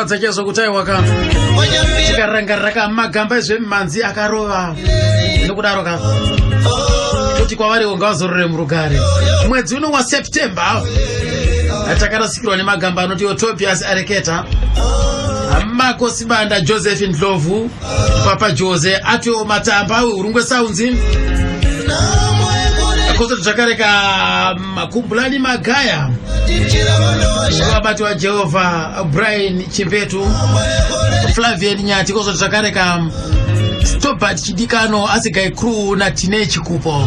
Zvinorwadza chaizvo kuti aiwa ka tikarangarira ka magamba ezvemimhanzi akarova nokudaro ka toti kwavariwo ngavazorore murugare. Mwedzi uno waSeptember takarasikirwa nemagamba anoti Tobias Areketa, Mako Sibanda, Joseph Ndlovu, Papa Jose, Atio Matamba weHurungwe Sounds, kozoti zvakare ka Makumbulani Magaya, vabati waJehovha Brian Chimbetu, Flavian Nyati, kozoti zvakare ka Stobart Chidikano, Asigai Crew naTine Chikupo.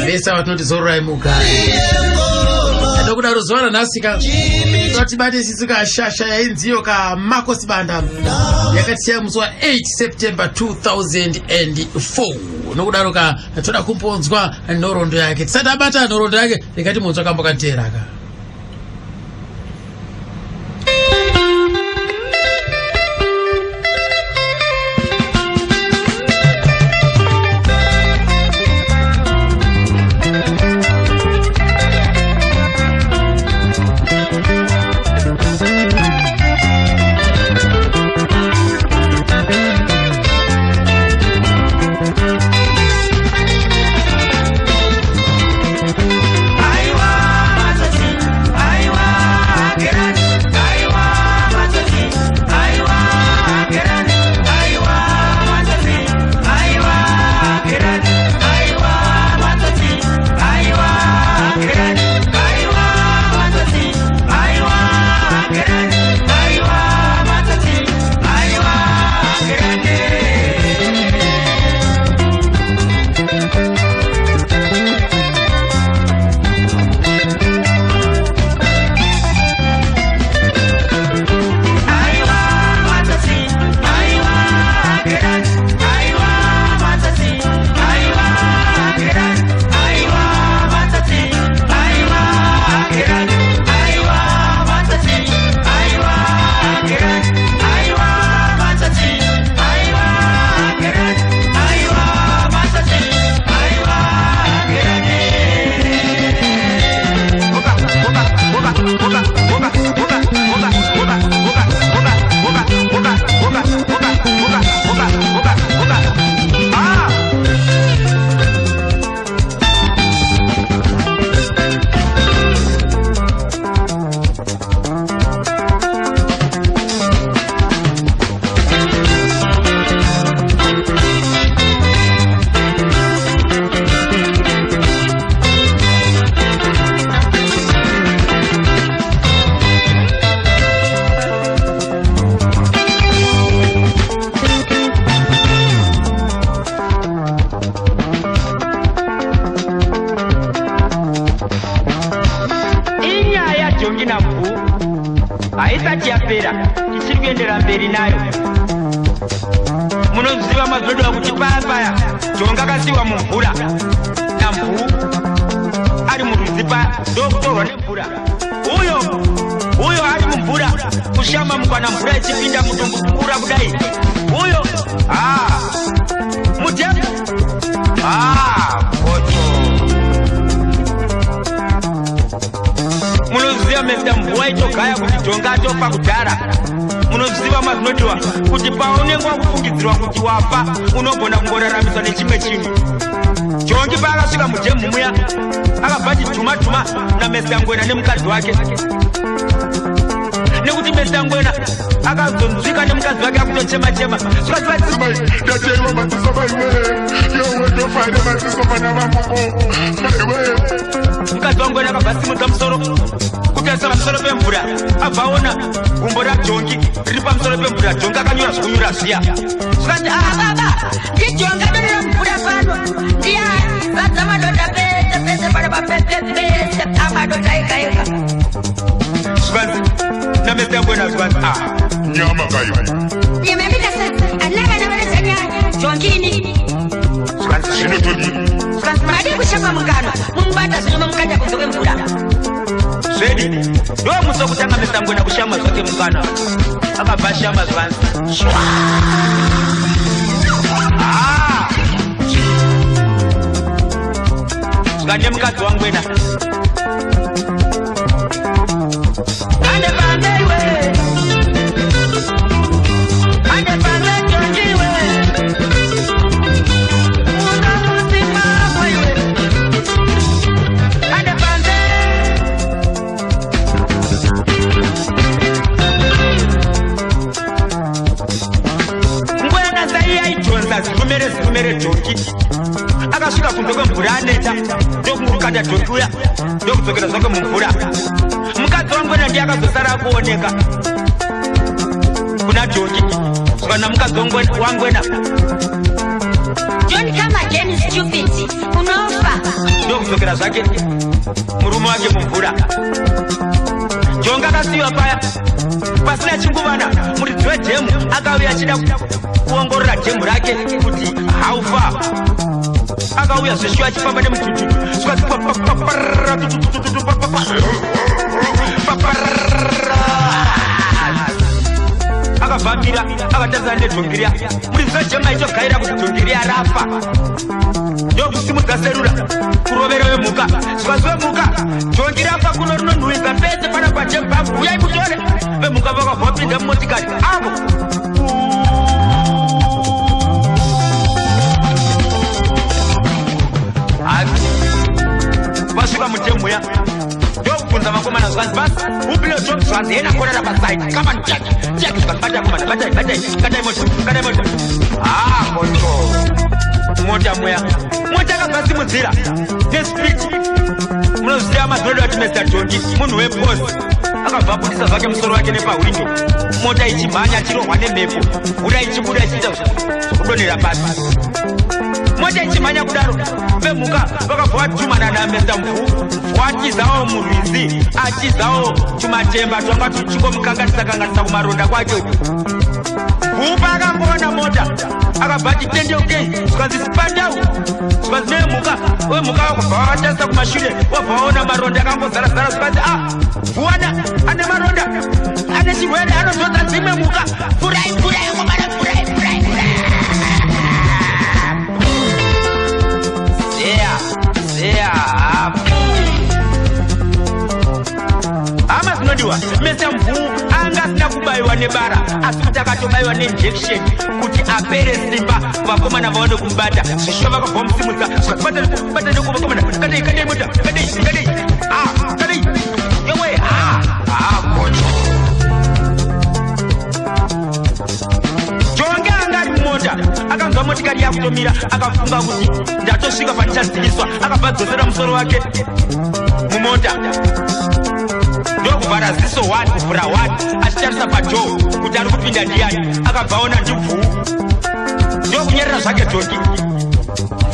Vese ava tinoti zororai mugare. Nokudaro zuva ranhasi ka totibate sisi ka shasha yainziyo ka Mako Sibanda yakatisiya musi wa 8 September 2004. Nokudaro ka toda kumbonzwa nhoroondo yake. Tisati abata nhoroondo yake, rega timbonzwa kambo kanteera ka. Inyaya yaJongi naMvuu haisati yapera, tichiri kuendera mberi nayo. Munoziva mazodwa kuti paya paya Jonga akasiwa mumvura naMvuu ari murwizi paya, ndokutorwa nemvura. Uyo uyo ari mumvura kushama mukwana, mvura ichipinda mutumbu kukura kudai. Uyo ah mudhemu ah koto. Munoziva Mr Mvua itogaya kuti Jonga atofa kudhara. Munoziva mazinotiwa kuti paunenge wakufungidzirwa kuti wafa, unogona kungoraramiswa nechimwe chinhu. Jongi paakasvika mudhemu muya, akabva chidhuma dhuma naMr Ngwena nemukadzi wake, nekuti Mr Ngwena akazonzwika nemukadzi wake akutochema chema. Ndatewa maziso maiwe, yowe ndofane maziso vana vamuko maiwe. Mukadzi waNgwena akabva simudza musoro kutarisa pamusoro pemvura, abva aona gumbo raJongi riri pamusoro pemvura. Jongi akanyura zvekunyura zviya, zvikanzi, "Ah, baba, ndiJongi adonera mvura pano. Ndiani zadza madota pese pese pano, papese pese amadota ega ega." Zvikanzi naMr Ngwena, zvikanzi, "Ah, Nyama kaiwe. Nyamambika sasa ana vana vanazanyanya Jongini." Zvikanzi, Zvinotodini? Zvikanzi, "Madi kushamba mukano mumubata zvino mamukanda kunze kwemvura." Zvedi ndo musi wekutanga Mr Ngwena kushama zvake mukana. Akabva ashama, zvikanzi, "Shwa." Ah! Zvikande mukadzi waNgwena, "Ande pamberiwe." afemere dhongi. Akasvika kunze kwemvura aneta, ndokumukanda dhongi uya, ndokudzokera zvake mumvura. Mukadzi waNgwena ndiye akazosara akuoneka kuna dhongi, zvikana mukadzi waNgwena, "Don't come again, stupid, unofa." Ndokudzokera zvake murume wake mumvura. Jonga akasiyiwa paya. Pasina chinguvana, muridzi wedhemu akauya achida kuongorora dhemu rake kuti haufa. Akauya zveshuwa achifamba nemutututu. Zvikati, akavambira akatarisana nedhongi riya. Muridzi wedhemu aitogaira kuti dhongi riya rafa, ndokusimudza serura kurovera vemhuka. Zvikanzi, "Vemhuka, dhongi rafa kuno, rinonhuhwidza pese pana padhemu pangu, uyai mutore." Vemhuka vakabva vapinda mumotikari avo. Vasvika mudhemu ya, ndokubvunza vakomana. Zvanzi, "Basi upiloto?" Zvanzi, "Yena korera pasaidi, come on, check check." Zvanzi, "Batai komana, batai, batai, katai moto, katai moto." Ah, moto, mota muya, mota akabva simudzira nespeed. Munoziva mazodo ati Mr Dhongi munhu weposi. Akabva abudisa zvake musoro wake nepahwindo, mota ichimhanya, achirohwa nemhepo, mvura ichibuda ichiita zvokudonhera pasi. Mota ichimhanya kudaro, vemhuka vakabva vatumana naMr Mvuu. Mvuu atizawo murwizi, atizawo tumatemba twanga tuchingomukanganisa kanganisa kumaronda kwake. Mvuu paakangoona mota, akabva ati tendeukei. Zvikanzi, "Sipandau." Zvikanzi nemhuka, wemhuka vakabva vatarisa kumashure, wabva vaona maronda akangozarazara. Zvikanzi, "A mvuu ane maronda, ane chirwere, anozodza dzimwe mhuka. Pfurai, pfurai komana, pfurai, pfurai, pfurai." Zeya zeya. Hama dzinodiwa, Mr Mvuu anga asina kubayiwa nebara, asi kuti akatobayiwa neinjection kuti apere simba, vakomana vaone kumubata. Zvishuva vakabva vamusimudza. Bata vakomana, kadei, kadei mota, kadei, kadei, ah, kadei, yowe, ah, ah, moto. Jonge anga ari mumota, akanzwa motikari yakutomira, akafunga kuti ndatosvika pandichadziviswa. Akabva adzosera musoro wake mumota, ndokuvhara ziso 1, kuvhura 1, achitarisa padoor kuti ari kupinda ndiani. Akabva aona ndimvuu, ndokunyerera zvake dhongi.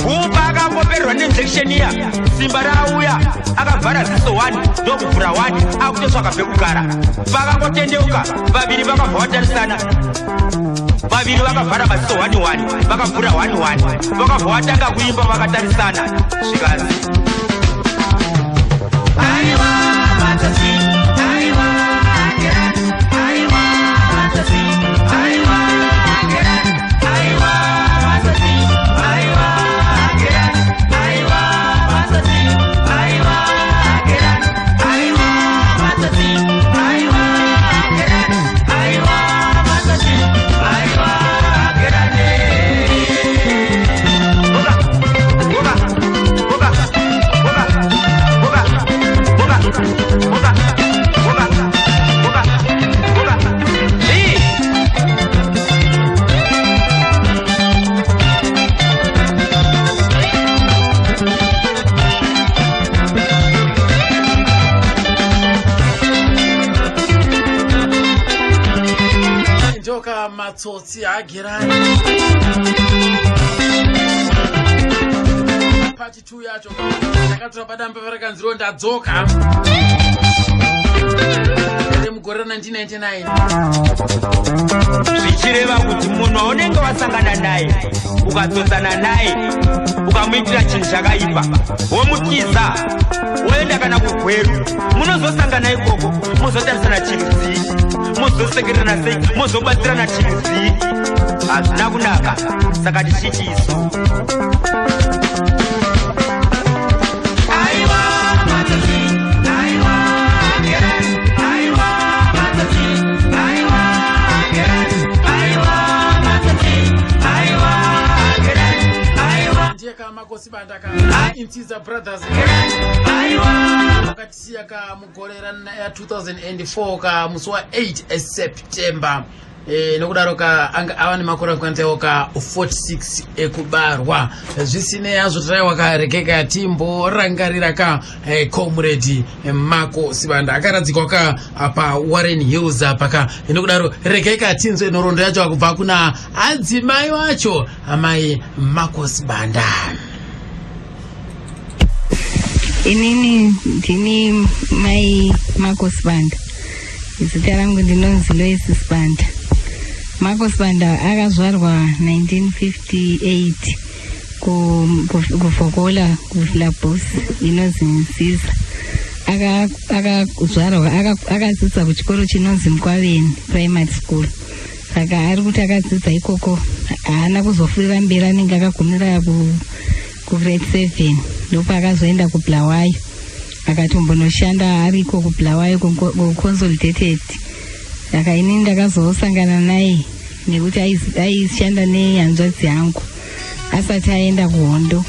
Mvuu paakangopererwa neinjection iya, simba rauya, akavhara ziso 1, ndokuvhura 1, akutotsvaka pekugara. Paakangotendeuka, vaviri vakabva vatarisana. Vaviri vakavhara maziso 1 1, vakavhura 1 1, vakabva vatanga kuimba vakatarisana. Zvikanzi, "Aiwa matsotsi, aiwa gerani, aiwa matsotsi, aiwa gerani, aiwa matsotsi, aiwa gerani, aiwa matsotsi, aiwa gerani, aiwa matsotsi, aiwa gerani, aiwa matsotsi, aiwa gerani." Boka, boka, boka, boka, boka, boka, boka, boka, boka, boka. Ii. Njoka matsotsi agirani part 2 yacho takatora padambe rakanziro ndadzoka remugore ra1999. Zvichireva kuti munhu waunenge wasangana naye, ukadzodzana naye, ukamuitira chinhu chakaipa, womutiza, woenda kana kuGweru, munozosangana ikoko, mozotarisana chirudzii, mozosekererana sei, mozobatsirana chirudzii? Hazvina kunaka. Saka tichiti isu, "Aiwa matsotsi, aiwa gerani, aiwa matsotsi, aiwa gerani, aiwa matsotsi, aiwa gerani, aiwa Ndiye kamakosi banda ka Intiza Brothers. Aiwa Vakatisiya ka mugore ra 2004 ka musi wa 8 September. Nokudaro ka anga ava nemakore akwanitaiwo ka 46 ekubarwa. Zvisinei hazvo, taraiwa karekeka timborangarira ka Comrade Mako Sibanda akaradzikwa ka pa Warren Hills apa ka. Nokudaro rekeka tinzwe nhoroondo yacho kubva kuna adzimai vacho, amai Mako Sibanda. Inini ndini mai Mako Sibanda. Zita rangu ndinonzi Lois Sibanda. Mako Sibanda akazvarwa 1958 kuVhokola, kuFilabusi inonzi Nziza. Akazvarwa, akadzidza kuchikoro chinonzi Mukwaveni Primary School. Saka ari kuti akadzidza ikoko, haana kuzofurira mberi, anenge akagumira kugrade 7. Ndopaakazoenda kuBulawayo, akatombonoshanda ariko kuBulawayo kuConsolidated. Saka inini ndakazosangana naye nekuti aishanda nehanzvadzi yangu asati aenda kuhondo.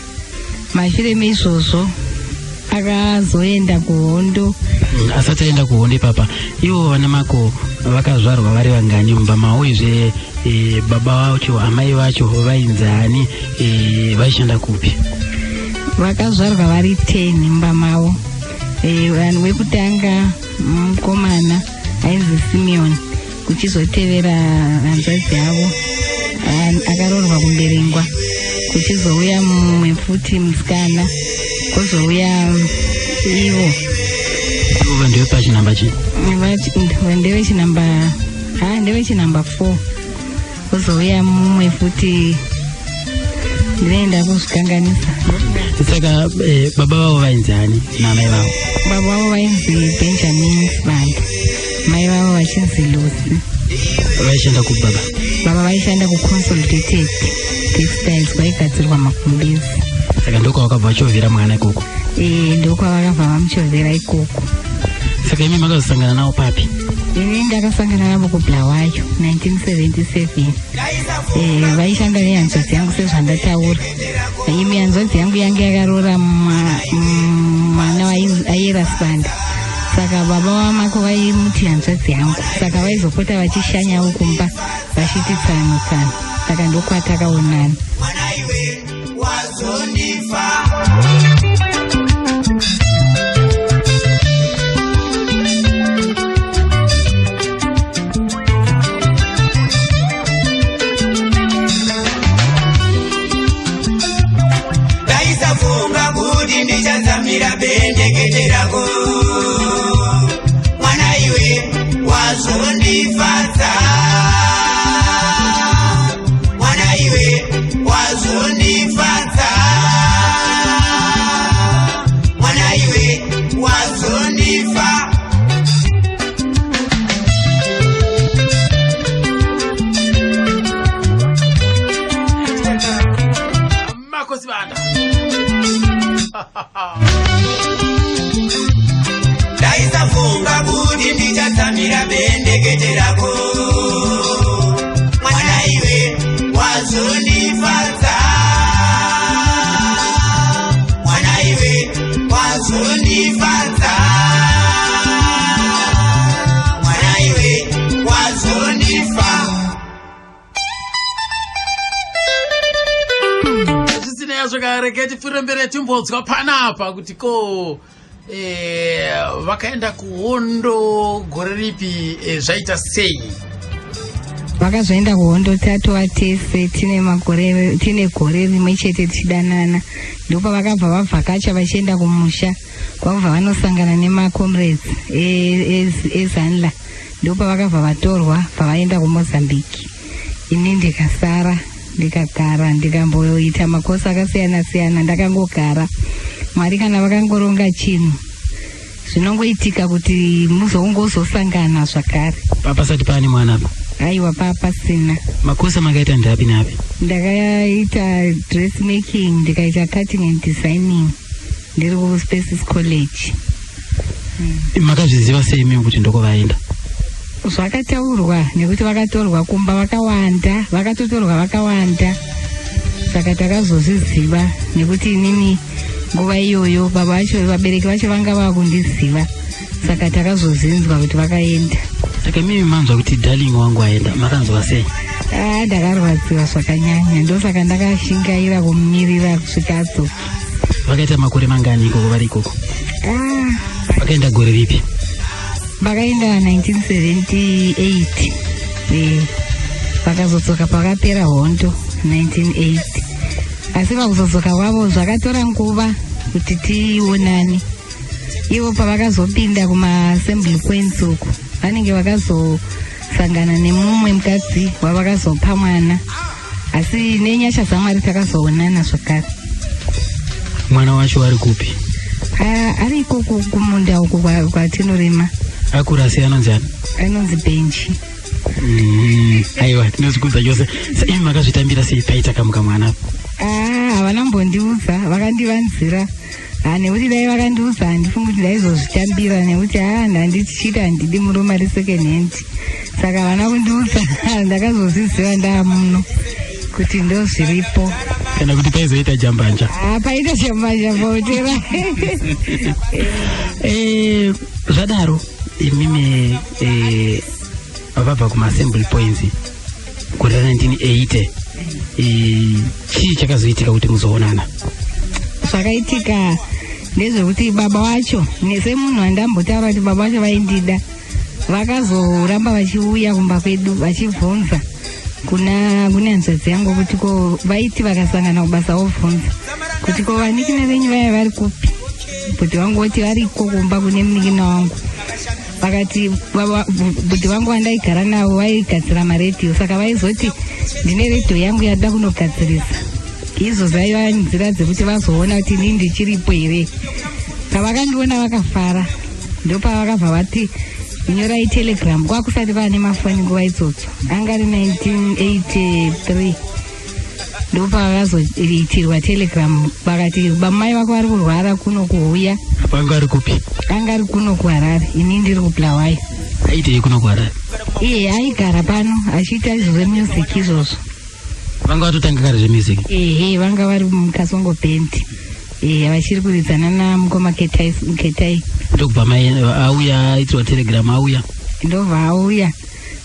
Mashure meizvozvo akazoenda kuhondo. Asati aenda kuhondo ipapa, ivo vana Mako vakazvarwa vari vangani mumba mavo? Uyezve baba vacho, amai vacho vainzani? Vaishanda kupi? Vakazvarwa vari 10 mumba mavo. Vanhu vekutanga mukomana ainzi Simeon, kuchizotevera hanzvadzi yavo akaroorwa kuMberengwa, kuchizouya mumwe futi musikana, kwozouya ivo. Ivo ndevepachinhamba chii? Ndevechinhamba, ha, ndevechinhamba 4. Kwozouya mumwe futi, ndinoenda kuzvikanganisa. Saka baba vavo vainzi ani naamai vavo? Baba vavo vainzi Benjamin Sibanda, mai vavo vachinzi Lucy. Vaishanda kupi baba? Baba vaishanda kuConsolidated Textiles, kwaigadzirwa magumbezi. Saka ndokwavakabva vachovhera mwana ikoko? E, ndokwavakabva vamuchovhera ikoko. Saka imi makazosangana navo papi? Ini ndakasangana navo kuBulawayo 1977. Vaishanda nehanzvadzi yangu sezvandataura. Imwe hanzvadzi yangu yange yakaroora mwana waayera Sibanda. Saka baba vaMako vaimuti hanzvadzi yangu, saka vaizopota vachishanyawo kumba vachiti tsano tsano. Saka ndokwatakaonana. Mwana iwe, wazondifa. Ndaisafunga kuti ndichatsamira bendekete rako. Mwana iwe, wazondifadza. Mwana iwe, wazondifadza. Mwana iwe, wazondifa. Mako Sibanda. Ndaisafunga kuti ndichatsamira bendekete rako. Mwana iwe, wazondifadza. Mwana iwe, wazondifadza. Mwana iwe, wazondifa. Zvisinei hazvo, kareke tipfuure mberi timbodzwa panapa kuti ko vakaenda kuhondo gore ripi, zvaita sei? Vakazoenda kuhondo tatova tese, tine makore, tine gore rimwe chete tichidanana. Ndopavakabva vabvakacha vachienda kumusha, kwakubva vanosangana nemacomrades eZANLA. Ndopavakabva vatorwa, bva vaenda kuMozambique. Ini ndikasara, ndikagara, ndikamboita makosi akasiyana siyana, ndakangogara. Mwari kana vakangoronga chinhu, zvinongoitika kuti muzongozosangana zvakare. Pasati paane mwana apa? Aiwa, papasina. Makosi amakaita ndeapi neapi? Ndakaita dressmaking, ndikaita cutting and designing ndiri kuSpaces College. Makazviziva sei mimi kuti ndoko vaenda? Zvakataurwa nekuti vakatorwa kumba vakawanda, vakatotorwa vakawanda. Saka takazozviziva nekuti inini nguva iyoyo baba vacho, vabereki vacho vanga vakundiziva. Saka takazozvinzwa kuti vakaenda. Saka mimi manzwa kuti darling wangu aenda, makanzwa sei? Ah, ndakarwadziwa zvakanyanya, ndosaka ndakashingaira kumumirira kusvika adzoke. Vakaita makore mangani ikoko vari ikoko? Ah, Vakaenda gore ripi? Vakaenda 1978, vakazodzoka pakapera hondo 1980. Asi pakuzodzoka kwavo zvakatora nguva kuti tionane. Ivo pavakazopinda kumaassembly points uku, vanenge vakazosangana nemumwe mukadzi wavakazopa mwana, asi nenyasha dzaMwari takazoonana zvakare. Mwana wacho ari kupi? Ah, ari ikoko kumunda uko kwatinorima. Akura sei? Anonzi ani? Anonzi Benji. Aiwa, tinozvikudza chose. Sa imi makazvitambira sei paita kamuka mwana? Ah, havana mbondiudza, vakandivanzira. Ah, nekuti dai vakandiudza handifungi kuti ndaizozvitambira, nekuti ha, ndandichiti handidi murume ari second hand. Saka havana kundiudza, ndakazozviziva ndaamuno kuti ndo zviripo. Kana kuti paizoita jambanja? Ah, paita jambanja pautera. Zvadaro imimi vabva kumaassembly points gore ra1980, chii chakazoitika kuti muzoonana? Zvakaitika ndezvekuti baba wacho, semunhu andambotaura kuti baba vacho vaindida, vakazoramba vachiuya kumba kwedu vachibvunza kuna kune hanzvadzi yangu kuti ko, vaiti vakasangana kubasa vobvunza kuti ko, vanikina venyu vaya vari kupi? Bhudhi vangu voti variko kumba kune munikina wangu. Vakati bhudhi vangu vandaigara navo vaigadzira maredhiyo, saka vaizoti ndine redhiyo yangu yada kunogadzirisa. Izvo zvaiva nzira dzekuti vazoona kuti inini ndichiripo here. Pavakandiona vakafara, ndopavakabva vati nyorai telegram. Kwakusati vaane mafoni nguva idzodzo, anga ari 1983. Ndopavakazoitirwa telegram, vakati bamai vako vari kurwara, kuno kuuya. Panga ari kupi? Anga ari kuno kuHarare, ini ndiri kuBulawayo. Aitei kuno kuHarare? Iye aigara pano achiita izvo zvemusic izvozvo. Vanga vatotanga kare zvemusic? Ehe, vanga vari muKasongo Band, ehe, vachiri kuridzana namukoma Ketai Ketai. Ndokubva mai auya, aitirwa telegram, auya. Ndobva auya.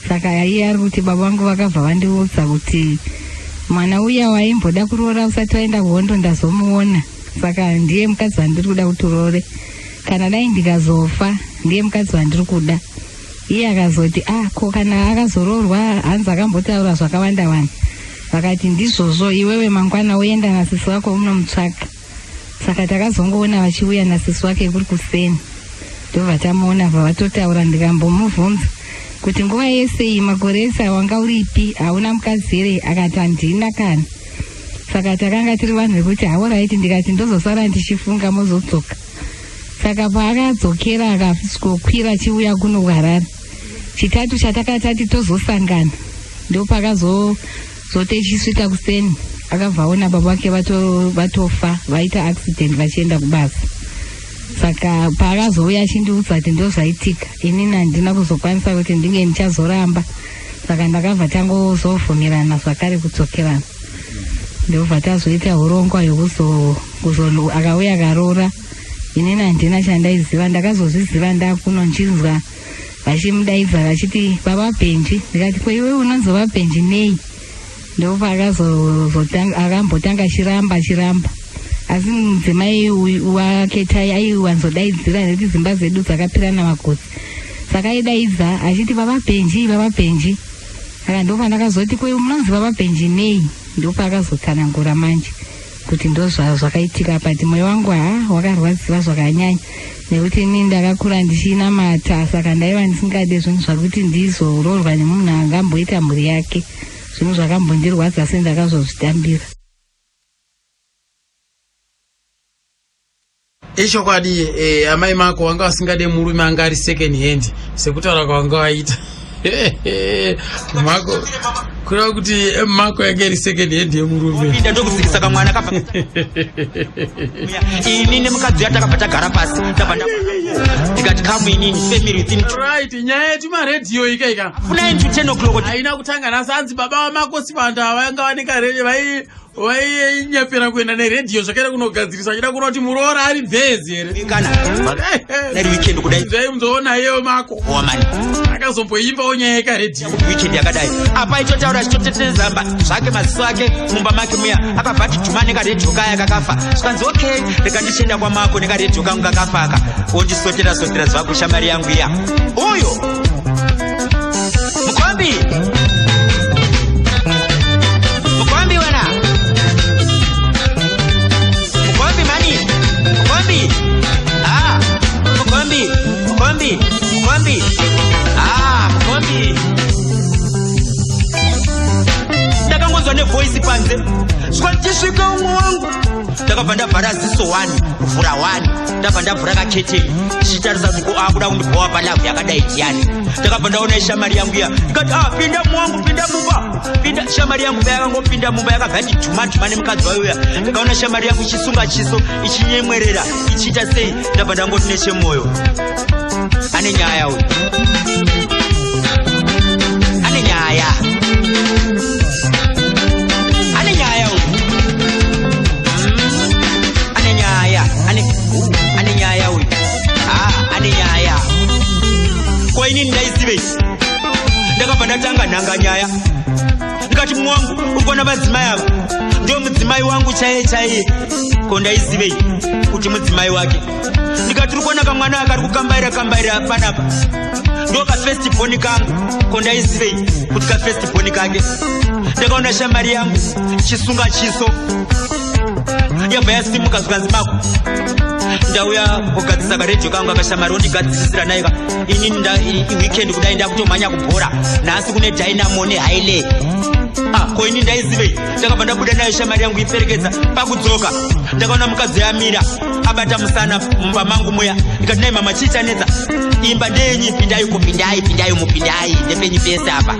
Saka iye ari kuti baba vangu vakabva vandiudza kuti mwana uya waimboda kuroora usati waenda kuhondo ndazomuona, saka ndiye mukadzi wandiri kuda kuti uroore. Kana dai ndikazofa, ndiye mukadzi wandiri kuda. Iye akazoti ah, ko kana akazoroorwa, hanzi akambotaura zvakawanda wanda. Vakati ndizvozvo, iwewe mangwana uenda nasisi wako unomutsvaka. Saka takazongoona vachiuya nasisi wake kuri kuseni, ndobva tamuona, bva vatotaura. Ndikambomubvunza kuti nguva yese iyi, makore ese wanga uripi, hauna mukadzi here? Akati handina kana. Saka takanga tiri vanhu vekuti alright, ndikati ndozosara ndichifunga, mozodzoka. Saka paakadzokera akasvikokwira achiuya kuno kuHarare chitatu chatakatati tozosangana, ndopakazozote ichisvika kuseni, akabva aona baba vake vatofa, vaita accident vachienda kubasa. Saka paakazouya achindiudza kuti ndozvaitika, inini handina kuzokwanisa kuti ndinge ndichazoramba. Saka ndakabva tangozobvumirana zvakare kudzokerana, ndobva tazoita urongwa hwekuzo kuzo akauya akaroora. Inini handina chandaiziva, ndakazozviziva ndakuno nchinzwa vachimudaidza vachiti baba Benji. Ndikati ko, iwe unonzi Benji nei? Ndopa akambotanga achiramba achiramba, asi mudzimai waKetai aiwanzodaidzira nekuti dzimba dzedu dzakapirana magotsi, saka aidaidza achiti baba Benji, baba Benji. Saka ndopandakazoti ko, munonzi baba Benji nei? Ndopaakazotsanangura manje kuti ndo zvakaitika. But mwoyo wangu ha, wakarwadziwa zvakanyanya, nekuti inini ndakakura ndichinamata, saka ndaiva ndisingade zvinhu zvakuti ndizoroorwa nemunhu angamboita mhuri yake. Zvinhu zvakambondirwadza, sendakazozvitambira. Ichokwadi, amai mako vanga vasingade murume anga ari second hand, sekutaura kwavanga vaita mako, kureva kuti mako yanga iri second hand yemurume. Pinda ndokudzikisa kamwana kabva ini nemukadzi uya takabva tagara pasi, ndabva ndikati come inini family within Right, nyaya yetumaredhiyo ika ika 9 to 10 o'clock. Haina kutanga nhasi. Hanzi baba vaMako Sibanda vanga vane karedhiyo vai. Vainyepera kuenda neredhiyo zvakaita kunogadzirisa, achida kuona kuti muroora ari bhezi here. Kana nari weekend kudai. Zvaimuzoona iyewo mako. Wamani. Akazomboimbawo nyaya yekaredhiyo. Weekend yakadai apa itotaura achitotetereza zvake maziso ake mumba make muya, akabva ati dhuma nekaredhiyo kaya kakafa. Zvikanzi, okay, rega ndichienda kwamako nekaredhiyo kangu kakafa aka, wondisotera sotera zvako shamari yangu iya. Uyo mukombi, mukombi wena, mukombi mani, mukombi, ah, mukombi, mukombi, mukombi, ah, mukombi. Ndakangonzwa nevoice panze, zvikandichisvika umwe wangu. Ndakabva ndavhara ziso 1, kuvhura 1, ndabva ndavhura kaketeni ndichitarisa kuti ko akuda kundibhowa palavhu yakadai ndiani. Ndakabva ndaona ishamari yangu iya, ndikati, ah, pinda muwangu, pinda mumba, pinda. Shamari yangu payakangopinda mumba, yakabva yati dhuma dhuma nemukadzi wayo uya. Ndakaona shamari yangu ichisunga chiso, ichinyemwerera, ichiita sei. Ndabva ndangoti nechemwoyo, ane nyaya uyu, ane nyaya, ane nyaya uyu. Ane nyaya, ane nyaya uyu, ah, ane nyaya. Ko inini ndaizivei? Ndakabva ndatanga nhanga nyaya, ndikati, mwangu, uri kuona madzimai ava ndio mudzimai wangu chaiye chaiye. Ko ndaizivei kuti mudzimai wake? Ndikati, uri kuona kamwana akari kukambaira kambaira panapa ndo kafirst born kangu. Ko ndaizivei kuti kafirst born kake? Ndakaona shamari yangu chisunga chiso, yabva yasimuka, zvikanzi, mako, ndauya kugadzisa karedhiyo kangu akashamari, wondigadzirisira naika. Inini weekend kudai ndakutomhanya kubhora nhasi, kune Dynamo neHighland. Ah, ko ini ndaizivei? Ndakabva ndabuda nayo shamari yangu iperekedza. Pakudzoka ndakaona mukadzi amira abata musana mumba mangu muya. Ndikati, nai mama, chii chanetsa? Imba ndeyenyi, pindai uko, pindai, pindai umu, pindai, ndepenyu pese apa.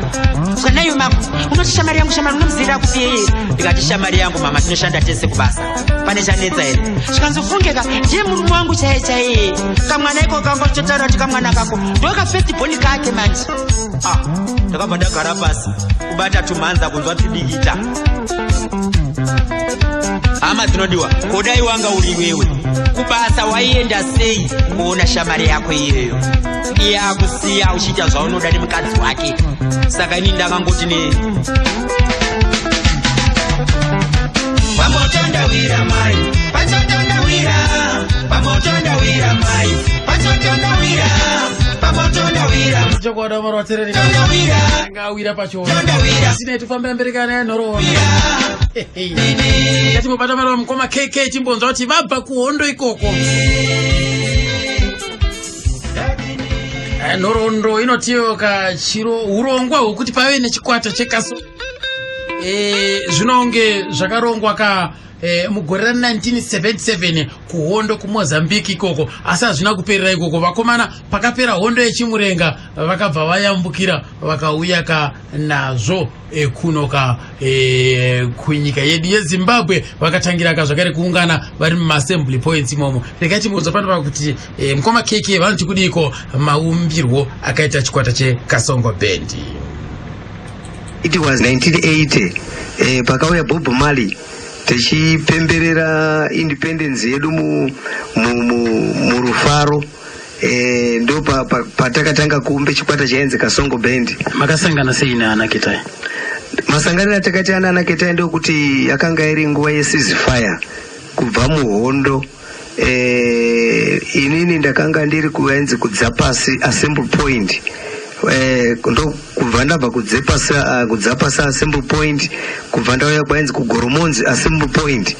Saka naiyo mako, unoti shamari yangu, shamari unomuzivira kupi yeye? Ndikati, shamari yangu mama, tinoshanda tese kubasa, pane chanetsa here? Zvikanzi, fungeka, ndiye murume wangu chaiye chaiye. Kamwana iko kangochotaura kuti kamwana kako ndokafirst born kake manje. Ah, ndakabva ndagara pasi kubata tumhanza, kunzwa tudikita. Hama dzinodiwa, kodai wanga uri iwewe kubasa, waienda sei kuona shamari yako iyoyo, iye akusiya uchiita zvaunoda nemukadzi wake? Saka ini ndakangoti ne Pamoto ndawira mai, pachoto ndawira, pamoto ndawira mai, pachoto ndawira, pamoto ndawira. Chokwadi, marwaterereka. Ndawira. Anga awira pachoto. Ndawira. Sinai tifambira mberi kana yanhoroondo. Ngatimbobata marwa mukoma KK, timbonzwa kuti vabva kuhondo ikoko. Nhoroondo inotiyo kachiro urongwa hwekuti pave nechikwata chekaso zvinonge zvakarongwa ka mugore ra1977 kuhondo kuMozambique ikoko, asi hazvina kuperera ikoko. Vakomana pakapera hondo yeChimurenga vakabva vayambukira, vakauya ka nazvo kuno ka kunyika yedu yeZimbabwe. Vakatangira ka zvakare kuungana vari mumaassembly points imomo. Regai timbonzwa pano pakuti mukoma KK vanoti kudiko maumbirwo akaita chikwata cheKasongo Band. It was 1980, pakauya Bob Marley, tichipemberera independence yedu murufaro. Ndo patakatanga kuumbe chikwata chainzi Kasongo Band. Makasangana sei naana Ketai? Masanganiro atakaita naana Ketai ndokuti yakanga iri nguva yeceasefire kubva muhondo. Inini ndakanga ndiri kuainzi kuDzapasi assembly point. Ndo kubva ndabva kuDzapasi, kuDzapasi assembly point, kubva ndauya kwainzi kuGoromonzi assembly point,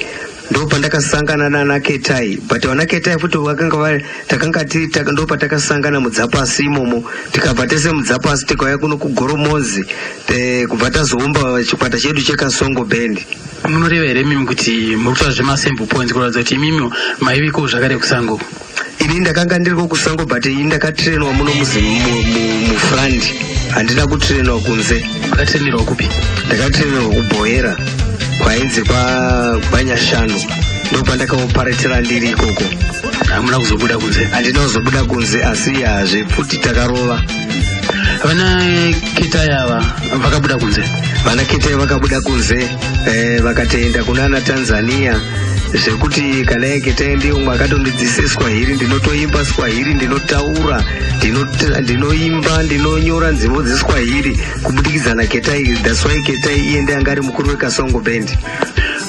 ndo pandakasangana nana Ketai. But vana Ketai futi vakanga vari takanga tiri ndo patakasangana muDzapasi imomo, tikabva tese muDzapasi tikauya kuno kuGoromonzi, kubva tazoumba chikwata chedu cheKasongo Band. Munoreva here imimi kuti muri kutaura zvemaassembly points, kuratidza kuti imimi maiviko zvakare kusango? Ini ndakanga ndiriko kusango, but ini ndakatrenwa muno mufront, handina kutrenwa kunze. Makatrenerwa kupi? Ndakatrenwa kuBhoera, kwainzi kwaNyashanu, ndo pandakaoparetera ndiri ikoko. Hamuna kuzobuda kunze? Handina kuzobuda kunze, asi hazvepfuti takarova. Vana Ketai ava vakabuda kunze? Vana Ketai vakabuda kunze eh, vakatoenda kunana Tanzania zvekuti kana iye Ketai ndiye umwe akatondidzidzisa Swahili ndinotoimba Swahili ndinotaura ndinoimba ndinonyora nzimbo dzeSwahili kubudikidza naKetai that's why Ketai iye ndiye anga ari mukuru weKasongo Band.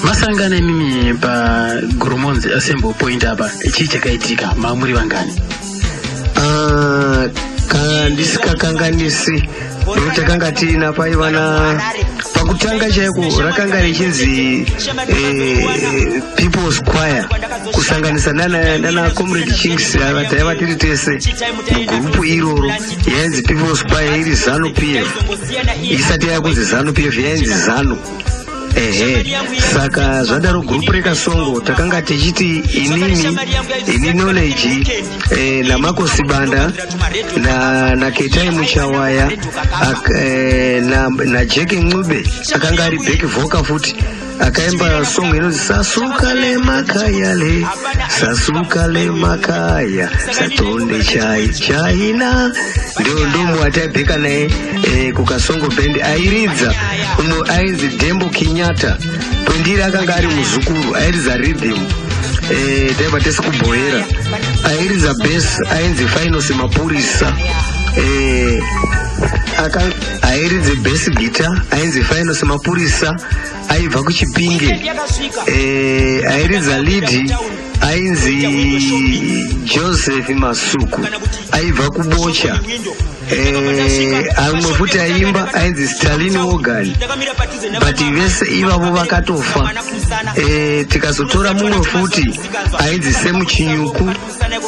Masangana imimi paGoromonzi Assembly Point apa chii chakaitika mamuri vangani? Ah, kana ndisikakanganisi nekuti takanga tiina paiva na pakutanga chaiko rakanga richinzi eh, people's choir kusanganisa nana, nana comrade chinks ava taiva tiri tese mugurupu iroro yainzi people's choir iri zanu p f isati yakunzi zanu p f yainzi zanu ehe saka zvadaro gurupu rekasongo takanga tichiti inini ini knowledge eh, namako sibanda na naketai muchawaya ak, eh, na, na jack ncube akanga ari back vocal futi akaimba song inonzi sasuka lemakaya le sasuka lemakaya satonde chai chaina ndio ndomu ataibheka naye eh, kukasongo band airidza umwe ainzi Dembo Kinyata kwendiri akanga ari muzukuru airidza rhythm eh, taiva tese kubhoera airidza bass ainzi Finos Mapurisa eh, airidze bass guitar ainzi Finos Mapurisa aibva kuchipinge eh, airidza lead ainzi Joseph Masuku aibva kubocha eh, amwe futi aimba ainzi Stalin Organ but vese ivavo vakatofa eh, tikazotora mumwe futi ainzi Semu Chinyuku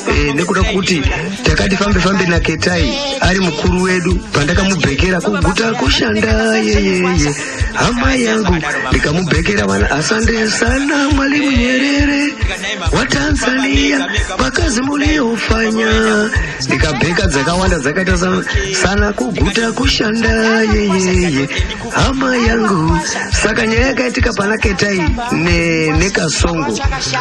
eh, nekuda kwekuti takati fambe fambe naKetai ari mukuru wedu pandakamubhekera kuguta kushanda yeyeye hama yangu ndikamubhekera vana asante sana Mwalimu Nyerere wa Tanzania pakazi muliofanya ndikabheka dzakawanda dzakaita sana kuguta kushanda yeyeye hama yangu saka nyaya yakaitika pana Ketai nekasongo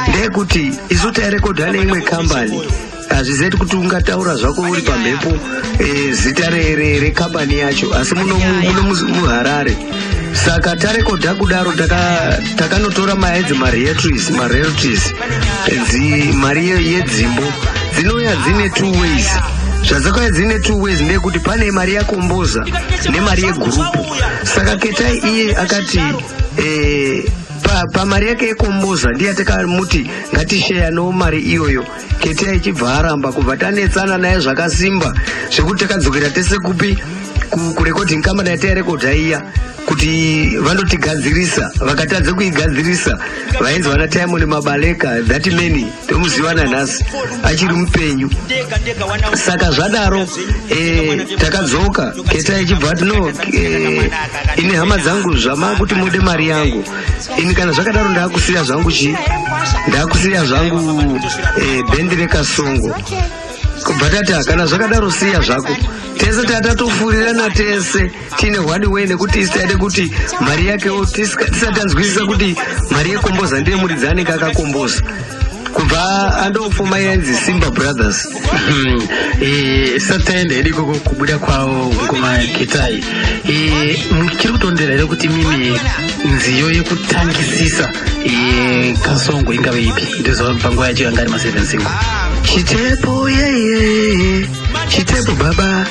ndeyekuti isu tairekodha neimwe kambani hazvizeti kuti ungataura zvako uri pamhepo e, zita rekambani yacho asi muno muharare saka tarekodha kudaro takanotora taka maedzi maroyalties maroyalties mari yedzimbo dzinouya dzine two ways zvadzakauya dzine two ways ndeyekuti pane mari yakomboza nemari yegurupu saka Ketai iye akati eh, pamari pa yake yekomboza ndiye atakamuti ngatisheya no mari iyoyo Ketai ichibva aramba kubva tanetsana naye zvakasimba zvekuti takadzokera tese kupi kurecording company yatairekodha iya kuti vandotigadzirisa vakatadza kuigadzirisa vainzi vana Timon Mabaleka that many tomuziva nanhasi achiri mupenyu saka zvadaro eh, takadzoka Keta ichibva ati no eh, ini hama dzangu zvamakuti mude mari yangu ini kana zvakadaro ndakusiya zvangu chi ndakusiya zvangu eh, bhendi rekasongo kubva tati kana zvakadaro siya zvako tese tatatofurirana tese tiine one way nekuti isi taide kuti mari yakewo tisati tanzwisisa kuti mari yekomboza ndiye muridzi anenge akakomboza kubva andofoma yainzi Simba Brothers. Eh, sataenda hedu ikoko kubuda kwavo ngoma Ketai eh, muchiri kutondera here kuti mimi nziyo yekutangisisa eh, kasongo ingave ipi ndizvo panguva yacho yanga ari ma7 single Chitepo yeye chitepo baba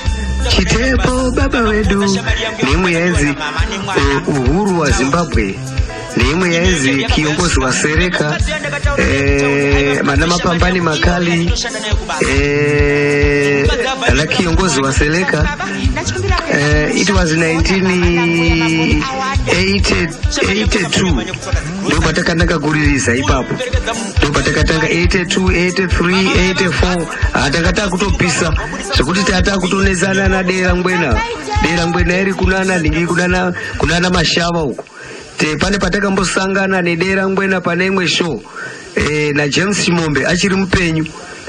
chitepo baba wedu neimwe yainzi uhuru wa Zimbabwe neimwe yainzi kiongozi wa Sereka eh, mana mapambani makali eh, ana kiongozi wa Seleka eh, it was 1982 ndopatakatanga kuririsa ipapo ndopatakatanga 82 83 84 hatanga takutopisa zvekuti tatakutonetsana nadera ngwena dera ngwena iri kunana nhingi kunana kunana mashava uko te pane patakambosangana nedera ngwena pane imwe show e, naJames Chimombe achiri mupenyu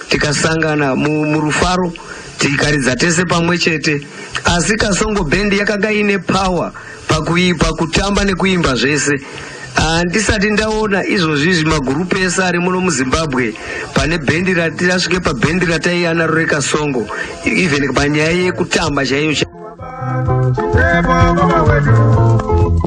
tikasangana murufaro tikaridza tese pamwe chete asi Kasongo Band yakanga ine power pakutamba nekuimba zvese handisati ndaona izvozvi izvi magurupu ese ari muno muZimbabwe pane bhendi rasvike pabhendi rataianaro rekasongo even panyaya yekutamba chaiyo. Chitepo baba wedu.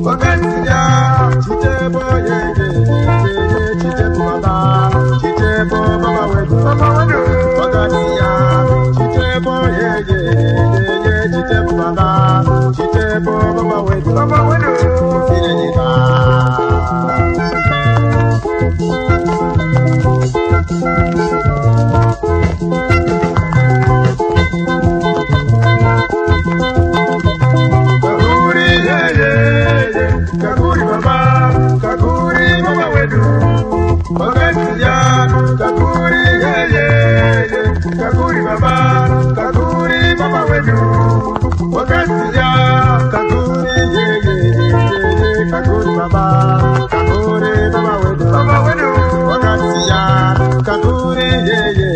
wedu, baba wedu, ufire nyika. Kakuri yeye, kakuri baba, kakuri baba wedu, wakasiya, kakuri yeye, kakuri baba, kakuri baba wedu, wakasiya, kakuri yeye, kakuri baba, kakuri baba wedu, baba wedu, wakasiya, kakuri yeye,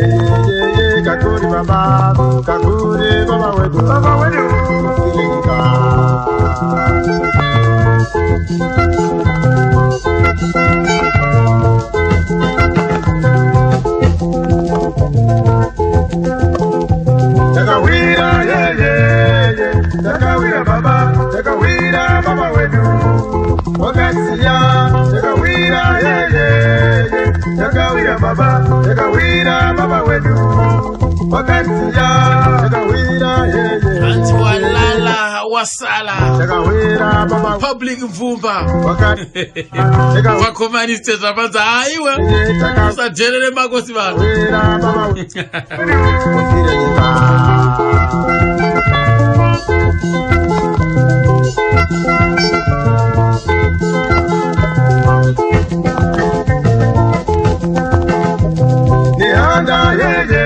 kakuri baba, kakuri baba wedu, baba wedu, wafile Takawira yeye, takawira baba, takawira baba wedu, wakasiya, takawira yeye, takawira baba, takawira baba wedu, wakasiya, takawira yeye, Hanzi walala wasala. Takawira baba, Public Mvumba. Wakati, Vakomaniste zvapanzi haiwa usadherere makosi vanhu. Takawira baba wedu, wafire nyika. Nehanda yeye,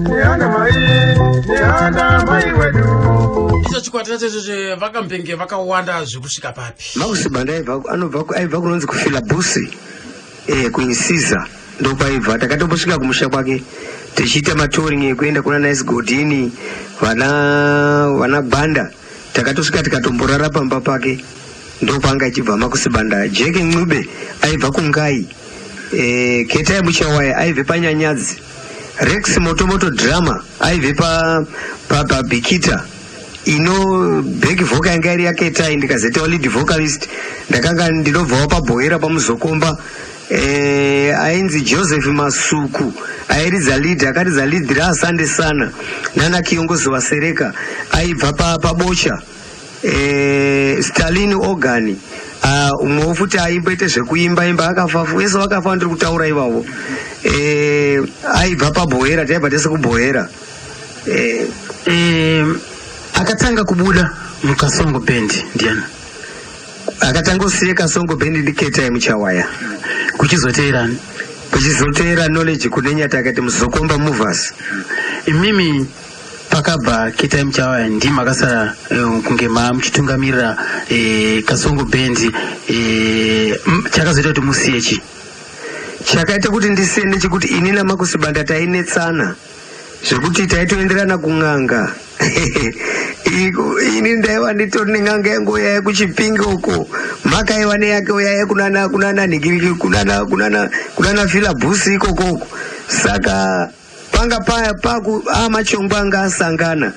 nehanda mai, nehanda mai wedu. Icho chikwata chacho vakambenge vakawanda zvekusvika papi? Marcus Banda aibva kunonzi kuFilabusi, kuInsiza ndokwaibva. Takatombosvika kumusha kwake tichiita matouring ekuenda kuna Nice Godini, vana Gwanda. Takatosvika tikatomborara pamba pake, ndokwanga achibva Marcus Banda. Jack Ncube aibva kuNgai, Ketai Muchawaya aibve paNyanyadzi, Rex Motomoto Drama aibve paBikita. Ino back vocal yanga iri yaKetai, ndikazoitawo lead vocalist. Ndakanga ndinobvawo paBhoera paMuzokomba. Ainzi Joseph Masuku airidza lead, akaridza lead raAsande sana nana Kiongozi waSereka, aibva paBocha. Stalin Organ, umwewo futi aimboite zvekuimba imba, akafa. Wese vakafa ndiri kutaura ivavo, aibva paBhoera, taibva tese kuBhoera. Akatanga kubuda muKasongo Band ndiani? Akatanga kusiya Kasongo Band ndiKetai Muchawaya. Kuchizoteerani? Kuchizoteera Knowledge Kunenyati, akati Muzokomba Movers. Imimi pakabva Ketai Muchawaya ndimi makasara kunge muchitungamirira Kasongo Band. Chakazoita kuti musiye chi? Chakaita kuti ndisiye ndechekuti ini naMarcus Banda tainetsana zvekuti taitoenderana kun'anga. Ini ndaiva nditori nen'anga yangu yaya kuChipinge uko, makaiva neyake yaya kunana Nhikiriki, kunana Filabusi ikokoko. Saka panga paya paku amachongwa anga asangana.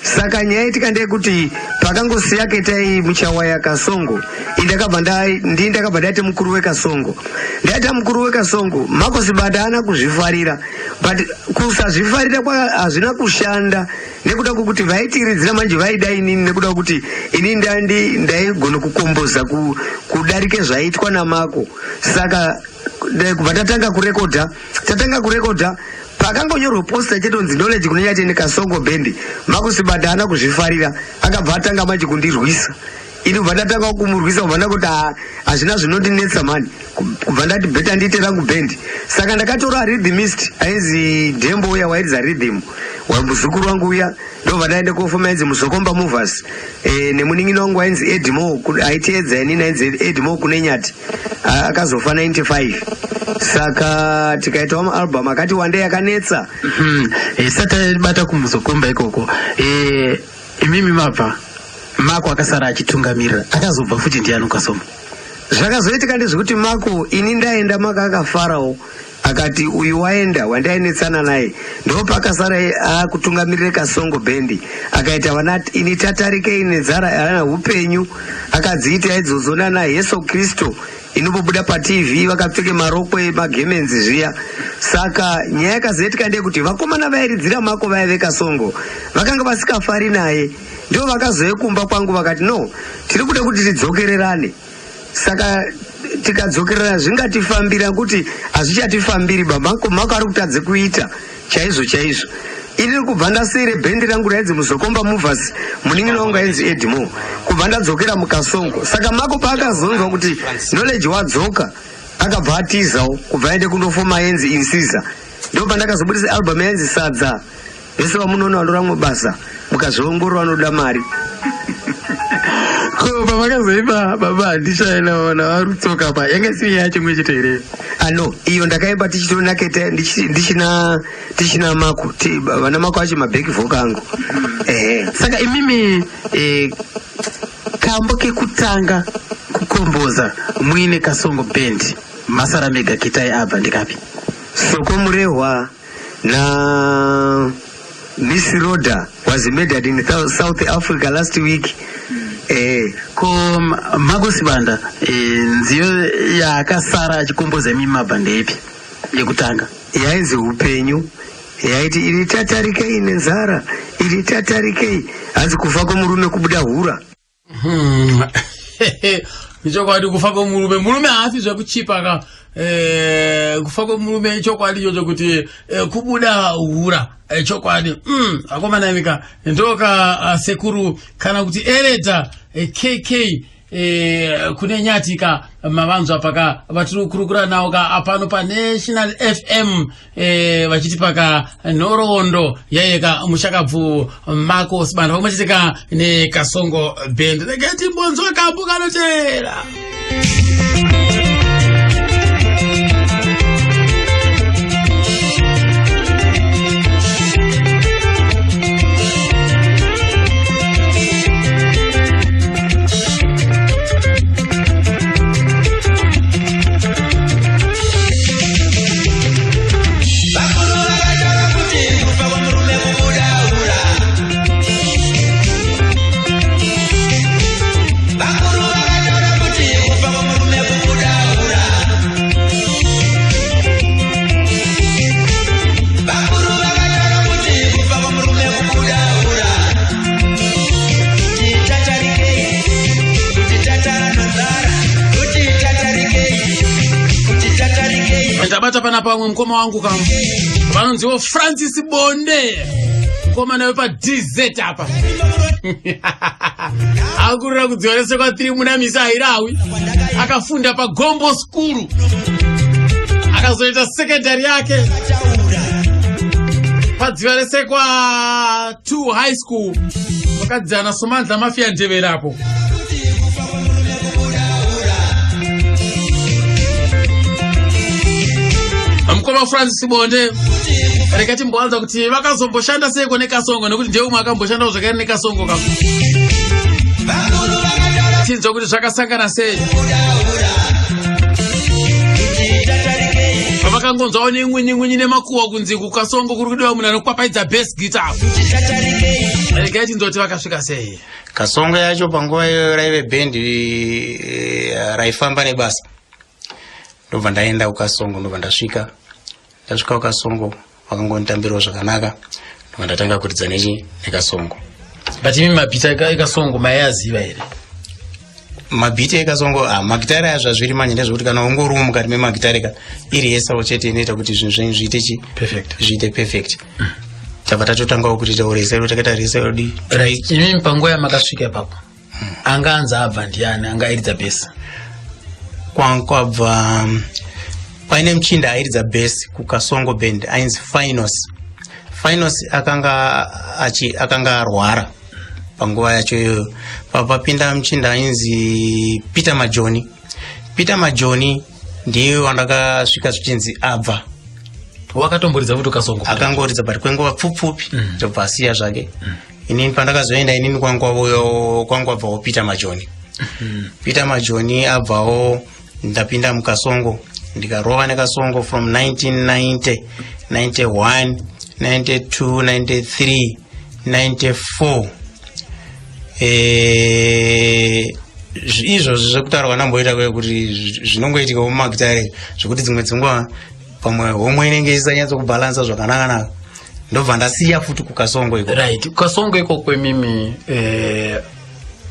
Saka nyaya itika ndeyekuti pakangosiya Ketai Muchawaya Kasongo, ndakabva ndaita mukuru weKasongo. Ndaita mukuru weKasongo, Marcus Banda haana kuzvifarira, but kusazvifarira hazvina kushanda nekuda kwekuti vaitiridzira manje vaida inini, nekuda kwekuti inini ndaigona kukomboza kudarike zvaitwa naMako. Saka kubva tatanga kurekodha, tatanga kurekodha, pakangonyorwa poster chetonzi Knowledge Kunenyati neKasongo Band, Marcus Banda haana kuzvifarira, akabva atanga manje kundirwisa. Ini kubva ndatanga kumurwisa, kubva ndakuti hazvina zvinondinetsa mani, kubva ndati better ndiite rangu band. Saka ndakatora rhythmist ainzi Dembo uya wairidza rhythm, wamuzukuru wangu uya, ndobva ndaenda kofoma ainzi Muzokomba Movers, nemunin'ina wangu ainzi Edmo, aiteedza inini, ainzi Edmo Kunenyati, akazofa 95. Saka tikaitawo maalbum akati wandei akanetsa. Sati tabata kuMuzokomba ikoko, imimi mabva, Mako akasara achitungamirira, akazobva futi ndiani uKasongo? Zvakazoitika ndezvekuti Mako, ini ndaenda, Mako akafarawo, akati uyu waenda wandainetsana naye, ndopakasara akutungamirire Kasongo Band. Akaita vana ini tatarikei nenzara ana upenyu, akadziita idzodzo nana Yesu Kristu. Inombobuda paTV vakapfeke marokwe magemenzi zviya. Saka nyaya yakazoitika ndeyekuti vakomana vairidzira Mako vaya vekasongo vakanga vasikafari naye, ndivo vakazouya kumba kwangu vakati no, tiri kuda kuti tidzokererane. Saka tikadzokererana zvingatifambira kuti hazvichatifambiri baba Mako ari kutadze kuita chaizvo chaizvo. Ini kubva ndasiire bhendi rangu rainzi Muzokomba Movers, munin'ina wangu ainzi Edmo, kubva ndadzokera muKasongo. Saka Mako paakazonzwa kuti Knowledge wadzoka, akabva atizawo kubva aende kundofoma yenzi Insiza. Ndipo pandakazobudisa album yainzi Sadza. Vese vamunoona vanoramwa basa, mukazviongorora vanoda mari. Ko pamakazoimba baba handichainaona varutsoka pa yanga isiri yacho imwe chete here? Ano iyo ndakaimba tichitonaketa ndichina tichina Mako vana Mako acho mabheki voka angu. Ehe. Saka imimi kambo kekutanga kukomboza muine Kasongo Band masara mega Ketai abva ndikapi? Soko Murehwa na Miss Rhoda was murdered in South Africa last week. Ko Mako Sibanda nziyo yaakasara achikomboza imimi mabva ndeipi yekutanga? Yainzi Upenyu, yaiti iri tatarikei nenzara, iri tatarikei, hanzi kufa kwemurume kubuda hura. Ichokwadi kufa kwemurume, murume haasi zvekuchipa ka. Kufa kwemurume ichokwadi ichocho kuti kubuda hura. Chokwadi. Akomana imika ndoka sekuru kana kuti ereta KK kune nyatika mavanzwa paka vatiri kukurukura nawo ka apano pa National FM vachiti paka nhoroondo yaiyeka mushakabvu Mako Sibanda pamwe chete ka neKasongo Band. Regai timbonzwa kambo kanoteera. Ndabata pana pamwe mukoma wangu kam vanonziwo Francis Bonde, mukomana wepa DZ apa akurira kudziwa rese kwa 3 muna misa hairawi, akafunda paGombo School, akazoita secondary yake padziva rese kwa 2 high school, vakadzana Somandla Mafia Ndevere apo. Mukoma Francis Bonde, rega timboanza kuti vakazomboshanda seiko neKasongo, nekuti ndiye umwe akamboshandawo zvakare neKasongo ka, tinzwa kuti zvakasangana sei. Pavakangonzwawo nengwinyi nemakuwa kunzi kuKasongo kuri kudiwa munhu anokwapaidza bass guitar, regai tinzwa kuti vakasvika sei. Kasongo yacho panguva iyoyo raive bhendi raifamba nebasa. Ndobva ndaenda kuKasongo, ndobva ndasvika kuKasongo, vakangonditambirawo zvakanaka, ndobva ndatanga kuridza nechi neKasongo. But imi mabhiti eKasongo maiaziva here? Mabhiti eKasongo, magitare aya zvazviri manje ndezvekuti kana ungoriwo mukati memagitare ka, iri yesawo chete inoita kuti zvinhu zvenyu zviite chi perfect, zviite perfect. Tabva tatotangawo kuti tauresa, takaita resa di. Right, imi panguva yamakasvika ipapo, anga anzi abva ndiani anga airidza bhesi? Kwabva paine muchinda airidza bhesi kuKasongo Band ainzi Finos. Finos akanga arwara panguva yacho iyoyo. Papapinda muchinda ainzi Peter Majoni. Peter Majoni ndiye wandakasvika zvichinzi abva. Wakatomboridza futi Kasongo? Akangoridza but kwenguva pfupfupi, ndobva asiya zvake. Inini pandakazoenda inini kwangu abvawo Peter Majoni. Peter Majoni abvawo, ndapinda muKasongo, ndikarova neKasongo from 1990, 91, 92, 93, 94, Izvozvi zvekutaura kwanamboita kuye kuti zvinongoitikawo mumagitare, zvekuti dzimwe dzenguva pamwe homwe inenge isanyatso kubhalansa zvakanaka-naka, ndobva ndasiya futi kukasongo iko. Right, kasongo ikoko imimi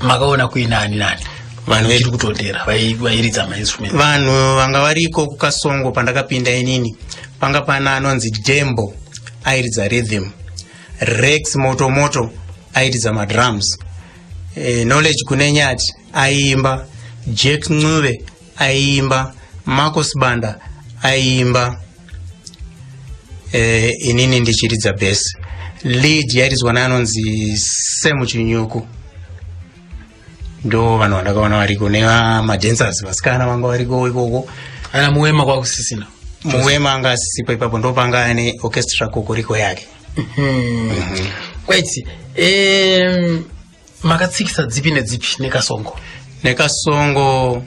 makaona kuinani nani? Vanhu Chiri kutondera vairidza mainstrument. Vanhu vanga variko kukasongo pandakapinda inini, panga pana anonzi Dembo airidza rhythm, Rex Motomoto airidza madrums, Knowledge Kunenyati aiimba, Jack Ncube aiimba, Marcos Banda aiimba, inini ndichiridza bass. Lead yairidzwa neanonzi Semu Chinyuku. Ndo vanhu vandakaona variko, nemadancers vasikana vanga variko ikoko. Ana Muwema kwakusisina? Muwema anga asisipo ipapo, ndo panga ane orchestra Kokoriko yake. Kweti makatsikisa dzipi nedzipi nekasongo? Nekasongo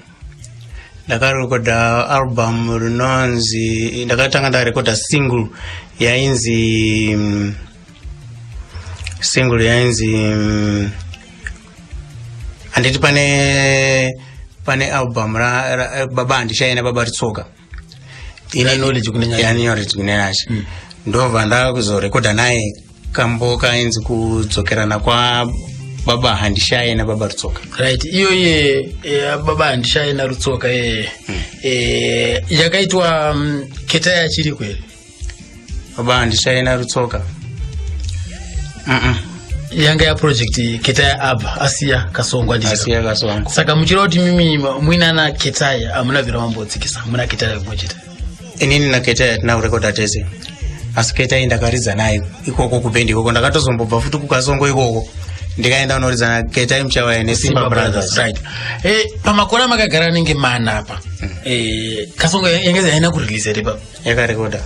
ndakarekodha album rinonzi, ndakatanga ndarekodha single yainzi single yainzi handiti pane album ra Baba Handishaina Baba Ritsoka. Ya Knowledge Kunenyasha. Ya Knowledge Kunenyasha. Ndobva ndakuzorekodha naye kambo kainzi Kudzokerana kwa Baba Handishaye naBaba Rutsoka. Right, iyo ye Baba Handishaye naRutsoka ye yakaitwa Keta yachiri kwere? Baba Handishaye naRutsoka. Yanga yaproject Keta yaabva asiya Kasongo, handiti? Asiya Kasongo. Saka muchireva kuti mimi muinana Ketai hamuna bvira mambotsikisa muna Ketai mumwe chete? Inini naKetai hatina kurekodha tese, asi Ketai ndakaridza naye ikoko kubhendi ikoko. Ndakatozombobva futi kukasongo ikoko, ndikaenda kunoridza naKetai Muchawaya neSimba Brothers. Right, pamakore amakagara anenge mana apa, Kasongo yange haina kurelease here papa? Yakarekodha.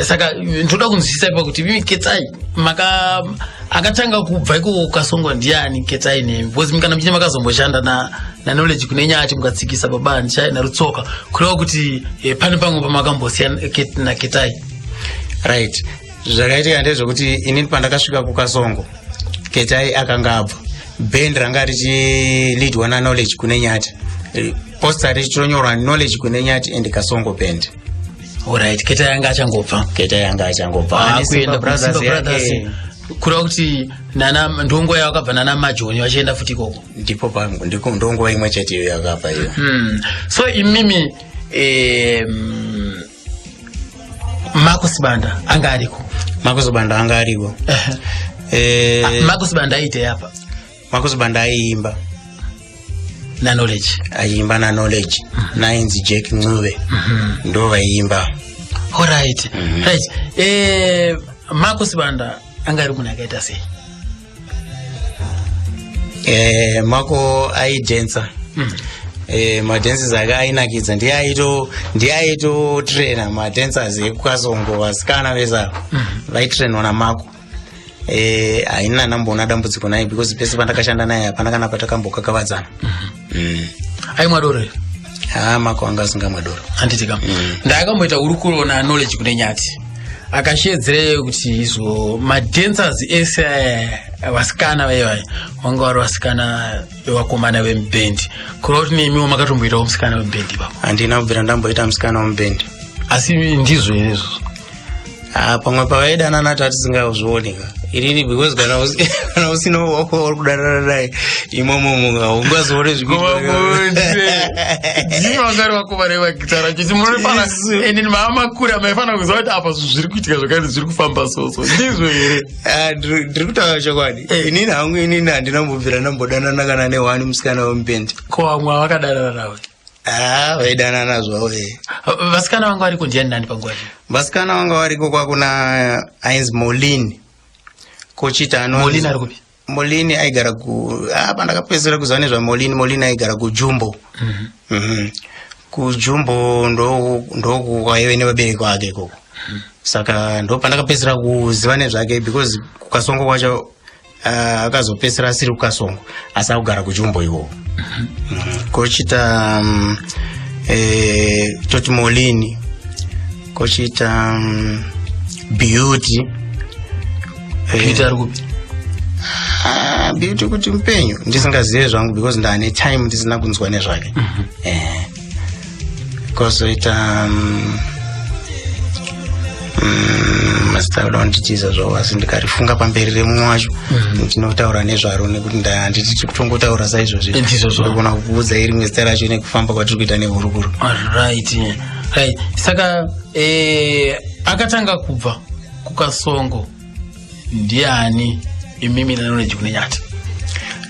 Saka ndoda kunzwisisa ipa kuti mimi Ketai maka akatanga kubva ikoko Kasongo ndiani, Ketai nemi? Because kana muchine makazomboshanda na Knowledge kune Nyati, mukatsikisa Baba Handishai naRutsoka, kureva kuti pane pamwe pamakambosiya naKetai. Right, zvakaitika ndezvekuti inini pandakasvika kukasongo, Ketai akanga abva. Band ranga richilidwa naKnowledge Kune Nyati, poster richitonyorwa Knowledge Kune Nyati and Kasongo Band. Alright, Ketai anga achangobva. Ketai anga achangobva. Ah, kuenda Simba Brothers kuSimba Brothers. yake. Kureva kuti nana ndonguva yakabva nana Majoni vachienda futi ikoko. Ndipo pangu ndiko ndonguva imwe chete iyo yakabva iyo. So imimi Marcus Banda anga ariko? Marcus Banda anga ariko. Ah, Marcus Banda aite apa? Marcus Banda aiimba. Na Knowledge? Aiimba na Knowledge, nainzi Jack Ncube, ndo vaiimba. Alright, right. Marcus Banda anga ari munhu akaita sei? Mako aidhensa. Madances ake ainakidza. Ndiye aitotraina madancers ekukasongo. Vasikana vese ava vaitrainwa naMako. Haina ndamboona dambudziko naye because pese pandakashanda naye hapana kana patakambokakavadzana. Aimwa doro here? Ha, Mako anga asingamwe doro. Handitika ndakamboita hurukuro naKnowledge Kune Nyati, akashedzere kuti izvo madancers ese aya, vasikana vaivai vanga vari vasikana vevakomana vemubhendi, kureva kuti nemiwo makatomboitawo musikana wemubhendi ipapo? Handina kubvira ndamboita musikana wemubhendi. Asi ndizvo here izvozvo? Ah, pamwe pavaidanana tatisingazvionika inini, because kana usina wako uri kudanana naye imomo haungazoone. Ndimi vangari vakomana vemagitara chiti munofana ende mava makura, maifana kuziva kuti apa zvinhu zviri kuitika zvakati zviri kufamba soso, ndizvo here? Ah, ndiri kutaura chokwadi. Inini hangu, inini handina kumbobvira ndambodanana kana nehwani musikana wemubhendi. Ko vamwe avakadanana navo? Ah, vaidanana zvavo e. Vasikana vanga variko ndiani nani panguva iyo? Vasikana vanga variko kwakuna ainzi Molin, kochita anonzi Molin ari kupi? Molin aigara ku, ah, pandakapedzisira kuziva nezvaMolin, Molin aigara kuJumbo. Kujumbo ndo kwaive nevabereki vake ikoko, saka ndo pandakapedzisira kuziva nezvake because kukasongo kwacho akazopedzisira asiri kukasongo asi akugara kujumbo ikoko. Kochita toti Molini, kochita Beauty. Beauty ari kupi? Ah, ah, Beauty kuti mupenyu ndisingazive zvangu because ndane time ndisina kunzwa nezvake. Kozoita mazita kuda kunditiza zvavo, asi ndikarifunga pamberi remumwe wacho ndinotaura nezvaro, nekuti handiti tiri kutongotaura saizvozvi. Ndizvozvo. Ndogona kukuudzai rimwe zita racho nekufamba kwatiri kuita nehurukuro. Right, saka akatanga kubva kuKasongo ndiani, imimi naKnowledge Kunenyati?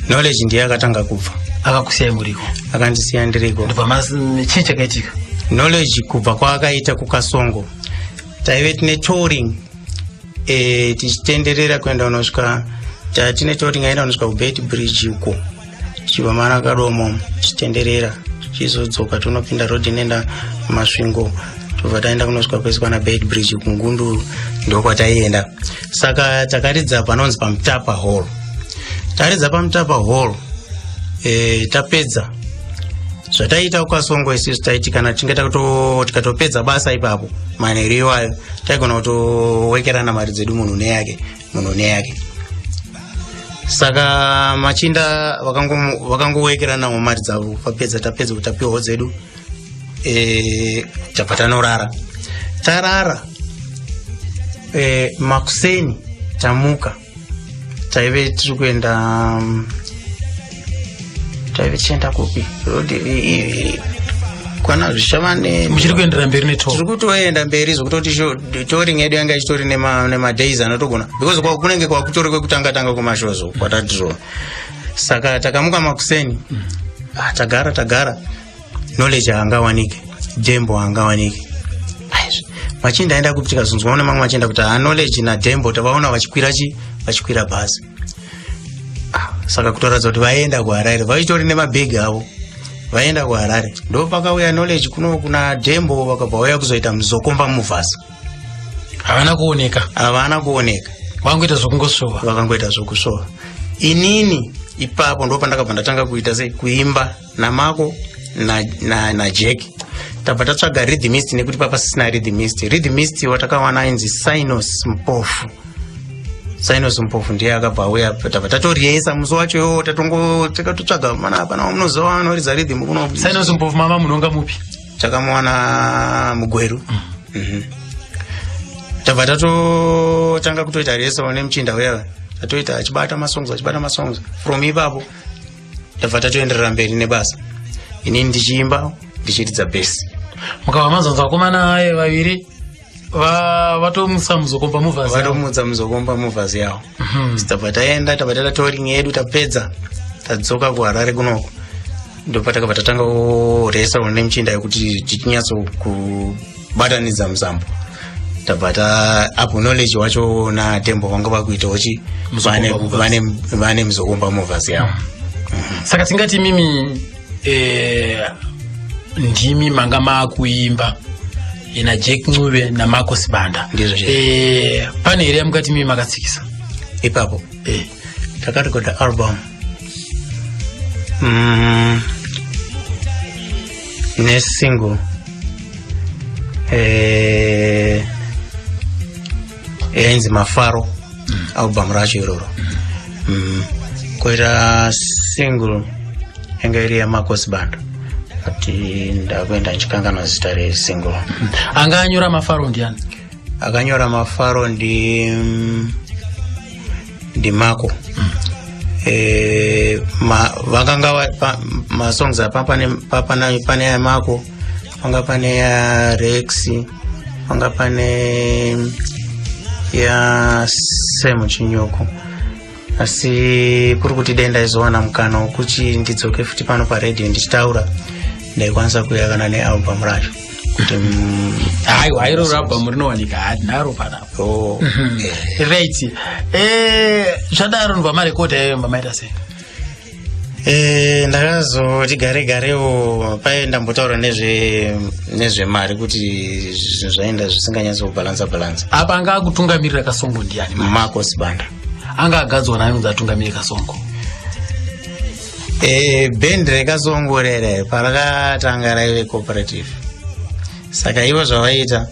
Knowledge ndiye akatanga kubva. Akakusiyai muriko? Akandisiya ndiriko. Ndobva chii chakaitika? Knowledge kubva kwaakaita kuKasongo, taive tine touring, tichitenderera kuenda unosvika, tine touring aenda unosvika kuBeitbridge uko, tichibva mana Kadomo, tichitenderera, tichizodzoka, tonopinda road inoenda Masvingo, tobva taenda kunosvika kwese kwana Beitbridge, kuNgundu, ndokwataienda. Saka takaridza panonzi paMutapa Hall. Taridza paMutapa Hall, tapedza zvataita kuKasongo isusu, taiti kana tichinge tikatopedza basa ipapo manheru iwayo, taigona kutowekerana mari dzedu, munhu neyake, munhu neyake. Saka machinda vakangowekeranawo mari dzavo. Papedza, tapedza kuti tapiwawo dzedu, tabva tanorara. Tarara, makuseni tamuka, taive tiri kuenda, taive tichienda kupi? Road kwana zvichava ne Muchiri kuenderera mberi netour? Tiri kutoenda mberi, zvokutoti touring yedu yanga ichitori nemadays anotogona, because kunenge kwakutori kwekutanga tanga kumashows kwatatiro. Saka takamuka makuseni, ah, tagara tagara, Knowledge haangawanike, Dembo haangawanike. Aizvi, machinda aenda kupi? Tikazonzwa nemamwe machinda kuti ha, Knowledge naDembo tavaona vachikwira chi vachikwira bhazi. Ah, saka kutoratidza kuti vaenda kuHarare, vaitori nemabhegi avo, vaenda kuHarare. Ndo pakauya Knowledge kuno kuna Dembo, vakabva vauya kuzoita Muzokomba Movers. Havana kuoneka? Havana kuoneka. Vangoita zvokungosvova? Vakangoita zvokusvova. Inini ipapo ndo pandakabva ndatanga kuita sei, kuimba naMako naJack na Jack. Tabva tatsvaga rhythmist, nekuti papasisina rhythmist. Rhythmist watakawana ainzi Sinos Mpofu. Sinos Mpofu ndiye akabva auya. Tabva tatoriesa musi wacho iwowo, tatongo takatotsvaga mana, pana wamunoziva anoridza rhythm kuno? Sinos Mpofu mama munonga mupi? Takamuwana muGweru. Tabva tatotanga kutoita rehearsal nemuchinda uya, tatoita achibata masongs, achibata masongs. From ipapo tabva tatoenderera mberi nebasa, inini ndichiimba, ndichiridza bhesi. Mukava manzanza vakomana aye vaviri vatomusa Muzokomba Movers yavo. Vatomutsa Muzokomba Movers yavo. Tabva taenda, tabva taita touring yedu, tapedza, tadzoka kuHarare kunoko, ndopatakabva tatanga kuresa nemuchinda yekuti tichinyatso kubatanidza musambo. Tabva ta apo Knowledge wacho naTembo vanga vakuitawo chi Muzokomba Movers. Vane Muzokomba Movers yavo. Saka tingati mimi ndimi manga maakuimba naJack Ncube naMarco Sibanda? Ndizvo chaizvo. Pane here yamukati mimi makatsikisa? Ipapo takarekodha album nesingle, yainzi Mafaro, album racho iroro. Koita single yanga iri yaMarco Sibanda, ati ndakuenda ndichikanganwa zita resingle. Anga anyora Mafaro ndiani? Akanyora Mafaro ndiMako. Vakanga masongs apa pane yaMako, panga pane yaRex, panga pane ya Semu Chinyoko. Asi kuri kuti dai ndaizowana mukana wekuti ndidzoke futi pano paredhiyo ndichitaura, ndaikwanisa kuuya kana nealbum racho kuti Aiwa, iroro album rinowanika, hatinaro panapa. Oh, Right, zvadaro ndobva marekodha iyoyo, mamaita sei? Ndakazoti gare garewo paye ndambotaura nezvemari kuti zvinhu zvaenda zvisinganyatso bhalansa. Apa anga akutungamirira Kasongo ndiani? Marco Sibanda. Anga agadzwa nani kunzi atungamirire Kasongo? Bhendi reKasongo rere parakatanga raive cooperative. Saka ivo zvavaiita,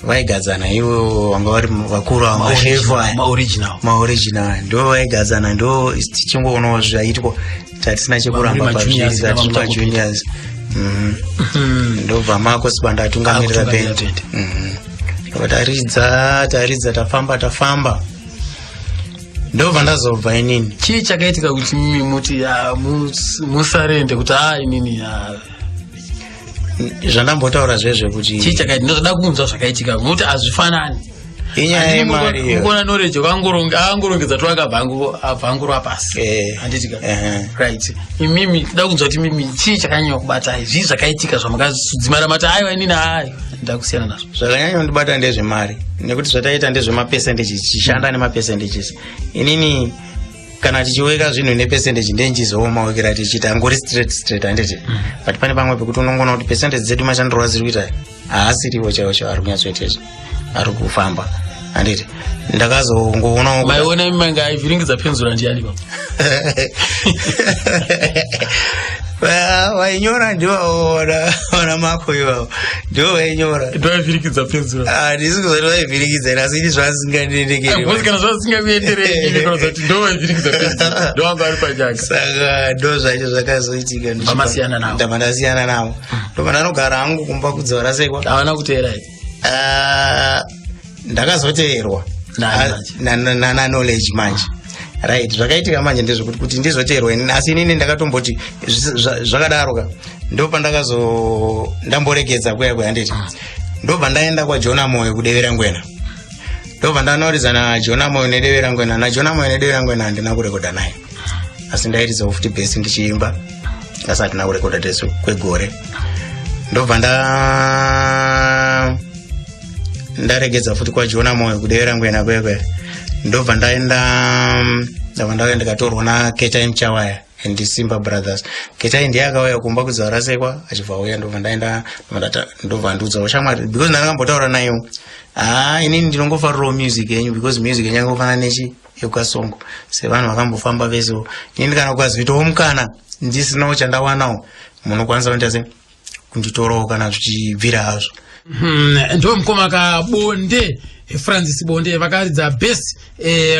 Vaigadzana ivo vanga vari vakuru ava, mashefu aya. Maoriginal. Maoriginal ndo vaigadzana, ndo tichingoonawo zvaitwa, tatisina chekuramba Vari pazviri majuniors, tatiri navamutako. majuniors. Ndobva Mako Sibanda atungamirira Akutungamirira band. band. Ndobva taridza, taridza, tafamba, tafamba, ndobva ndazobva inini. Chii chakaitika kuti mimi muti ah, musarende kuti a inini ah, Zvandambotaura zvezve kuti Chii chakaitika? Ndinozoda kunzwa zvakaitika nokuti hazvifanani. Inyaya yemari iyo. Mukona Knowledge akangorongedza tu akabva abva angorwa pasi. Handiti ka? Right, imimi toda kunzwa kuti imimi chii chakanyanya kubatai, zvii zvakaitika zvamakasudzimara mati aiwa, inini hai, ndakusiyana nazvo? Zvakanyanya kundibata ndezvemari, nekuti zvataita ndezvemapercentage, tichishanda nemapercentages. Inini kana tichiweka zvinhu nepercentage ndenjizoomawekera tichiita angori straight straight, handiti? But pane pamwe pekuti unongoona kuti percentage dzedu mashandiro adziri kuita haasiriwo chaiwo chaiwo ari kunyatsoita izvo ari kufamba, handiti? Ndakazongoonawo Maiona imi manga aivhiringidza penzura ndiani baba? Vainyora ndivo vana Mako ivavo, ndivo vainyora. Ndoaivhiringidza penzura? Handisi kuzoti vaivhiringidza ine, asi ini zvasingandiendekeri. Because kana zvasingakuenderei kuratidza kuti ndo vaivhiringidza penzura, ndo vanga vari panyanga. Saka ndo zvacho zvakazoitika. Vamasiyana navo. Ndabva ndasiyana navo, ndobva ndanogara hangu kumba kudzora sekwa. Havana kuteera here? Ndakazoteerwa. Nani Ah, manje? na Knowledge manje. Right, zvakaitika manje ndezvekuti kuti ndizoteerwa inini, asi inini ndakatomboti zvakadaro ka, ndo pandakazo ndamboregedza kuya kuya, handiti? Ndobva ndaenda kwaJona Moyo kudevera ngwena, ndobva ndanoridza naJona Moyo nedevera ngwena. NaJona Moyo nedevera ngwena handina kurekodha naye, asi ndairidzawo futi bhesi ndichiimba, asi hatina kurekodha tese kwegore. Ndobva ndaregedza futi kwaJona Moyo kudevera ngwena kwekwe, ndobva ndaenda, ndabva ndauya ndikatorwa naKetai Muchawaya and Simba Brothers. Ketai ndiye akauya kumba kudzava rasekwa achibva auya, ndobva ndaenda, ndobva ndiudzawo shamwari, because ndakambotaura nayo, haa, inini ndinongofarirawo music yenyu, because music yenyu yangofanana nechi yekukasongo sevanhu vakambofamba vesewo. Inini kana kukazoitawo mukana ndisinawo chandawanawo, munokwanisa kuita se kunditorawo kana zvichibvira hazvo. Ndo mukoma kaBonde, Francis Bonde, vakaridza bass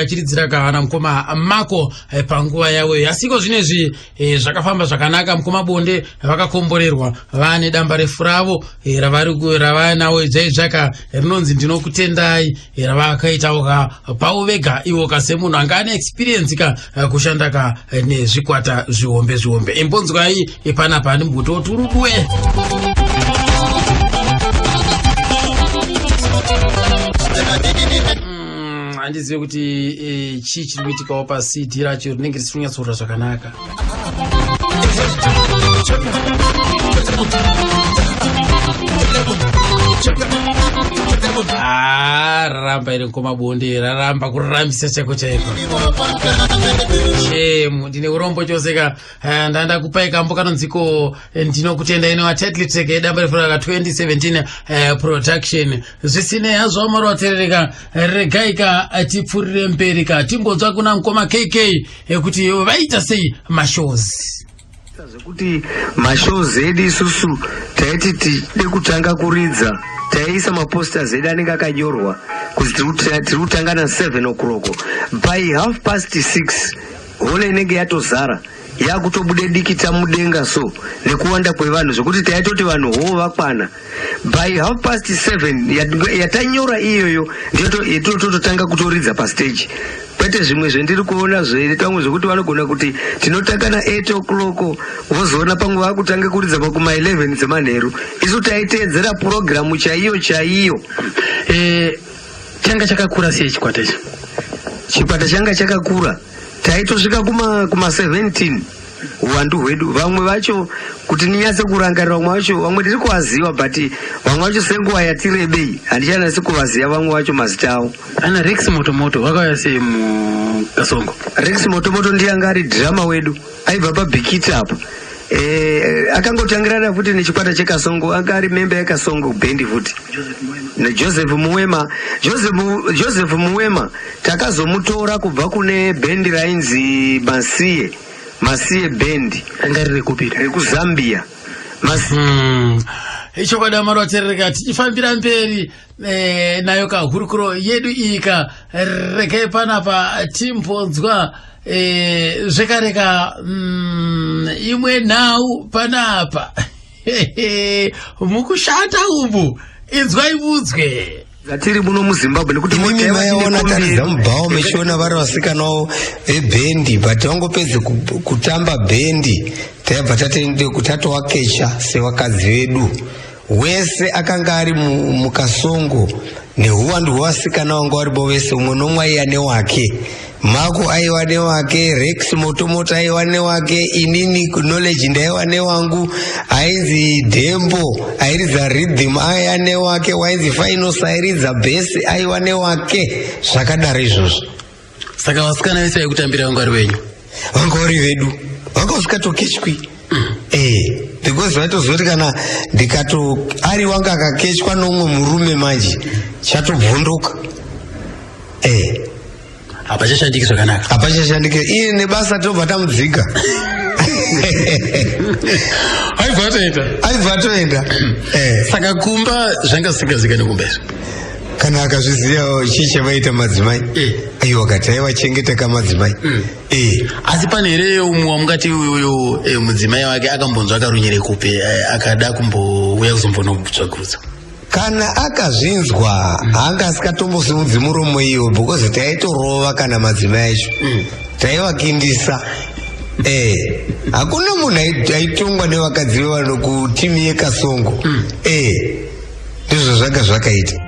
achiridzira kana mukoma Mako panguva yavo. Asiko zvinezvi zvakafamba zvakanaka, mukoma Bonde vakakomborerwa vane damba refu ravo ravanawo dzaizvaka rinonzi Ndinokutendai, ravakaitawo ka pavo vega ivo ka semunhu anga ane experience ka kushanda ka nezvikwata zvihombe zvihombe. Imbonzwai panapa animbuto turudwe. Handizive kuti chii chiri kuitikawo paCD racho rinenge risiri kunyatsoura zvakanaka. Ah, raramba iri ngoma Bonde, raramba kurarambisa chaiko chaiko. Shemu, ndine urombo chose ka. Ndanda kupai kambo kanonziko Ndinokutenda, inova title track yedamba refu ka 2017 production. Zvisinei hazvo, amari waterereka, regai ka tipfurire mberi ka timbonzwa kuna mukoma KK kuti vaita sei mashows. Zvekuti mashows edu isusu taiti tide kutanga kuridza, taiisa maposters edu anenge akanyorwa kuti tiri kutanga na7 o'clock. By half past 6 hall inenge yatozara, yakutobude dikita mudenga so nekuwanda kwevanhu, zvekuti taitoti vanhu hoo vakwana by half past 7 yatanyora iyoyo, ndiyo tototanga kutoridza pastage, kwete zvimwe zvendiri kuona zvetamwe zvekuti vanogona kuti tinotanga na8 o'clock, vozoona pamwe vakutange kuridza pakuma 11 dzemanheru. Isu taiteedzera purogiramu chaiyo chaiyo. Changa chakakura sei chikwata ichi? Chikwata changa chakakura, taitosvika kuma 17 uwandu hwedu. Vamwe vacho kuti ndinyatse kurangarira, vamwe vacho, vamwe tiri kuvaziva, but vamwe vacho senguva yatirebei handichanatsi kuvaziva vamwe vacho mazita avo. Ana Rex Motomoto vakauya sei muKasongo? Rex Motomoto ndiye anga ari drummer wedu, aibva paBhikiti apo. Akangotangirana futi nechikwata cheKasongo, anga ari member yeKasongo bhendi futi. NaJoseph Muwema, Joseph Muwema takazomutora kubva kune bhendi rainzi Masiye Bhendi. Ranga riri kupi? RekuZambia. Ichokwadi amaroterereka tichifambira mberi eh, nayo kahurukuro yedu iyika regai panapa timbonzwa eh, zvekareka mm, imwe nhau panapa mukushata umu inzwai mudzwe Tiri muno muZimbabwe nekuti Imimi maiona taridza mubhawa mechiona vari vasikanawo vebhendi but vangopedze kutamba bhendi taibva tatende tatowakecha sevakadzi vedu wese akanga ari mukasongo nehuwandu hwevasikana vanga varipo vese umwe nomwe aiya newake mako aiwa newake rex motomoto aiwa newake inini knowledge ndaiwa newangu ainzi dembo airidza rhythm aiya newake wainzi finos airidza bhesi aiwa newake zvakadaro izvozvo saka vasikana vese vaikutambira vanga vari venyu vanga vari vedu vanga vasikatokechwi mm. eh, because vaitoziva kuti kana ndikato ari wanga akakechwa noumwe murume manje chatobvunduka eh. hapachashandiki zvakanaka hapachashandiki iye nebasa tobva tamudzika aibva atoenda aibva atoenda eh. saka kumba zvanga zvisingazikani kumba izvo kana akazviziva chii chavaita madzimai eh. aiwa kati aivachengeta kamadzimai mm. eh. asi pane here umwe wamungati uyu mudzimai wake akambonzwa akarunyere kupi akada kumbouya kuzombonotsvakurudza kana akazvinzwa mm. anga asikatombosumudzi muromo iyo because taitorova kana madzimai acho mm. taivakindisa eh hakuna munhu aitongwa nevakadzi vevanhu kutimu yekasongo mm. eh ndizvo zvanga zvakaita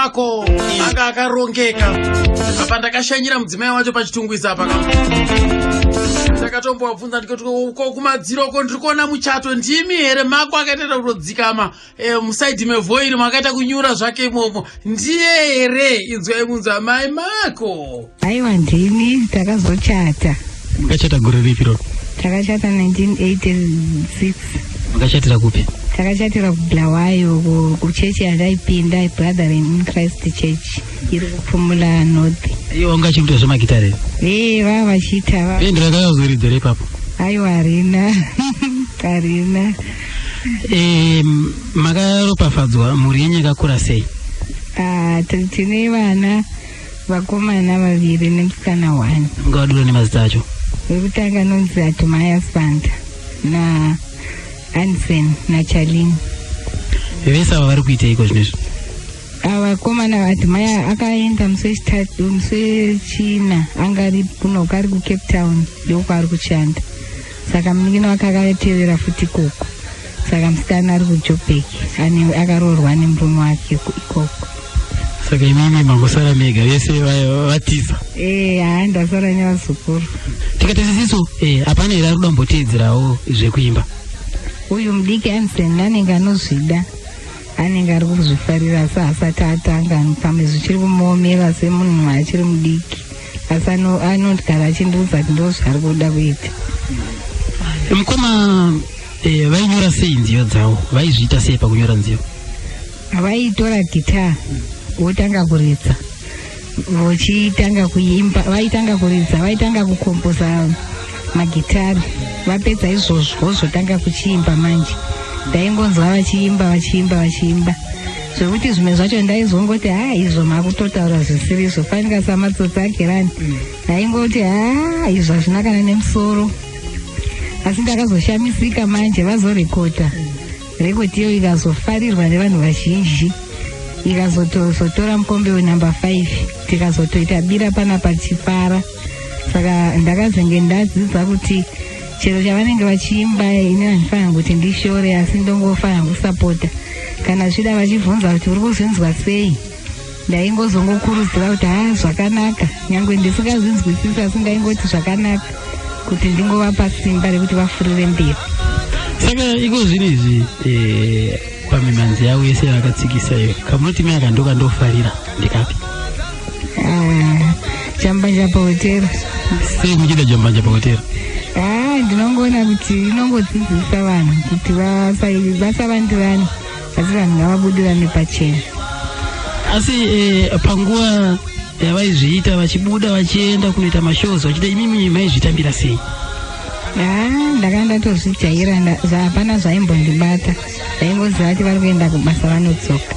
mako anga akarongeka apa ndakashanyira mudzimai wacho pachitungwiza apa ndakatombovabvunza ndikati ko kumadziro ko ndiri kuona muchato ndimi here mako akaita kutodzikama e, musaidhi mevhoiri makaita kunyura zvake imomo ndiye here inzwai munzwa mai mako aiwa ndini takazochata makachata gore ripi roro takachata 1986 makachatira kupi takachatira kubulawayo kuchechi yandaipinda brethren in christ church iri kupfumula north iye wanga achikuita zvemagitare ee vava vachiita bhendi rakazoridza ipapo aiwa harina harina e, makaropafadzwa mhuri yenyu yakakura sei ah, tine vana Vakomana vaviri nemusikana one. Ungavadura nemazita acho? Wekutanga anonzi Atumaya Spanda na Anson naCharlene. Vese ava vari kuiteiko zvino izvi? Vakomana Admire akaenda musi wechitatu musi wechina anga ari kuno ari kuCape Town ndokwaari kushanda. Saka munin'ina wake akatevera futi ikoko. Saka musikana ari kuJoburg ane akaroorwa nemurume wake ikoko. Saka imimi mangosara mega vese vatiza? Eh, haa ndasara nevazukuru. Tikati sisiso eh, hapana here ari kuda kumboteedzerawo zvekuimba? Uyu mudiki Anson anenge anozvida. Anenge ari kuzvifarira asi haasati atanga pamwe zvichiri kumuomera semunhu achiri mudiki asi anogara achindiudza kuti ndo zvaari kuda kuita. Mukoma eh, vainyora sei nziyo dzavo? Vaizviita sei pakunyora nziyo? Vaitora guitar votanga kuridza vochitanga kuimba vaitanga kuridza vaitanga kukomposa magitari vapedza izvozvo vozotanga kuchiimba manje ndaingonzwa vachiimba vachiimba vachiimba zvekuti zvimwe zvacho ndaizongoti ha izvo makutotaura zvisiri izvo fanika samatsotsi agerani ndaingoti ha izvo hazvina kana nemusoro asi ndakazoshamisika manje vazorekota Record iyo ikazofarirwa nevanhu vazhinji ikazotozotora mukombe wenumber 5 tikazotoita bira panapa tichifara saka ndakazenge ndadzidza kuti chero chavanenge vachiimba ini handifanira kuti ndishore asi ndongofanira kusapota kana zvida vachibvunza kuti uri kuzvinzwa sei ndaingozongokurudzira kuti haa zvakanaka nyangwe ndisingazvinzwisisi asi ndaingoti zvakanaka kuti ndingovapa simba rekuti vafurire mberi. Saka iko zvino izvi eh, pamimhanzi yavo yese yavakatsikisa iyo kamunoti mai aka ndokandofarira ndekapi? Ah, jambanja pahotera. Sei muchida jambanja pahotera? Ah, ndinongoona kuti inongodzidzisa vanhu kuti vasavandirane asi vanhu ngavabudirane pachena. Asi eh, panguva yavaizviita vachibuda vachienda kunoita mashows vachiita imimi maizvitambira sei? Haa ndakanga ndatozvijaira hapana zvaimbondibata ndaingoziva kuti vari kuenda kubasa vanodzoka.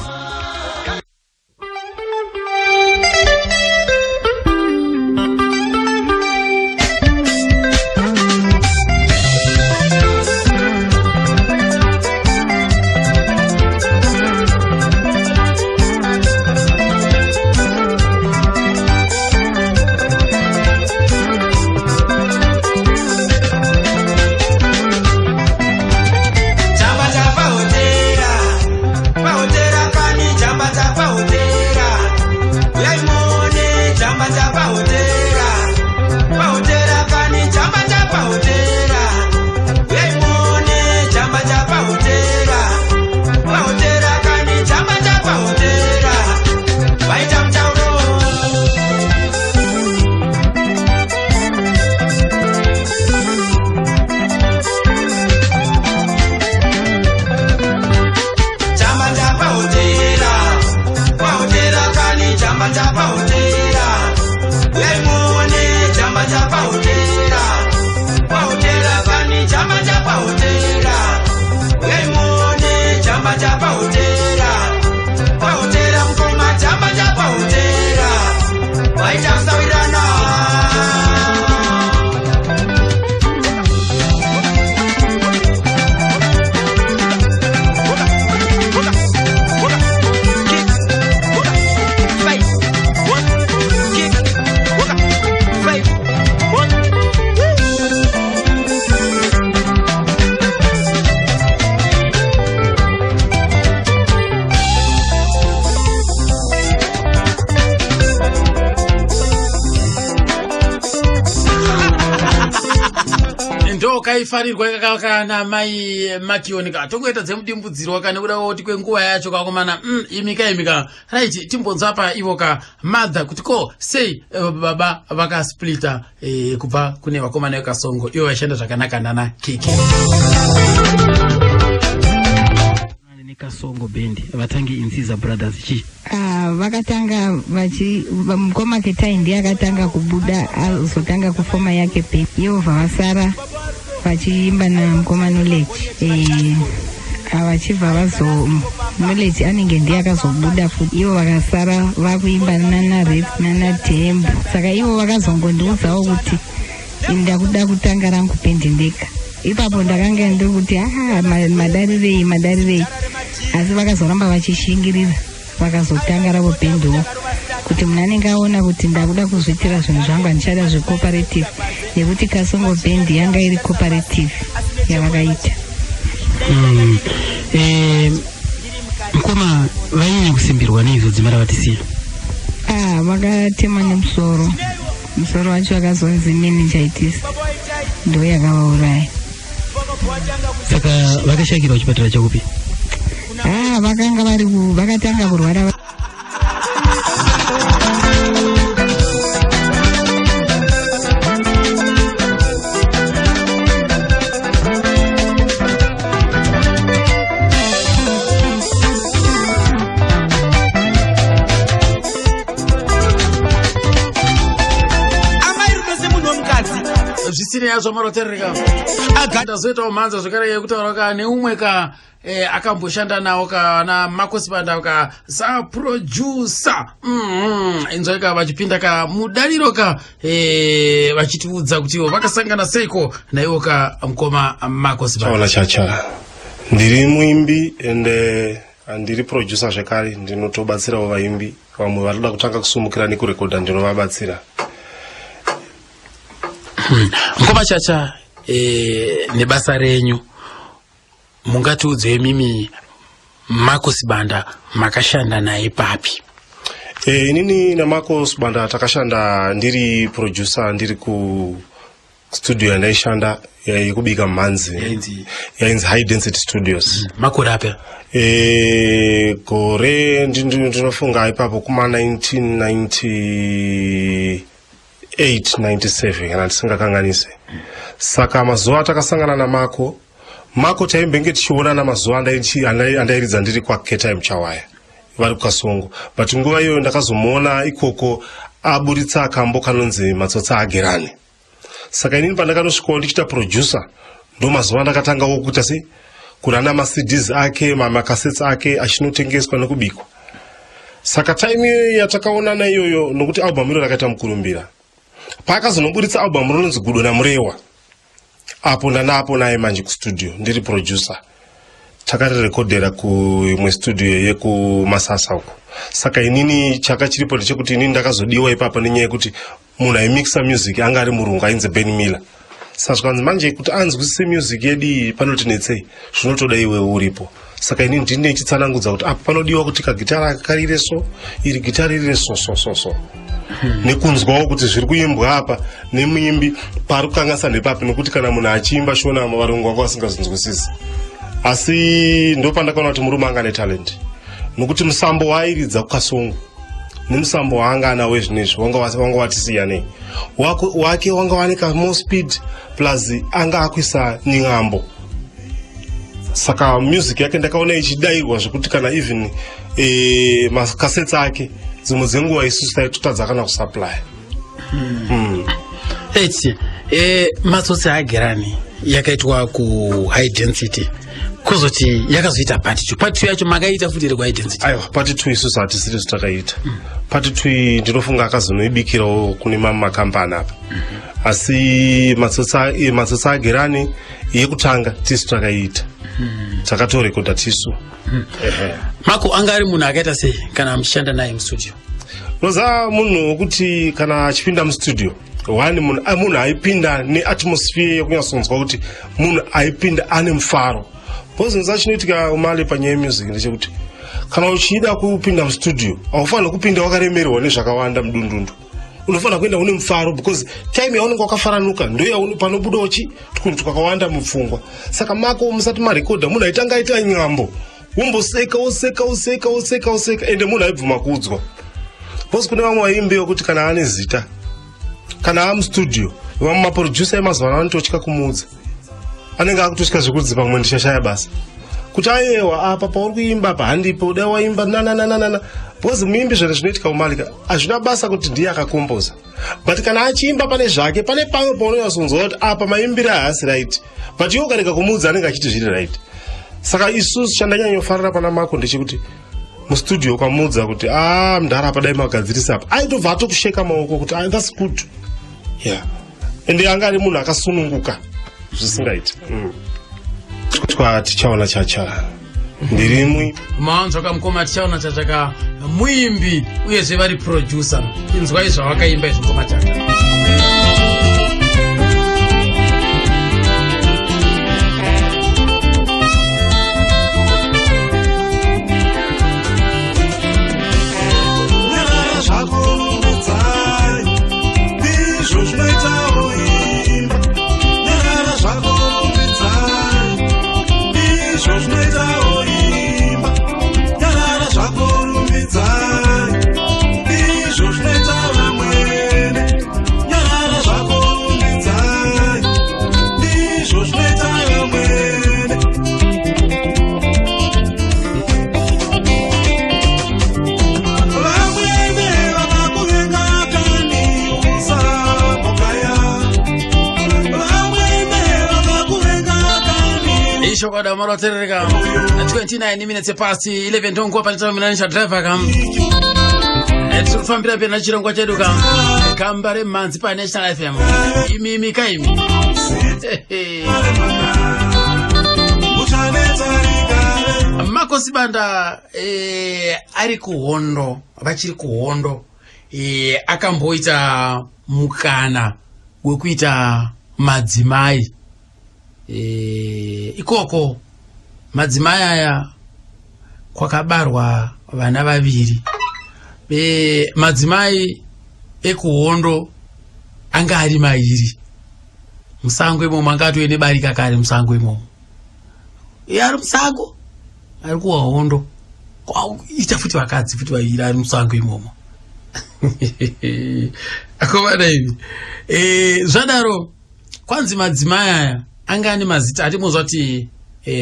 Ndokaifarirwa kana mai Makioni ka tongoita dzemudimbudzirwa ka nekuda kuti kwenguva yacho kakomana mm, imika imika right timbonzwa pa ivo ka mother kuti ko sei eh, baba vakasplita eh, kubva kune vakomana vekasongo ivo vaishanda zvakanaka nana kiki nekasongo band vatange Insiza Brothers chi Ah, vakatanga vachi mukoma Ketai ndiye akatanga kubuda azotanga kufoma yake band ivo vasara vachiimba namukoma Knowledge eh, vachibva vazo Knowledge anenge ndiye akazobuda futi. Ivo vakasara vakuimba nana Rep nana Tembo. Saka ivo vakazongondiudzawo kuti ndakuda kutanga rangu pendi ndega. Ipapo ndakanga ndiri kuti ah, madarirei madarirei, asi vakazoramba vachishingirira vakazotanga ravo pendiwo kuti munhu anenge aona kuti ndakuda kuzviitira zvinhu zvangu, handichada zvecooperative, nekuti Kasongo Band yanga iri cooperative yavakaita. Mukoma vainyanya kusimbirwa neizvo dzimba ravatisiya? Ah, vakatema nemusoro. Musoro wacho akazonzi meningitis, ndo yakavauraya. Saka vakashayikirwa chipatara chakupi? Ah, vakanga vari vakatanga kurwara. Amai rudo semunhu womukadzi. Zvisinei hazvo, maroterereka, ndazoitawo mhanza zvakare yekutaura ka neumwe ka akamboshanda nawo kana Marco Sibanda ka saproducer. Inzwai ka vachipinda ka mudariro ka vachitiudza kuti ivo vakasangana seiko naiwo ka mukoma Marco Sibanda. Chaona Chacha, ndiri muimbi ende ndiri producer zvekare. Ndinotobatsirawo vaimbi vamwe varikuda kutanga kusumukira nekurekodha, ndinovabatsira. Mukoma Chacha, nebasa renyu mungatiudzei mimi Marco Sibanda makashanda naye papi? Inini naMarco Sibanda takashanda ndiri producer, ndiri ku studio yandaishanda yekubika mhanzi. Yainzi? Yainzi High Density Studios. Makore api? Gore ndinofunga ipapo kuma 1998 97 kana ndisingakanganise. Saka mazuva atakasangana naMarco, Marco taimbenge tichionana mazuva andairidza ndiri kwaKetime Chawaya, vari kuKasongo, but nguva iyoyo ndakazomuona ikoko aburitsa kambo kanonzi Matsotsa Agerani. Saka inini pandakanosvikawo ndichiita producer, ndo mazuva andakatangawo kuita sei, kurana maCDs ake, macassettes ake achinotengeswa nekubikwa. Saka time iyoyo yatakaonana iyoyo, nokuti album iro rakaita mukurumbira, paakazonoburitsa album rinonzi Gudo naMurewa, apo ndanapo naye manje kustudio ndiri producer, takarirekodhera kuimwe studio yekuMasasa uko. Saka inini chaka chiripo ndechekuti inini ndakazodiwa ipapo nenyaya yekuti munhu aimixa music anga ari murungu ainzi Ben Miller. Saka zvikanzi manje kuti anzwisise music yedu iyi panoti netsei, zvinotoda iwe uripo. Saka inini ndine chitsanangudza kuti apa panodiwa kuti kagitara aka karire so, iri gitara rire so so so so, nekunzwawo kuti zviri kuimbwa apa nemuimbi pari kukanganisa ndepapi, nekuti kana munhu achiimba Shona varungu vanga vasingazinzwisisi. Asi ndopandakaona kuti murume anga netalent, nokuti musambo waairidza kuKasongo nemusambo waanga anawo izvinezvi wanga watisiyanei. Wake wanga wanika more speed, plus anga akuisa nyingambo. Saka music yake ndakaona ichidayirwa zvekuti kana even macassettes ake dzimwe dzenguva isusu taitotadza kana kusupply. Eti Matsotsi Agerani yakaitwa ku High Density, kuzoti yakazoita part two. Part two yacho makaita futi iri kuHigh Density? Aiwa, part two isusu hatisiri takaita. Part two iyi ndinofunga akazonoibikirawo kune mamwe makambani apa, asi Matsotsi Agerani yekutanga tisu takaita, takatorekodha tisu. Ehe. Marco anga ari munhu akaita sei kana muchishanda naye mustudio? Unoziva munhu wekuti kana achipinda mustudio one, munhu munhu aipinda neatmosphere yekunyatsonzwa kuti munhu aipinda ane mufaro, because nza chinoitika umale panyaya yemusic ndechekuti kana uchida kupinda mustudio haufanira kupinda wakaremerwa nezvakawanda mudundundu. Unofanira kuenda une mufaro, because time yaunenge wakafaranuka ndo panobudawo chi twunhu twakawanda mupfungwa. Saka Marco musati marekodha, munhu aitanga aita nyambo, womboseka, woseka, woseka, woseka, woseka, ende munhu aibvuma kuudzwa, because kune vamwe vaimbi vekuti kana ane zita, kana amustudio, vamwe maproducer emazuva ano anototya kumuudza, anenge akutotya zvekudzi pamwe ndichashaya basa, kuti ayewa apa pauri kuimba apa handipo, dai waimba nanananana, because muimbi zvene zvinoitika kumalika hazvina basa kuti ndiye akakomboza, but kana achiimba pane zvake, pane pamwe paunonyatsonzwa kuti apa maimbiro haasi right, but iwe ukarega kumuudza anenge achiti zviri right. Saka isusu chandanyanyofarira pana Mako ndechekuti mustudio ukamuudza kuti a ah, mdhara apa dai magadzirisa apa, aitobva atokusheka maoko kuti ah, that's good. Yeah, ende anga ari munhu akasununguka zvisingaiti. Twa Tichaona Chacha, ndirimwi. Mawanzwa kamukoma Tichaona Chacha ka muimbi uyezve vari producer. Inzwai zvavakaimba izvo mukoma Chacha. Nyarara zvako Rumbidzai, ndizvo zvinoitawo imba. Nyarara zvako Rumbidzai, ndizvo zvinoitawo imba. Nyarara zvako Rumbidzai, ndizvo zvinoita vamwene. Nyarara zvako Rumbidzai, ndizvo zvinoita vamwene. Vamwene vakakuvenga kani usambogaya. Vamwene vakakuvenga kani. Ishokwada maroterereka 29 minutes past 11, tonguva pane taminanisha driver kam. Tiri kufambira mberi nachirongwa chedu ka Gamba Remhanzi paNational FM. Imimi kaimi. Uchanetsarikare. Mako Sibanda ari kuhondo, vachiri kuhondo, akamboita mukana wekuita madzimai ikoko. Madzimai aya kwakabarwa vana vaviri. Madzimai ekuhondo anga ari mairi musango imomo, anga atove nebarika kare musango imomo. Iye ari musango ari kuwa hondo, ita futi vakadzi futi vaviri ari musango imomo. Akomana imi, zvadaro kwanzi madzimai aya anga ane mazita atimozwa kuti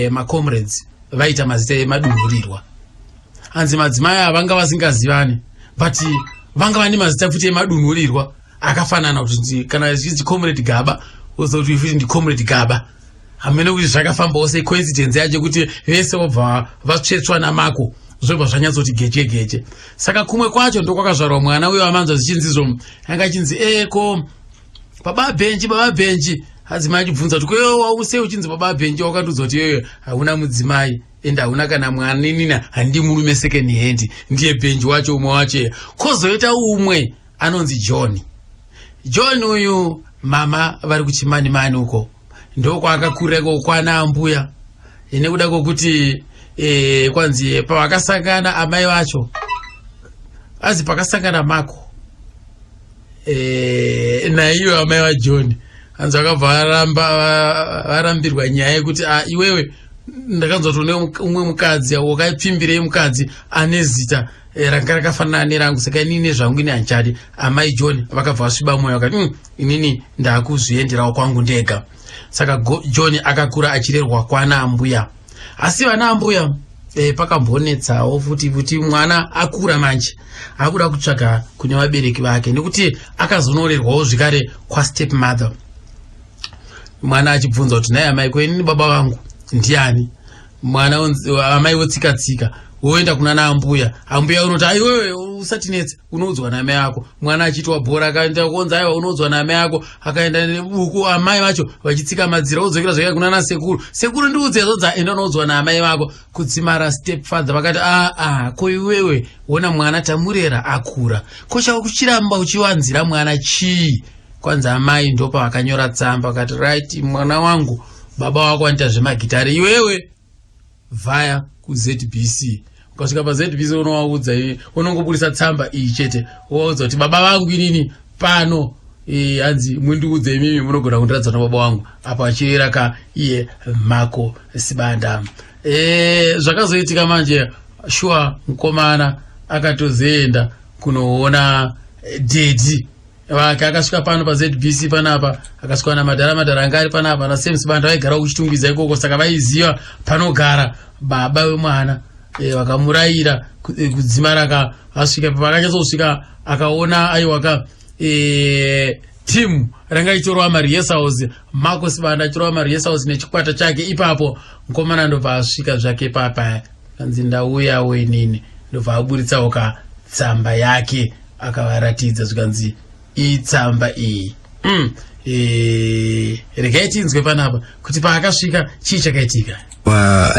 macomrades vaita mazita emadunhurirwa. Hanzi madzimai aya vanga vasingazivani, but vanga vane mazita futi emadunhurirwa akafanana, kuti kana zvichinzi Comrade Gaba, wozoti futi ndi Comrade Gaba. Hamene kuti zvakafambawo sei, coincidence yacho kuti vese vobva vatsvetswa naMako, zvobva zvanyatsoti geche geche. Saka kumwe kwacho ndokwakazvarwa mwana uyo amanzwa zvichinzizvo, anga achinzi eko Baba Bhenji, Baba Bhenji. Adzimai achibvunza kuti kwewe sei uchinzi Baba Bhenji, wakandiudza kuti iwewe hauna mudzimai ende hauna kana mwana, inini handidi murume second hand. Ndiye Bhenji wacho, umwe wacho. Kwozoita umwe anonzi John. John uyu mama vari kuChimanimani uko, ndokwaakakurira ikoko kwana ambuya, nekuda kwokuti kwanzi pavakasangana amai vacho, azi pakasangana Mako naiyo amai vaJohn, hanzi vakabva varamba, varambirwa nyaya yekuti ah, iwewe ndakanzwa kuti une umwe mukadzi, wakapfimbirei mukadzi ane zita ranga rakafanana nerangu? Saka inini nezvangu ini handichadi. Amai John vakabva vasviba mwoyo, vakati inini ndakuzvienderawo kwangu ndega. Saka John akakura achirerwa kwana ambuya, asi vana ambuya pakambonetsawo futi kuti mwana akura manje akuda kutsvaga kune vabereki vake, nekuti akazonorerwawo zvikare kwastep mother. Mwana achibvunza kuti nhai amai, kwenini baba vangu ndiani? Mwana amai votsika tsika, woenda kuna naambuya. Ambuya unoti, aiwewe usatinetse, unoudzwa naamai ako. Mwana achiitwa bhora, akaenda kuonza, aiwa, unoudzwa naamai ako. Akaenda nebuku, amai vacho vachitsika madzira, wodzokera zvakare kuna nasekuru. Sekuru, ndiudze zodza, enda unoudzwa naamai vako. Kudzimara step father vakati, aa, ko iwewe wona mwana tamurera akura, ko chauchiramba uchiwanzira mwana chii? Kwanzi amai ndopavakanyora tsamba, vakati, right, mwana wangu, baba wako anoita zvemagitare, iwewe vhaya kuZBC. Ukasvika paZBC unovaudza, unongobudisa tsamba iyi chete, wovaudza kuti baba vangu inini pano, hanzi mundiudze imimi munogona kundiradza nababa wangu. Apa achirera ka iye Mako Sibanda. Zvakazoitika manje, shuwa mukomana akatozoenda kunoona daddy vake. Akasvika pano paZBC panapa, akasvika namadhara, madhara anga ari panapa naSam Sibanda, vaigara kuChitungwiza ikoko, saka vaiziva panogara baba wemwana. Vakamurayira kudzimara vasvika. Pakanyatsosvika akaona aiwaka. Team ranga ichirova marehearsals, Marco Sibanda achirova marehearsals nechikwata chake ipapo. Mukomana ndobva asvika zvake papa, kanzi ndauyawo inini, ndobva aburitsawo ka tsamba yake akavaratidza, zvikanzi itsamba iyi. Regai tinzwe panapa kuti paakasvika chii chakaitika.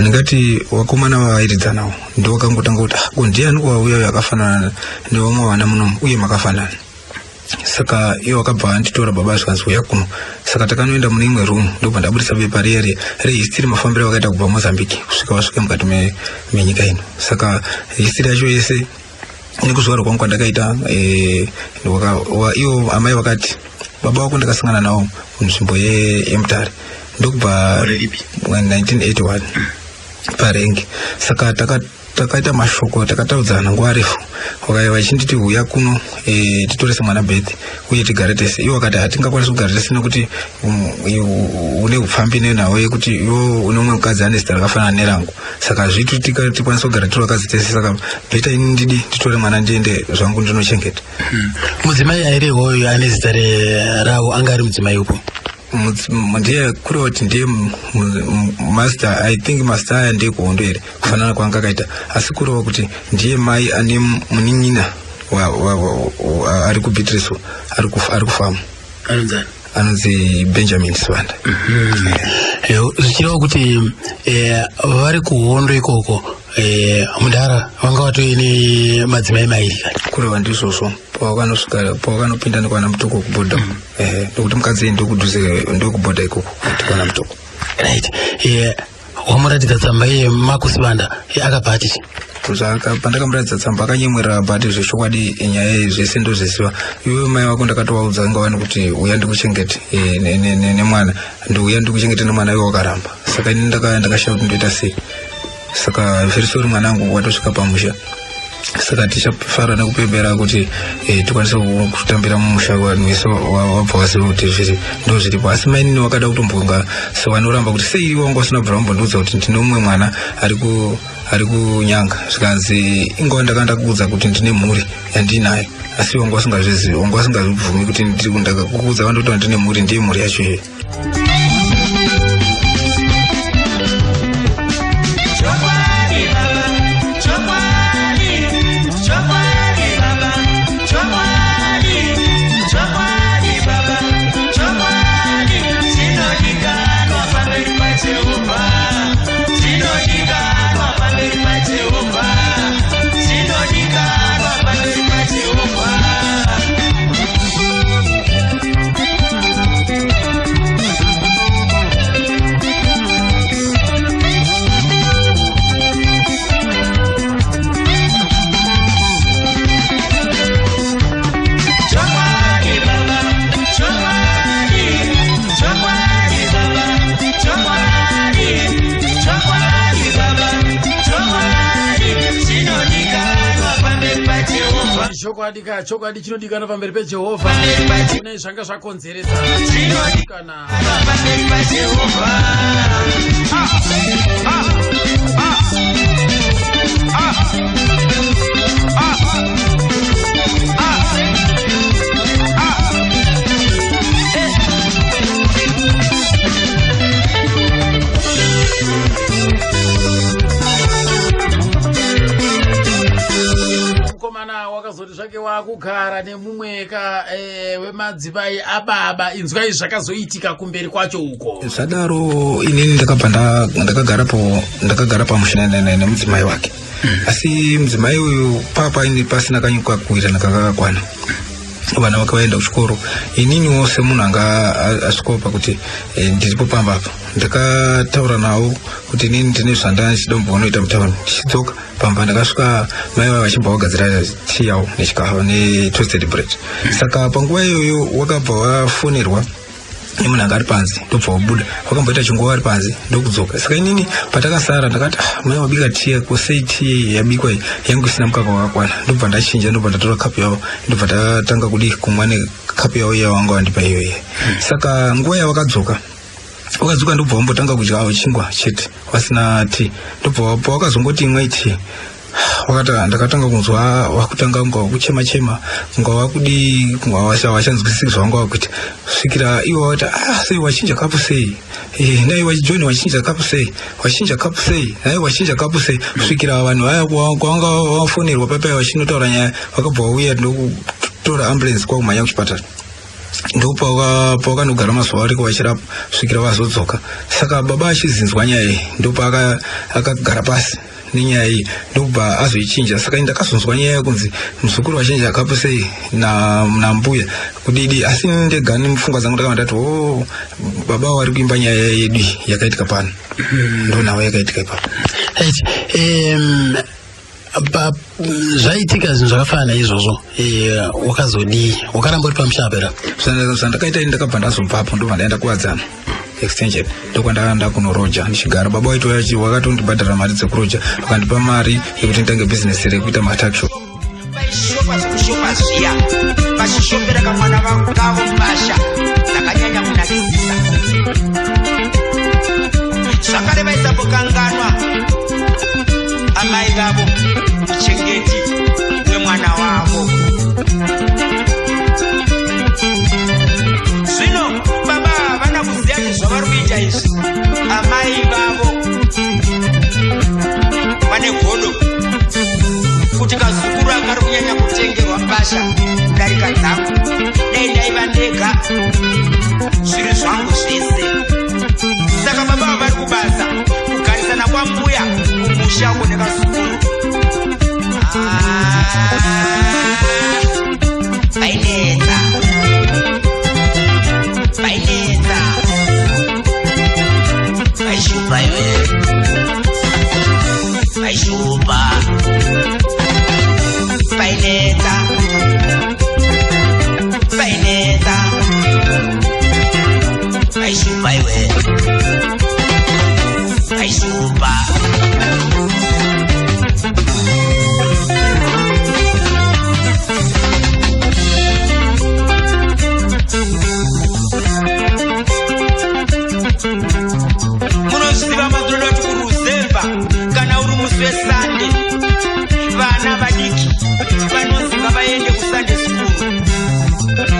Ndingati vakomana vavairidza nawo ndo vakangotanga kuti, "Ah, ko ndiani wauya uyu akafanana nevamwe vana munomu uye makafanana?" Saka iwo akabva anditora baba, zvikanzi uya kuno. Saka takanoenda mune imwe room, ndobva ndabudisa bepa riya riya rehistory, mafambiro avakaita kubva Mozambique kusvika vasvika mukati menyika ino. Saka history yacho yese nekuzvarwa kwangu kwandakaita, ivo amai vakati baba vako ndakasangana navo munzvimbo yeMutare, ndokubva 1981 parengi. Saka takaita mashoko, takataudzana nguva refu, vakaiva vachinditi huya kuno, titorese mwana birth uye tigare tese. Ivo vakati hatingakwanisi kugara tese nekuti une upfambi nenhau yekuti iwo une umwe mukadzi ane zita rakafanana nerangu, saka hazviiti tikwanise kugara tiri vakadzi tese. Saka better ini ndidi nditore mwana ndiende zvangu ndinochengeta. Mudzimai airehwoyo ane zita ravo anga ari mudzimai upo? Ndiye kureva kuti ndiye master, I think master aya ndekuhondo here kufanana kwanga akaita, asi kureva kuti ndiye mai ane munin'ina ari kuBeatrice, ari kufamu. Anonzani? Anonzi Benjamin Sibanda. Zvichireva kuti vari kuhondo ikoko, mudhara vanga vatoine madzimai mairi kani? Kureva ndizvozvo, pavakanosvika, pavakanopinda nekwana Mutoko kubhodha, nekuti mukadzi ndokudhuze ndokubhodha ikoko kuti kwana Mutoko. Right, wamuratidza tsamba iye Marco Sibanda, akabva ati chi? Pandakamuratidza tsamba akanyemwerera, bati zvechokwadi nyaya iyi zvese ndozviziva. Iwe mai vako ndakatovaudza ngavani kuti uya ndikuchengete, nemwana, ndiuya ndikuchengete nemwana, iwe wakaramba. Saka ini ndakashaya kuti ndoita sei. Saka very sorry mwanangu, watosvika pamusha, saka tichafara nekupembera kuti tikwanise kutambira mumusha. Vanhu vese wabva waziva kuti zviri ndo zviripo, asi mainini wakada kutombonga sevanoramba kuti sei iwe wanga usina kubvira wambondiudza kuti ndine mumwe mwana ari kunyanga. Zvikanzi ingova ndakanga ndakuudza kuti ndine mhuri yandinayo, asi wanga usingazvizivi, wanga usingazvibvumi kuti ndakakuudza vandoti ndine mhuri, ndiye mhuri yacho iyoyo. Chokwadi baba, chokwadi, chokwadi baba, chokwadi, chokwadi baba, chokwadi chinodikanwa pamberi paJehovha, chinodikanwa pamberi paJehovha, chinodikanwa pamberi paJehovha. Chokwadi baba, chokwadi, chokwadi baba, chokwadi, chokwadi baba, chokwadi chinodikanwa pamberi paJehovha. Chokwadi ka, chokwadi chinodikanwa pamberi peJehovha. Nei zvanga zvakonzeresa kana Pamberi paJehovha. Ah, ah, ah, ah, ah, ah, ah. Eh. Mukomana wakazoti zvake wakugara nemumwe ka wemadzimai ababa. Inzwai zvakazoitika kumberi kwacho uko. Zvadaro inini ndakabva ndakagarapo, ndakagara pamusha nemudzimai wake, asi mudzimai uyu papaini pasina kanyuka kuwirirana kakakakwana. Vana vake vaenda kuchikoro, ininiwo semunhu anga asvikawo pakuti ndiripo pamba apa, ndakataura navo kuti inini ndine zvandandichidombonoita mutauni. Ndichidzoka pamba ndakasvika mai vava vachibva vagadzira tii yavo nechikafu netoasted bread. Saka panguva iyoyo wakabva wafonerwa nemunhu anga ari panze, ndobva wabuda, wakamboita chinguva ari panze ndokudzoka. Saka inini patakasara ndakati, "Ah, mai wabika tii, ko sei tii yabikwa iyi yangu isina mukaka wakakwana?" Ndobva ndachinja, ndobva ndatora kapu yavo, ndobva ndatanga kudii kumwa nekapu yavo iya wanga wandipa iyoyo. Saka nguva yavakadzoka, wakadzoka ndobva wambotanga kudyawo chingwa chete wasina tii, ndobva pawakazongoti imwe tii. Wakata ndakatanga kunzwa wakutanga kunga wakuchema chema kunga wakudii kunga wachanzwisisi zvavanga wakuita kusvikira ivo vakati ah sei wachinja kapu sei eh, nai wachijoin wachinja kapu sei wachinja kapu sei nai wachinja kapu sei kusvikira vanhu vaya kwavanga vafonerwa paipai vachinotaura nyaya vakabva vauya ndokutora ambulance kwakumhanya kuchipatara ndopawakanogara mazuva ariko vachirapa kusvikira vazodzoka saka baba achizinzwa nyaya iyi ndopaakagara pasi nenyaya iyi ndokubva azoichinja saka ndakazonzwa nyaya yekunzi muzukuru wachinja kapu sei nambuya na kudidi asi ndega nemupfungwa dzangu ndakava ndati o oh, baba vari kuimba nyaya yedu yakaitika pano hmm. ndonhau yakaitika ipapo right. um, zvaitika zvinhu zvakafanana naizvozvo eh, wakazodii wakaramba uri pamusha apa here zvandakaita ini ndakabva ndazobvapo ndobva ndaenda kuwadzana extension ndokwandakaenda kunoroja ndichigara baba waitouya wakatondibhadhara mari dzekuroja vakandipa mari yekuti nditange bhizinesi rekuita mataxo vaishopa zvekushopa zviya vachishopera kamwana kavo mbasha dzakanyanya kunakisisa zvakare vaisambokanganwa amai vavo muchengeti wemwana wavo zvino baba havana kuziva kuti zvavari kuita izvi amai vavo vane godo kuti kazukuru akari kunyanya kutengerwa mbasha kudarika dzangu dai ndaiva ndega zviri zvangu zvese saka baba vavari kubasa kugarisana kwambuya kumusha uko nekazukuru vainetsa vainetsa vaishupa iwe vaishupa vainetsa vainetsa vaishupa iwe vaishupa munoziva mazinoda kuti kuruzevha kana uri musi wesande vana vadiki vanonzi ngavaende kusande school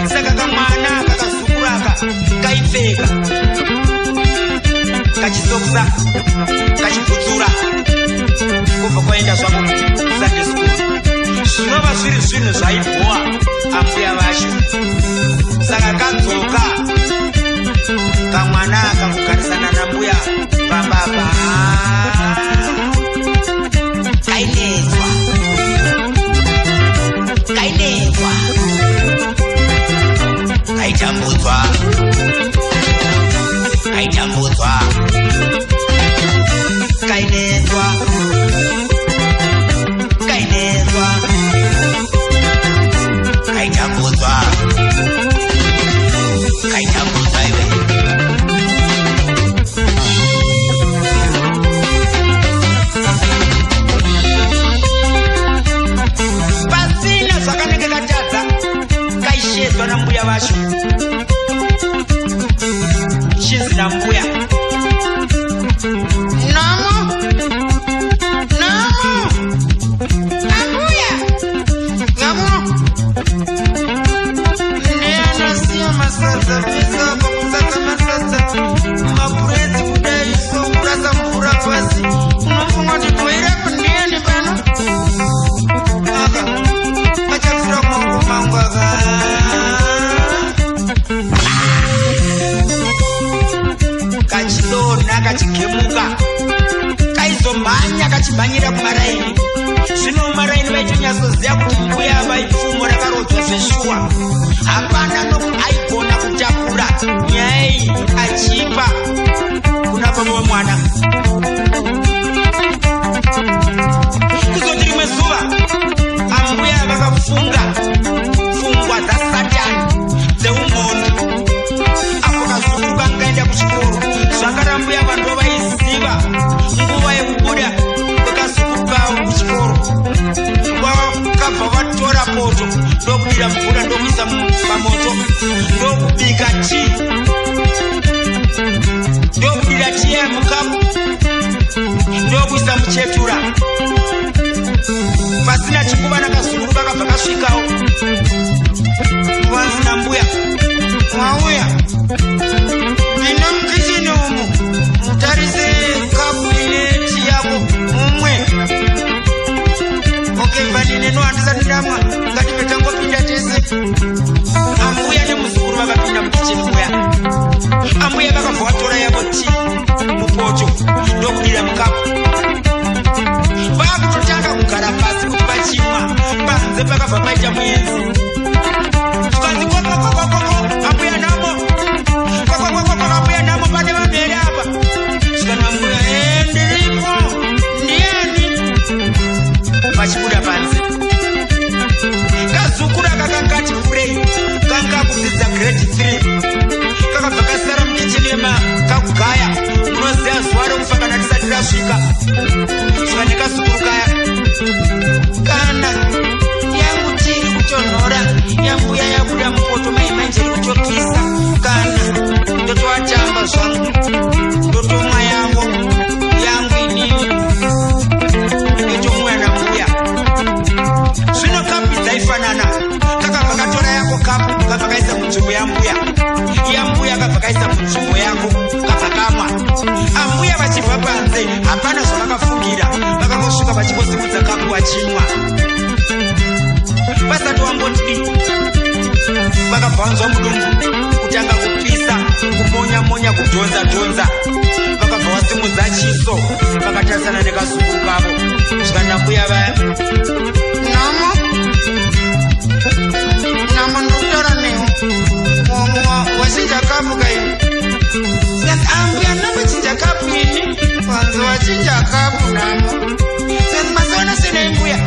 saka kamwana kakazukuru aka kaipfeka kachisokisa kachibvutsura kubva kwaenda zvako kusande school zvinova zviri zvinhu zvaibhowa ambuya vacho saka kadzoka kamwana kakugarisana nambuya pambapa kainetswa kainetswa kaitambudzwa kaitambudzwa kainetswa kainetswa kaitambudzwa kaitambudzwa iwe pasina zvakanenge katadza kaishedzwa nambuya vacho chinzi nambuya namo namo ambuya namo neanosiya masadza pese apa kusadza masadza mapuretsi kudai so kurasa mvura pasi unofunga kuti toira kundiani pano aka kachafira kumaoko mangu aka kachidonha kachigemuka kaizomhanya kachimhanyira kumaraini zvino mumaraini vaitonyatsoziva kuti mbuya vaipfumo rakarodzwa zveshuwa hapana aigona kutakura nyaya iyi achipa kuna baba wemwana kuzoti rimwe zuva ambuya vakafunga pfungwa dzasatani dzeumhondi apo kazukuru kangaenda kuchikoro zvakarambuya vanhu vaiziva nguva yekubuda kwekazukuru kavo kuchikoro vakabva vatora poto ndokudira mvura ndokuisa pamoto ndokubika tii ndokudira tii mukapu ndokuisa muchetura Pasina chinguvana kazukuru kakabva kasvikawo. Vanzi nambuya, mwauya ndina mukichini umu, mutarise kapu ine tii yako mumwe. Okay, vanine no handisati ndamwa, ngatibve tangopinda tese. Ambuya nemuzukuru vakapinda mukichini muya. Ambuya vakabva vatora yavo tii mupoto ndokudira mukapu, vakutotanga kugara pasi kuti vachimwa. Panze pakabva paita muenzi, zvikanzi kokokokokoko, ambuya namo, kokokokoko, ambuya namo, pane vanhu here apa? Zvikana ambuya, e ndiripo, ndiani? Vachibuda panze, kazukuru aka kangati kurei, kanga kudzidza grade 3, kakabva kasara mukichini kakugaya. Unoziva zuva rekufa kana tisati rasvika. Svika nekazukuru kaya, kana yangu tiri kutonhora, yambuya yabuda mupoto maimanje iri kutopisa, kana ndotoatamba zvangu, ndotomwa yavo, yangu inini ndotomwa nambuya. Zvino kapu dzaifanana. Kakabva katora yako kapu, kabva kaisa munzvimbo yambuya, yambuya kabva kaisa munzvimbo yako, kabva kamwa. Ambuya vachibva panze, hapana zvavakafungira, vakangosvika vachingosimudza kapu vachimwa. Vasati wamboti, vakabva vanzwa mudumbu kutanga kupisa, kumonya monya, kudhonza dhonza. Vakabva vasimudza chiso, vakatarisana nekazukuru kavo. Zvikanambuya vaya, namo namo, ndikutaura newo, wachinja kapu kaini? Ambuya, ndambochinja kapu ini? Wanzi wachinja kapu namo. Sanzi maziona senai mbuya?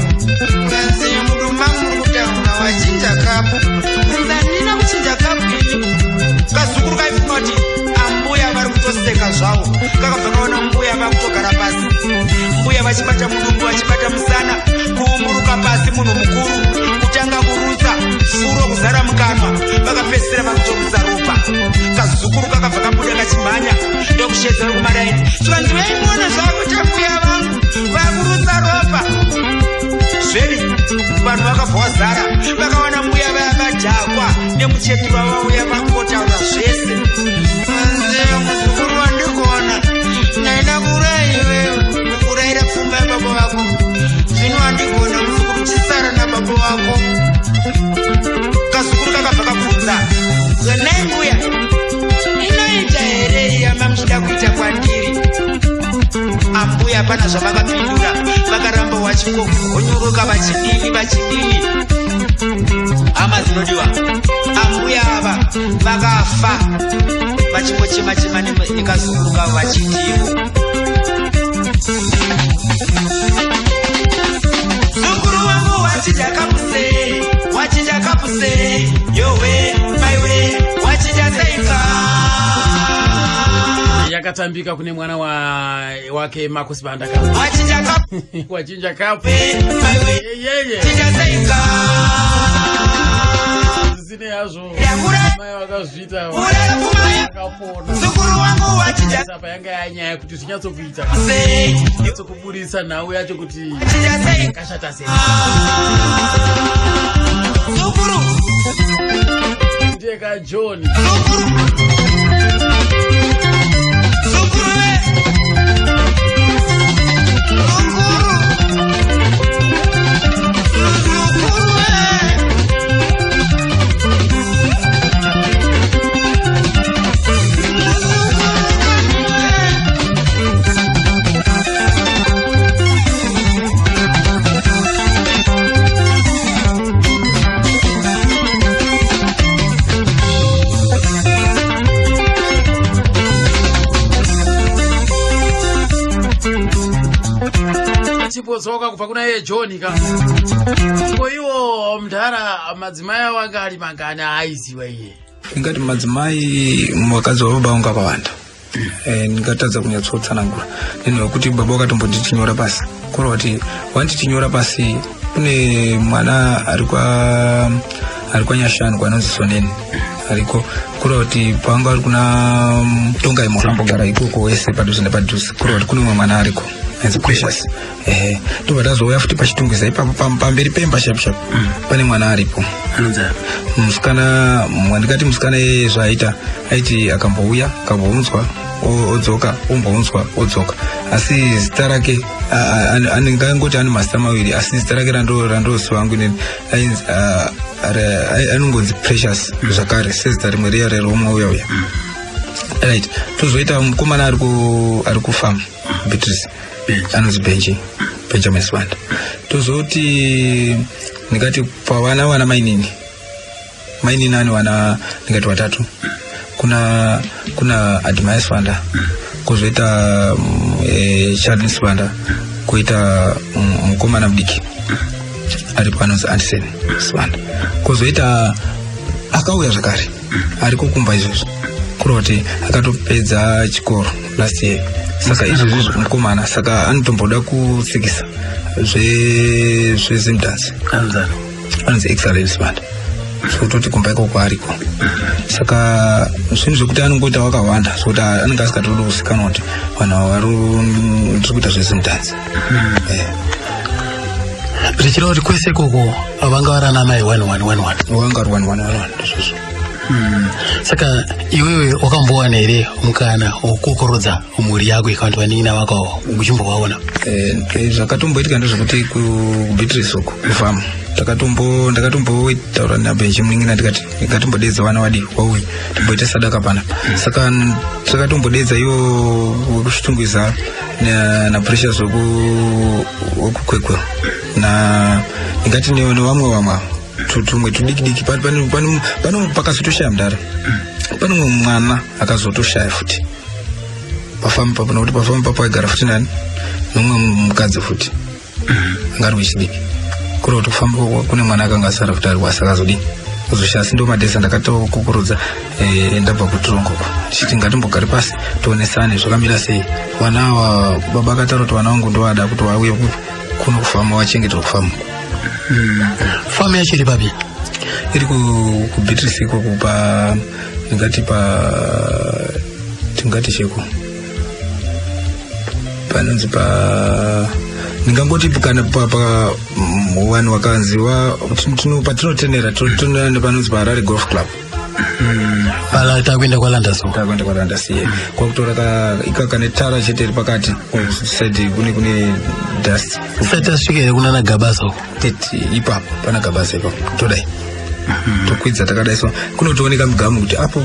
Kanzi mudumbu mangu muri kutaura, wachinja kapu. Kanzi handina kuchinja kapu ini. Kazukuru kaifunga kuti ambuya vari kutoseka zvavo. Kakabva kaona mbuya vakutogara pasi, mbuya vachibata mudumbu, vachibata musana, kuumburuka pasi, munhu mukuru kutanga kurutsa, furo kuzara mukanwa, vakapedzisira vakutorutsa ropa. Kazukuru kakabva kabuda kachimhanya, ndokushedza vekumaraini, zvikanzi vaimuona zvakuita mbuya vangu vakurutsa ropa. Zvedi vanhu vakabva vazara, vakawana mbuya vaya vadhakwa nemuchetura vauya vakotaura zvese. Muzukuru wandigona, ndaida kuuraya iwewe, kuurayira pfuma yababa vako. Zvino wandigona muzukuru, chisara nababa vako. Kazukuru kakabva kabvunza, nai mbuya, inoita here iyama muchida kuita kwandiri? Ambuya hapana zvavakapindura, vakaramba vachingogonyoroka, vachidini vachidini. Hama dzinodiwa, ambuya ava vakafa vachingochema chema nekazukuru kavo vachitivo, muzukuru wangu wachinja kapu sei? Wachinja kapu sei? Yowe maiwe, wachinja seika? Yakatambika kune mwana wake Marcus Banda ka. Wachinja kapu. Wachinja kapu. Maiwe. Yeye. Chinja seika? Zine yazvo. Mai vakazviita. Vakapona. Muzukuru wangu wachinja Sapa yanga yanyaya kuti zvinyatsokuita. sei? Nyatsokuburitsa nhau yacho kuti Wachinja sei? yakashata sei. Muzukuru. Ndiye ka John. Muzukuru. Muzukuru we. Muzukuru. Muzukuru we. Chipotsoka kubva kuna iye John ka. Ko iwo mudhara, madzimai avo anga ari mangani aaiziwa iye? Ndingati madzimai vakadzi vababa vangu akawanda. Ndingatadza kunyatsotsanangura nenhau yekuti baba vakatomboti tinyora pasi, kureva kuti wanti tinyora pasi. Kune mwana ari kwa ari kwaNyashanu kwanonzi Soneni ariko, kureva kuti pavanga vari kuna Tongai Murambogara ikoko wese padhuze nepadhuze, kureva kuti kune umwe mwana ariko. Ainzi Precious. Ehe, ndobva tazouya futi paChitungwiza ipapo pamberi pemba shapu shapu. Pane mwana aripo. Musikana, ndikati musikana iyeye zvaaita aiti akambouya akambounzwa odzoka, ombounzwa odzoka, asi zita rake anenge angoti ane mazita maviri, asi zita rake randoziva hangu inini anongonzi Precious zvakare sezita rimwe riya reromwe uya uya. Right, tozoita mukomana ari kufarm Beatrice, anonzi Benji, Benjamin Sibanda. Tozoti ndingati pavana vana mainini, mainini ane vana ndingati vatatu. Kuna Admire Sibanda, kwozoita Charlin Sibanda, kwoita mukomana mudiki aripo anonzi Anderson Sibanda, kwozoita akauya zvakare ari kukumba izvozvo, kureva kuti akatopedza chikoro last year. Saka izvozvi mukomana saka anotomboda kutsikisa zveZimdance, anonzi Excellent Sibanda. Zvekutoti kumba ikoko ariko, saka zvinhu zvekuti anongoita wakawanda, zvokuti anenge asingatodi kuzikanwa kuti vanhu ava vari ndiri kuita zveZimdance. Zvichireva kuti kwese ikoko vanga vari ana mai 1 1 1 1? Wanga uri 1 1 1 1, ndizvozvo. Saka iwewe wakambowana here mukana wekukokorodza mhuri yako ikawanti vanin'ina vako uchimbovaona? Zvakatomboitika ndezvekuti kuBeatrice uku kufamu ndakatombotaura naBenji munin'ina, ndikati ngatimbodedza vana vadi wauyi timboita sadaka pana. Saka takatombodedza iwo wekuChitungwiza naPrecious wekuKwekwe na ndingati nevamwe vamwe tumwe tudiki diki. Pano pakazotoshaya mudhara, pane umwe mwana akazotoshaya futi pafamu papo, nokuti pafamu papo aigara futi nani nomumwe mukadzi futi anga ari wechidiki. Kureva kuti kufamba kune mwana akanga asara futi ari wasi akazodini kuzoshaya. Asi ndo madhesa ndakatokukurudza ndabva kutirongoko ndichiti ngatimbogare pasi tionesane zvakamira sei vana ava. Baba akataura kuti vana vangu ndovada kuti vauye kuno kufamba vachengeterwa kufamu. Famu yacho iri papi? Iri kuBeatrice ikoko, pa ndingati pa tingati cheko panonzi pa ndingangoti kana pa vanhu vakanzi patinotenera tinotenera panonzi paHarare Golf Club. Pala takuenda kwaLandas. Takuenda kwaLandas iye kwakutora ikaka netara chete iri pakati, side kune dust. Sati tasvika here kunana Gabasa uko? Teti ipapo pana Gabasa ipapo, todai tokwidza takadai, so kunotooneka mugamu kuti apo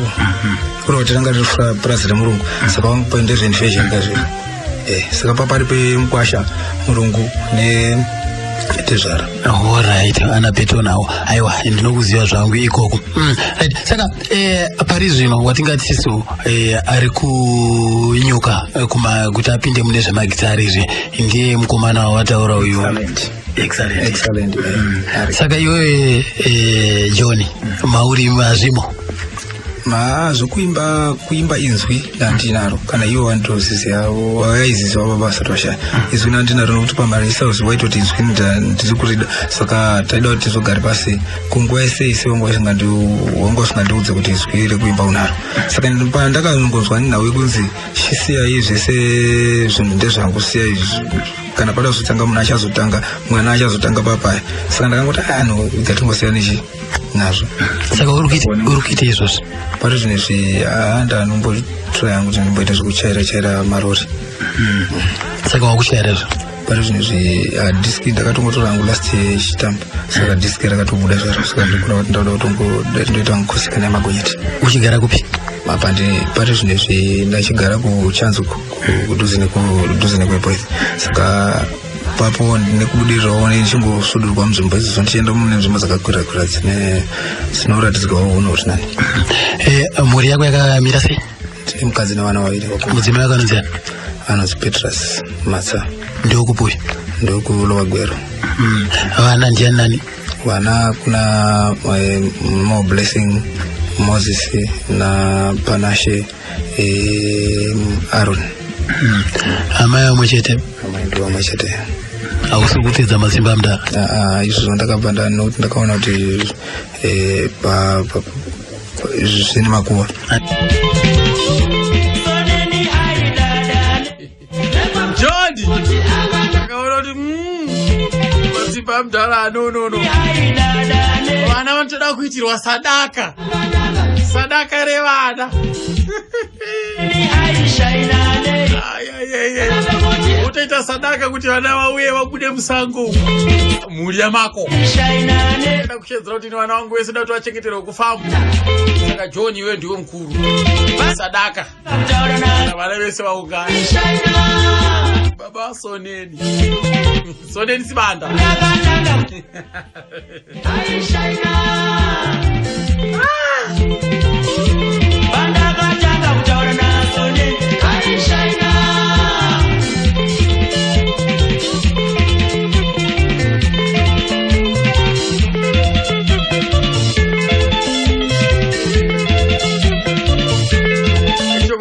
kuna kuti ranga riri purazi remurungu. Saka vangu renovation kazviro, saka papari pemukwasha murungu netezvara. Alright, ana peto nawo. Aiwa, ndinokuziva zvangu ikoko. Right. Saka pari zvino watingati sisu ari kunyuka kuti apinde mune zvemagitari izvi ndiye mukomana wawataura uyu. Excellent. Excellent. Excellent, Saka iwewe John, mauri mazvimo? Ma zvokuimba, kuimba inzwi ndandinaro kana ivo vanotozviziva, vaiziziva baba vasati vashaya. Izwi ndandinaro nokuti pamarisauzi waitoti izwi ndiri kurida. Saka taida kuti tizogare pasi kunguva yese ise wanga usingandiudze kuti izwi rekuimba unaro. Saka pandakangonzwa nenhau yekunzi chisiyai zvese zvinhu ndezvangu, siyai kana pada kuzotanga munhu achazotanga, mwana achazotanga papaya. Saka ndakangoti ano ngatingosiya nechi nazvo. Saka uri kuita izvozvo? Pari zvino izvi ndandombotura yangu kuti ndimboita zvekuchaira chaira marori. Saka wakuchaira izvo? Pari zvino izvi diski ndakatongotora hangu last year chitambo, saka diski rakatobuda zvaro. Saka ndikuna kuti ndauda kutongoita nkosikana yemagonyeti. Uchigara kupi? Mapandi pari zvino izvi ndachigara kuChanzuku, kudhuze nekuEpworth. Saka papo nekubudirirawo ndichingosudurwa munzvimbo idzodzo ndichienda mune nzvimbo dzakakwira kwira dzine dzinoratidzwawo uno kuti nani. Mhuri yako yakamira sei? Tine mukadzi nevana vaviri vakuru. Mudzimai wako anonzi ani? Anonzi Petrus Matsa. Ndokupi? NdokuLower Gwero. Vana ndiani nani? Vana kuna More Blessing Moses na Panashe Aaron. Amai vamwe chete? Amai ndo vamwe chete. Hausi kupfidza masimba mudara? Ah, ah, izvozvo ndakabva nokuti ndakaona kuti zvine makuva. John. masimba mudhara nonono vana vanotoda kuitirwa sadaka sadaka revana utoita sadaka kuti vana vauye vabude musango mhuri yamako da kushedzera kuti vana vangu vese da kuti vachengeterwe kufamu saka john iwe ndiwe mukuru sadaka vana vese vaungana baba soneni soneni sibanda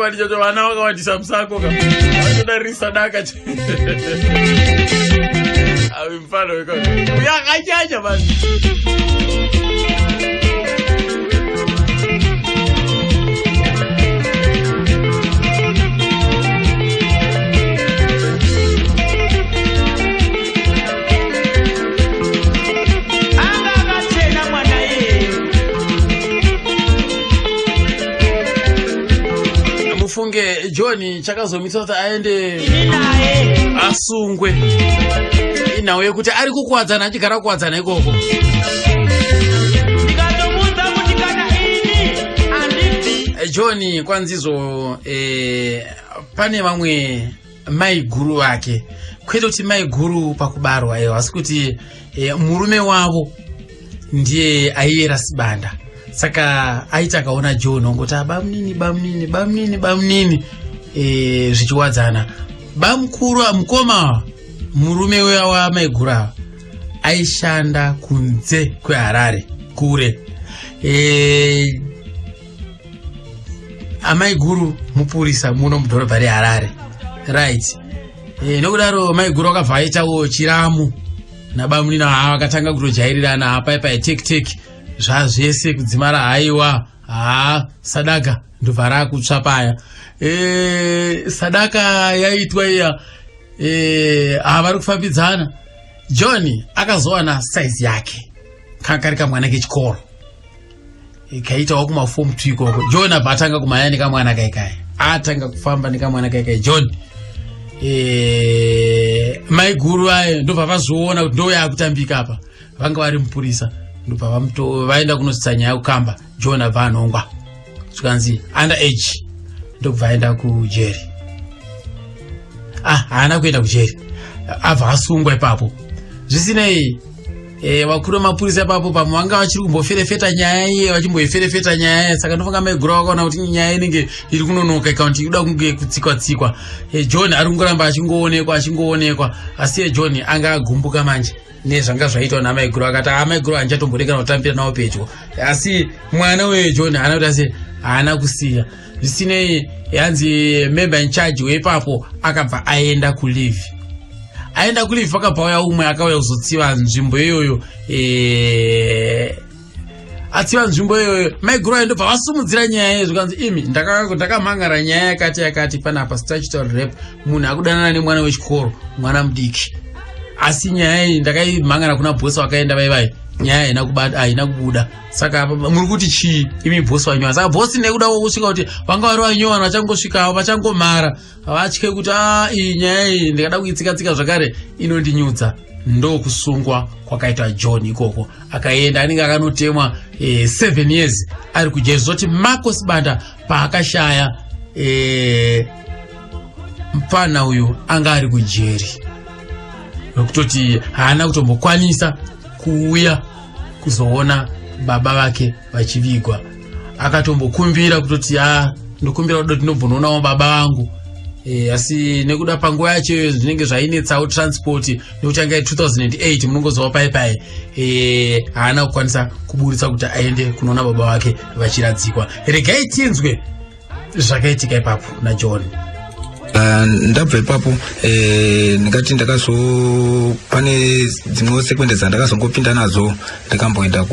chokwadi chacho vana vakawandisa musango ka vatoda riri sadaka avi mfano uyakanyanya mani Anga akachena mwana iyeyo. mufunge john chakazomisa kuti aende asungwe inhau yekuti ari kukuwadzana achigara kuwadzana ikoko Ndikatomuudza kuti kana ini handibvi. John kwanzizvo eh, pane vamwe maiguru vake kwete kuti maiguru pakubarwa iyo asi kuti eh, murume wavo ndiye aiyera sibanda saka aiti akaona john ongoti "Ah, bamunini bamunini bamunini bamunini eh, zvichiwadzana bamukuru mukoma murume uya wamaiguru ava aishanda kunze kweharare kure eh, amaiguru mupurisa muno mudhorobha reharare right e, nokudaro maiguru akabva aitawo chiramu nabamunina haa vakatanga kutojairirana hapai pai tek tek zvazvese kudzimara haiwa haa sadaka ndobva rakutsva paya e, sadaka yaitwa iya e, haa vari kufambidzana john akazowana saizi yake kanga kari kamwana kechikoro kaitawo kumafom two ikoko john abva atanga kumhanya nekamwana kaikai atanga kufamba nekamwana kaikai john e, maiguru ayo ndobva vazoona kuti ndo yaakutambika apa vanga vari mupurisa ndobva vaenda kunositsa nyaya kukamba john abva anongwa zvikanzi under age ndobva aenda kujeri ah haana kuenda kujeri abva asungwa ipapo zvisinei e, vakuru vemapurisa ipapo pamwe vanga vachiri kumboferefeta nyaya iye vachimboiferefeta nyaya iye saka ndofunga maiguru vakaona kuti nyaya inenge iri kunonoka ikaunti ikuda kunge kutsikwa tsikwa e, john ari kungoramba achingoonekwa achingoonekwa asi ye john anga agumbuka manje nezvanga zvaitwa namaiguru akati amaiguru ah, handichatombodekana kutambira nawo pedyo asi mwana uyo john haana kuti asi haana kusiya zvisinei yanzi member in charge weipapo akabva aenda kulive aenda kulive pakabva uya umwe akauya kuzotsiva nzvimbo iyoyo e, atsiva nzvimbo iyoyo maiguru ayo ndobva vasumudzira nyaya iyo zvikanzi imi ndakamhangara nyaya yakati yakati panapa statutory rape munhu akudanana nemwana wechikoro mwana mudiki asi nyaya iyi ndakaimhangara kuna bhosi vakaenda vaivai nyaya haina kubuda saka muri kuti chii imi bhosi vanyowa saka bhosi nekuda kwokusvika kuti vanga vari vanyowana vachangosvikawo vachangomhara vatye kuti a ah, iyi nyaya iyi ndikada kuitsikatsika zvakare inondinyudza ndokusungwa kwakaitwa john ikoko akaenda anenge akanotemwa eh, 7 years ari kujeri zoti marco sibanda paakashaya eh, mupfana uyu anga ari kujeri nokutoti haana kutombokwanisa kuuya kuzoona baba vake vachivigwa akatombokumbira kutoti a ah, ndokumbira kuda kuti ndobvonoonawo baba vangu e, asi nekuda panguva yacho iyo zvinenge zvainetsawo transport nekuti anga 2008 munongozova pai pai e, haana kukwanisa kuburitsa kuti aende kunoona baba vake vachiradzikwa regai tinzwe zvakaitika ipapo najohn Ah, ndabva ipapo eh, ndingati ndakazo pane dzimwewo sekwende dzandakazongopinda nadzo ndakamboenda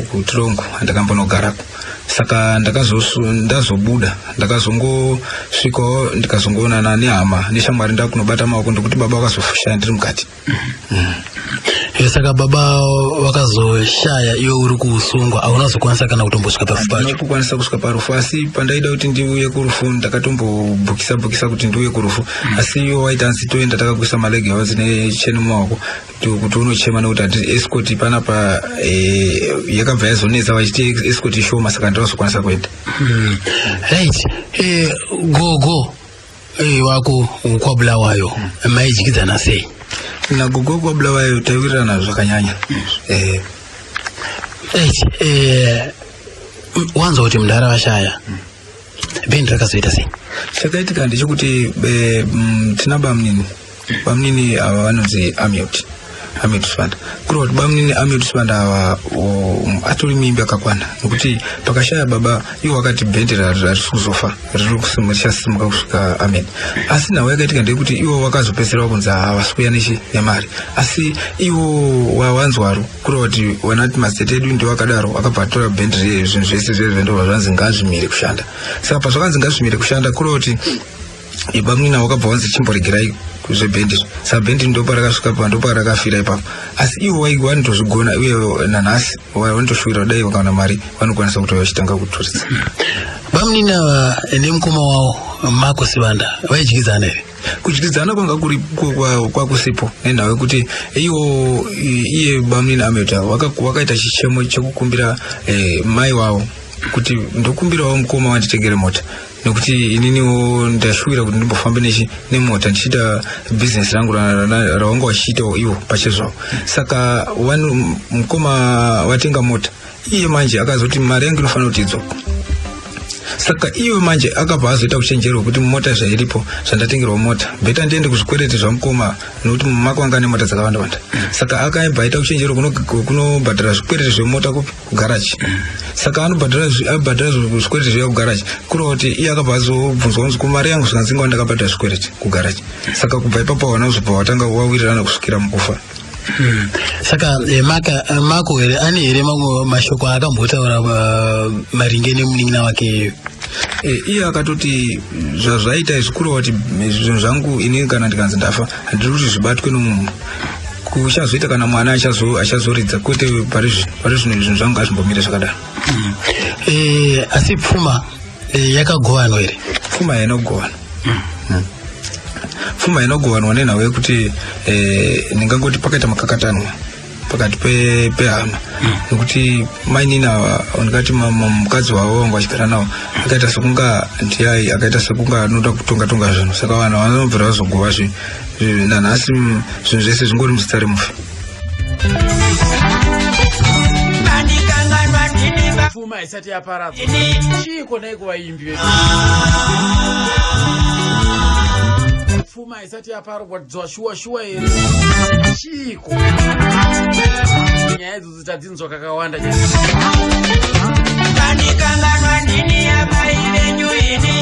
kutirongo ndakambonogarako saka ndazobuda ndakazongosvikawo ndikazongoonana nehama neshamwari ndakunobata maoko ndikuti baba vakazofushaya ndiri mukati mm. Eh, saka baba vakazoshaya iwe uri kusungwa hauna kuzokwanisa kana kutombosvika parufu pacho kukwanisa kusvika parufu asi pandaida kuti ndiuye kurufu ndakatombobhukisa bhukisa kuti ndiuye kurufu mm. asi iwo waiti anzi toenda takakuisa malege awo dzine cheni mumaoko kuti unochema nekuti hati escort panapa eh, yakabva yazonetsa vachiti escort ishoma saka ndinozokwanisa kuenda mm. right eh, gogo Eh, wako kwabulawayo mm. maidyidzana sei nagogo kwabulawayo taiwirirana zvakanyanya mm. eh. Right, eh, wanzwa kuti mudhara vashaya mm. bhendi rakazoita sei chakaitika ndechekuti eh, tina bamunini bamunini ava vanonzi amiot amiot sibanda kureva kuti bamunini amiot sibanda ava atori muimbi akakwana nekuti pakashaya baba iwo vakati bhendi harisi kuzofa richasimuka kusvika amen asi nhau yakaitika ndeyekuti iwo vakazopedzisira vakunzi havasi kuya nechi nemari asi iwo wawanzwaro kureva kuti vanati mazitete edu ndiwo akadaro akabva atora bhendi riye zvinhu zvese zvezve ndobva zvanzi ngazvimire kushanda saka pazvakanzi ngazvimire kushanda kureva kuti bamunini wakabva wanzi chimboregerai zvebhendi izvo saka bhendi ndoparakasvika pa ndoparakafira ipapo asi ivo vanotozvigona uye nanhasi vanotoshuwira kudai vakawana mari vanokwanisa kuti vachitanga kuturitsa bamunini ava nemukoma wavo mako sibanda vaidyidzana here kudyidzana kwanga kuri kwakusipo nenhau yekuti iwo iye bamunini ameta wakaita chichemo chekukumbira eh, mai wavo kuti ndokumbirawo mukoma wanditengere mota nekuti ininiwo ndashuwira kuti ndimbofambe nechi nemota ndichiita bhizinesi rangu rawanga wachiitawo iwo pachezvavo saka mukoma watenga mota iye manje akazoti mari yangu inofanira kuti idzoka saka iwe manje akabva azoita kuchenjerwa kuti mota zvairipo zvandatengerwa mota beta ndiende kuzvikwereti zvamukoma nokuti mumako anga ane mota dzakawanda wanda saka akaibva aita kuchenjerwa kunobhadhara zvikwereti zvemota kupi kugaraji saka anobhadhara abhadhara zvikwereti zviya kugaraji kureva kuti iye akabva azobvunzwa kunzi kumari yangu zvikanzi ingawa ndakabhadhara zvikwereti kugaraji saka kubva ipapo hawana kuzobva watanga wawirirana kusvikira mukufa Hmm. Saka eh, maka eh, mako here ane here mamwe mashoko aakambotaura eh, maringe nemunin'ina wake iye akatoti zvazvaita izvi kureva kuti zvinhu zvangu inini kana ndikanzi ndafa handiri kuti zvibatwe nomunhu kuchazoita kana mwana achazoridza kwete pari zvino zvinhu zvangu ngazvimbomire zvakadaro hmm. eh, asi pfuma eh, yakagovanwa here pfuma haina kugovanwa hmm. Pfuma inogovanwa nenhau yekuti eh, ndingangoti pakaita makakatanwa pakati pehama pe nekuti mainini ava ndingati mukadzi wavo vanga vachigara navo akaita sekunga ndiyai akaita sekunga anoda kutonga tonga zvinhu saka vanhu vanobvira vazogova zvinhu nanhasi zvinhu zvese zvingori muzita remufi pfuma isati yaparadzwa chiiko nai kuvaimbi vedu pfuma isati yaparadzwa shuwa shuwa here chiiko nyaya idzodzo tadzinzwa kakawanda Vandikanganwa ndini amai venyu ini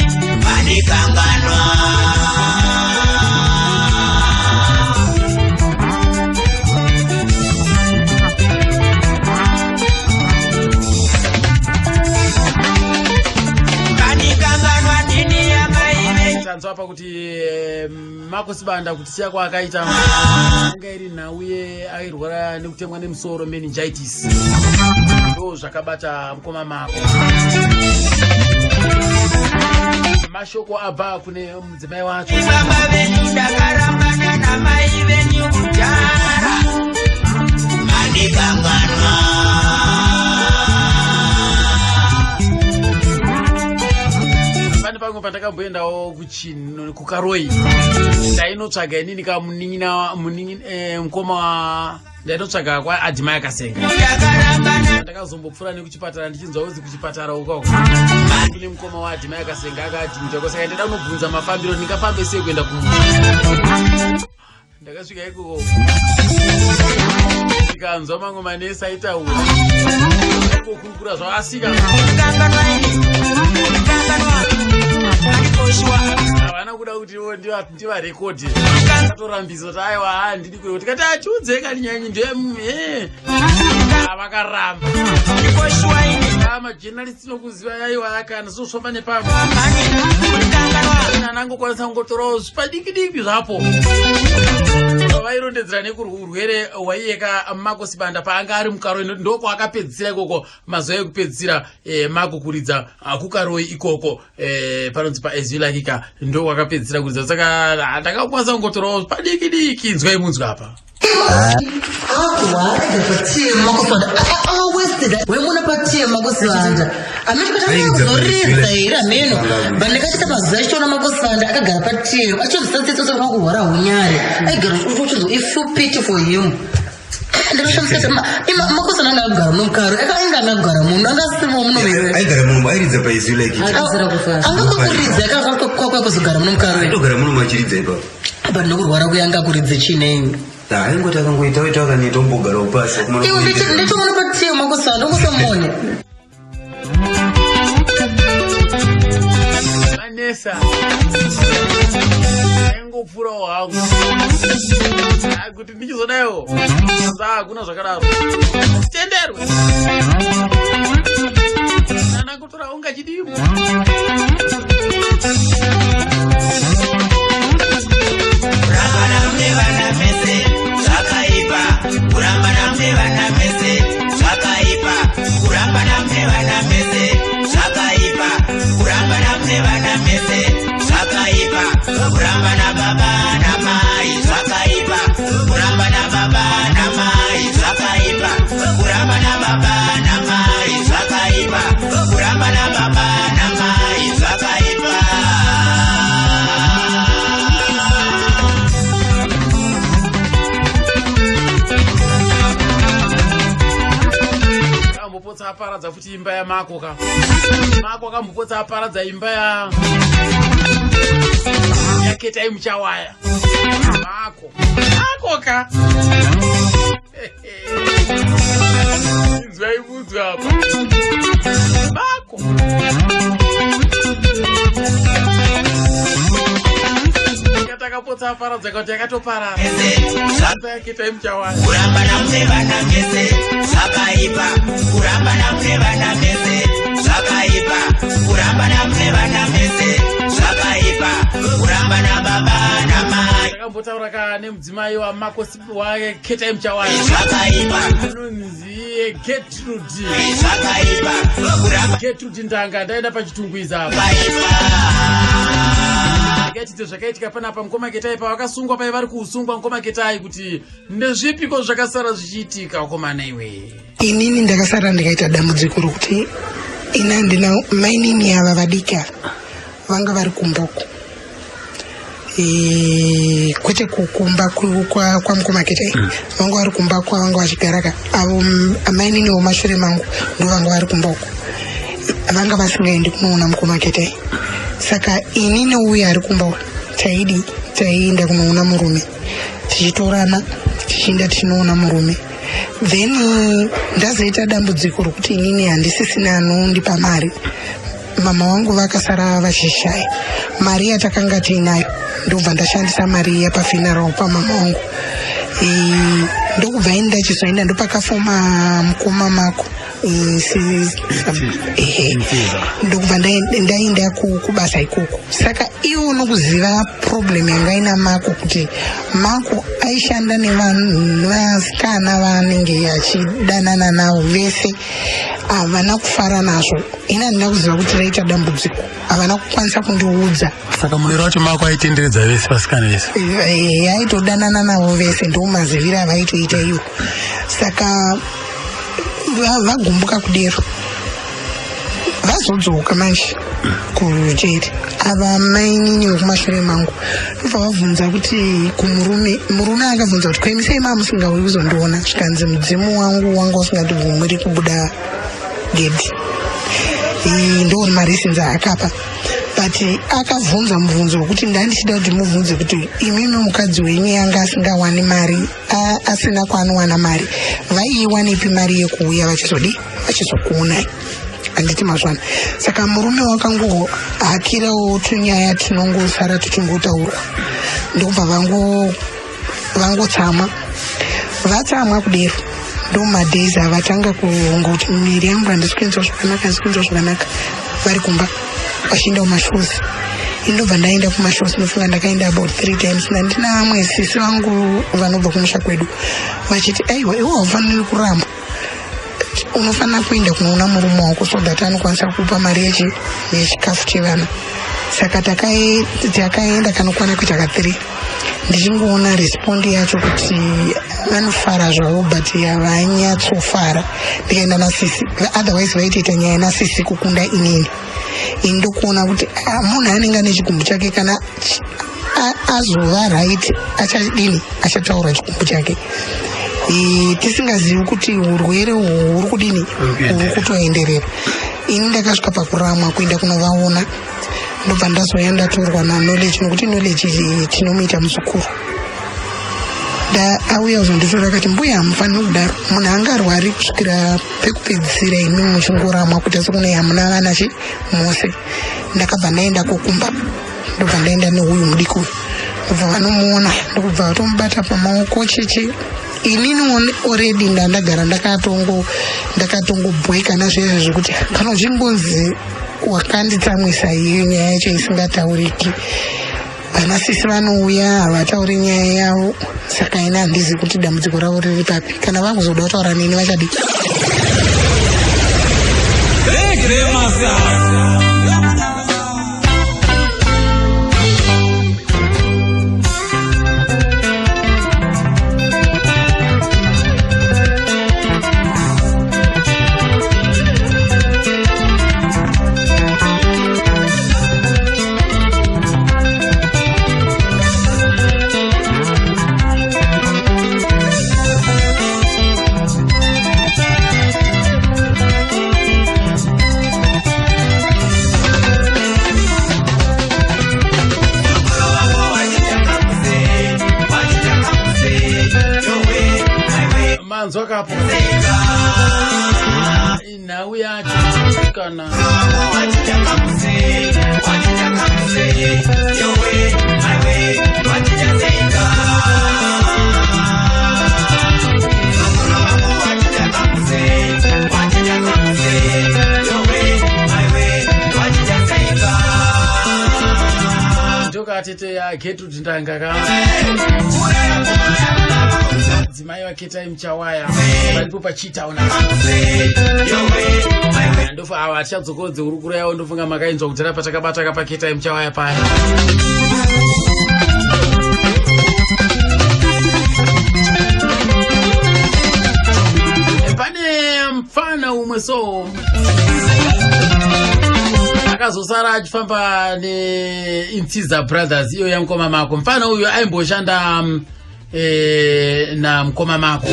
vandikanganwa Vandikanganwa ndini amai venyu tanzwa apa kuti eh, Marco Sibanda kuti siya kwaakaita anga iri nhau ye airwara nekutemwa nemusoro meningitis ndo zvakabata mukoma mako mashoko abva kune mudzimai wacho baba venyu ndakarambana namai venyu kudhara mandikanganwa pane pamwe pandakamboendawo kuchino kukaroi ndainotsvaga inini kamunin'ina eh, mukoma ndainotsvaga kwaadhimai akasenga ndakazombopfuura nekuchipatara ndichinzwa kunzi kuchipatara ukoko kune mukoma waadhimai akasenga akaadhimita saka ndida kunobvunza mafambiro ndingafambe sei kuenda ku ndakasvika ikoko ndikanzwa mamwe manesi aitaura aingokurukura zvavasika havana kuda kuti ndivarekodhi atorambisa kuti aiwa handidi kurekodi tikati atiudzei kani nyanyi ndiye vakaramba majournalist tinokuziva yaiwa akana sosvamba nepamwe anangokwanisa kungotorawo zvipadiki diki zvapo Vairondedzera nekurwere waiyeka Mako Sibanda paanga ari muKaroi, ndokwaakapedzisira ikoko mazuva ekupedzisira Mako kuridza kuKaroi ikoko, panonzi paEzvilakika, ndokwakapedzisira kuridza. Saka ndakakwanisa kungotorawo padiki diki. Nzwai munzwa apa. Akurwara patiye Makosibanda awested wemuna patiye Makosibanda amene here ameno but ndakachita mazuva achitoona Makosibanda akagara patiye achizvisatsetsotsa kurwara hunyare aigara uchinzwa I feel pity for him. Ndakashamisika Makosibanda anga akugara munomukaro ainge anga akugara muno angasimo muno. Aigara muno, airidza paizwi like. Angakuridza kwakwa kuzogara muno mukaro. Aitogara muno machiridza ipapo. Apa ndinokurwara kuya angakuridze chinei? Aingoti akangoita waita akanoita ombogarawo pasi. Iwe nditoona patiye Makosibanda ongosamone. Manesa aingopfuurawo hangu kuti ndichizodaiwo sa hakuna zvakadaro, tenderwe nana kutora ungachidimo. Kurambana mune vana mese zvakaipa, kurambana mune vana mese zvakaipa, kurambana mune vana mese zvakaipa, kurambana mune vana mese zvakaipa, kurambana baba namai zvakaipa, kurambana baba namai zvakaipa, kurambana baba namai zvakaipa, kurambana baba namai zvakaipa. Akambopotsa aparadza futi imba yaMako ka. Mako akambopotsa aparadza imba ya yaKetai Muchawaya. Mako, Mako ka. Inzwai munzwa apa Mako. Katakapotsa aparadza kuti yakatoparara imba yaKetai Muchawaya. Kurambana mune vana mese zvakaipa, kurambana mune vana mese zvakaipa, kurambana mune vana mese zvakaipa, kurambana baba namai. Takambotaura ka nemudzimai waMako waKetai Muchawaya. Zvakaipa. Anonzi Gertrude. Zvakaipa kuramba. Gertrude Ndanga. Ndaenda paChitungwiza apa ndikaitidze zvakaitika panapa mukoma Ketai pavakasungwa, pai vari kusungwa mukoma Ketai, kuti ndezvipiko zvakasara zvichiitika wakomana iwe? Inini ndakasara ndikaita dambudziko rokuti ina handina mainini ava vadiki ava vanga vari kumboko, kwete kukumba kwamukoma Ketai. Vanga vari kumba kwavanga vachigara ka avo amainini vomashure mangu ndo vanga vari kumba uko, vanga vasingaendi kunoona mukoma Ketai. Saka inini uye ari kumba uko, taidi taienda kunoona murume tichitorana tichienda tichinoona murume. Then ndazoita dambudziko rokuti inini handisisina anondipa mari. Mama vangu vakasara vachishaya mari yatakanga tiinayo, ndobva ndashandisa mari iya pafuneral pamama vangu. Ndokubva ini ndachizoenda ndopakafoma mukoma Mako. Ehe, ndokubva ndaenda kubasa ikoko. Saka iwo nokuziva problem yanga ina Mako, kuti Mako aishanda nevanhu vasikana vanenge achidanana navo vese, havana kufara nazvo. Ini handina kuziva kuti raita dambudziko, havana kukwanisa kundiudza. Saka munero wacho Mako aitenderedza vese vasikana vese? Aitodanana navo vese, ndo maziviro avaitoita iwo. Saka vagumbuka kudero, vazodzoka manje kujeri ava mainini vekumashure mangu ndobva vabvunza kuti kumurume, murume akabvunza kuti kwemisei maa musingauyi kuzondiona? Zvikanzi mudzimu wangu wanga usingandibvumiri kubuda gedhi. Ndo mareasons aakapa, but akabvunza mubvunzo wekuti ndandichida kuti mubvunze kuti imimi mukadzi wenyu yanga asingawani mari, asina kwaanowana mari, vaiiwanepi mari yekuuya vachizodi vachizokuonai? Handiti mazwana? Saka murume wakangohakirawo tunyaya tinongosara tuchingotaurwa, ndokubva vangotsamwa. Vatsamwa kudero, ndo madays avatanga kungoti miviri yangu handisi kuenzwa zvakanaka, handisi kuenzwa zvakanaka, vari kumba vachienda kumashows. Indobva ndaenda kumashows, ndofunga ndakaenda about three times. Ndandina vamwe sisi vangu vanobva kumusha kwedu vachiti aiwa, iwe haufaniri kuramba, unofanira kuenda kunoona murume wako so that anokwanisa kupa mari yechi yechikafu chevana. Saka takaenda kanokwana kuita ka 3, ndichingoona respond yacho kuti vanofara zvavo but havanyatsofara. Ndikaenda nasisi, otherwise vaitoita nyaya nasisi kukunda inini. Ini ndokuona kuti ah, munhu anenge ane chigumbu chake, kana azova right achadini, achataura chigumbu chake. Tisingazivi kuti urwere uhwu huri kudini, huri kutoenderera. Ini ndakasvika pakuramwa kuenda kunovaona, ndobva ndazouya ndatorwa naKnowledge, nokuti Knowledge tinomuita muzukuru. Auya kuzonditora akati, "Mbuya, hamufaniri kudaro, munhu angarwari kusvikira pekupedzisira, imi muchingoramwa kuita sekune hamuna vana chi mose." Ndakabva ndaenda kokumba, ndobva ndaenda neuyu mudiki uyu, ndobva vanomuona, ndokubva vatomubata pamaoko chichi. Inini already ndandagara ndakatongobweka nazvezvo zvekuti kana uchingonzi wakanditsamwisa, iyo nyaya yacho isingatauriki, vana sisi vanouya havatauri nyaya yavo. Saka ini handizi kuti dambudziko ravo riri papi. Kana vakuzoda kutaura neni vachadi. Manzwa kapo nhau yacho kana ndokatete yaGetrude Ndanga ka, dzimai vaKetai Muchawaya varipo paChitown. Ndofa ava hatichadzokorodze hurukuro yavo, ndofunga makainzwa kudhara patakabata kapaKetai Muchawaya paya. Pane mufana umwe so akazosara achifamba neInsiza Brothers iyo yamukoma Mako. Mufana uyu aimboshanda namukoma Mako,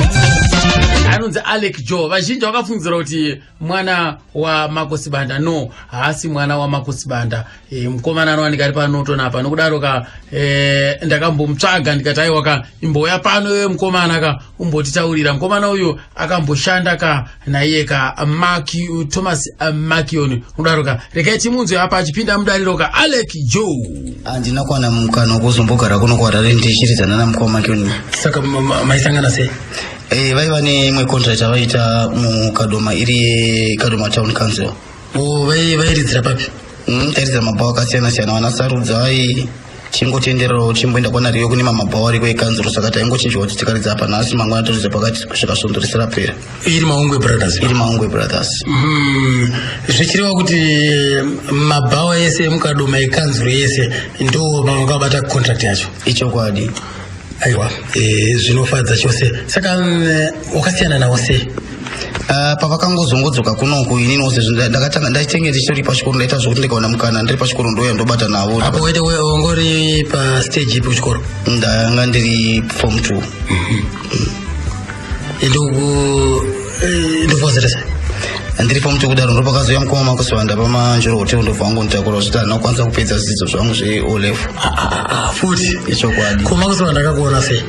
anonzi Alec Joe. Vazhinji vakafungidzira kuti mwana waMako Sibanda. No, haasi mwana waMako Sibanda. Mukomana anowanika ari panoTon apa. Nokudaro ka ndakambomutsvaga ndikati, "Aiwa ka, imbouya pano iwe mukomana ka, umbotitaurira." Mukomana uyu akamboshanda ka naiye ka Maki, Thomas Makion. Nokudaro ka regai timunzwe apa achipinda mudariro ka, Alec Joe. Handina kuwana mukana wekuzombogara kuno kuHarare ndichiridzana namukoma Makioni. Saka maisangana sei? Vaiva neimwe contract yavaita muKadoma, iri yeKadoma Town Council. O, vairidzira papi? Tairidzira mabhawa akasiyana siyana, vana Sarudzai, chingotendererawo, chimboenda kwanariyo kune mamabhawa ariko ekanzuro. Saka taingochinjwa kuti tikaridza apa nhasi, mangwana toridza pakati, kusvika svondo risirapera. Iri Maungwe Brothers? Iri Maungwe Brothers. Zvichireva kuti mabhawa ese emuKadoma ekanzuro yese ndo makabata contract yacho? Ichokwadi. Aiwa, zvinofadza chose. Saka wakasiyana nawo sei? Pavakangozongodzoka kunoku, inini wose ndakatanga ndaitenge ndichitori pachikoro, ndaita zvokuti ndikaona mukana ndiri pachikoro ndouya ndobata navo. Apo waite wangori pastage ipi kuchikoro? Ndanga ndiri form two. Ndoku ndokuwazira sei? Ndiri form two kudaro, ndopakazouya mukoma Makuswanda paManjoro Hotel, ndobva wangonditakura zviti handina kukwanisa kupedza zvidzidzo zvangu zve-O level. Futi? Ichokwadi. Ko Makuswanda akakuona sei?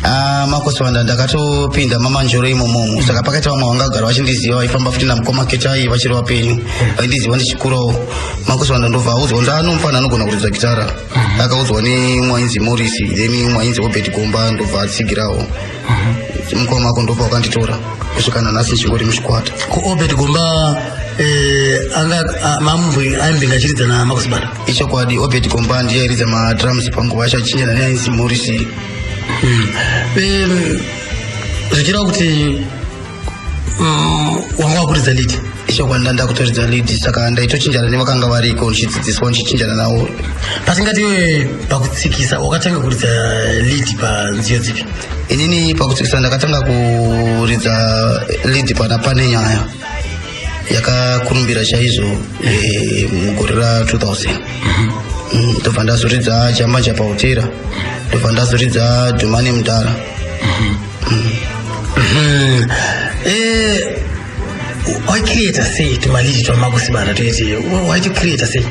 Ah, Makoswanda ndakatopinda maManjoro imomomo. Saka pakaita vamwe vangagara vachindiziva, vaifamba futi namukoma Ketai vachiri vapenyu, vaindiziva ndichikurawo. Makoswanda ndobva audzwa kuti anomufana anogona kuridza gitara. Akaudzwa nemwe ainzi Morisi, then umwe ainzi Obert Gomba, ndobva atsigirawo mukoma Mako, ndobva wakanditora kusvika nanhasi ndichingori muchikwata. Ko Obert Gomba Anga mamubwe aimbinga achiridza naMakosibanda. Ichokwadi, Obert Gomba ndiye airidza madrums panguva yacho, achinjana neainzi Morisi. Zvichireva kuti wanga wakuridza lead? Ichokwadi, ndanda kutoridza lead, saka ndaitochinjana nevakanga variko, ndichidzidziswa, ndichichinjana navo. Pasingati iwe pakutsikisa wakatanga kuridza lead panziyo dzipi? Inini pakutsikisa ndakatanga kuridza lead pana Pane Nyaya, yakakurumbira chaizvo mugore ra2000. Ndobva ndazoridza Jambanja Pahotera, ndobva ndazoridza Dhumani Mudhara. Waicreata sei tumalead twaMakosibanda toiti? Waiticreata sei?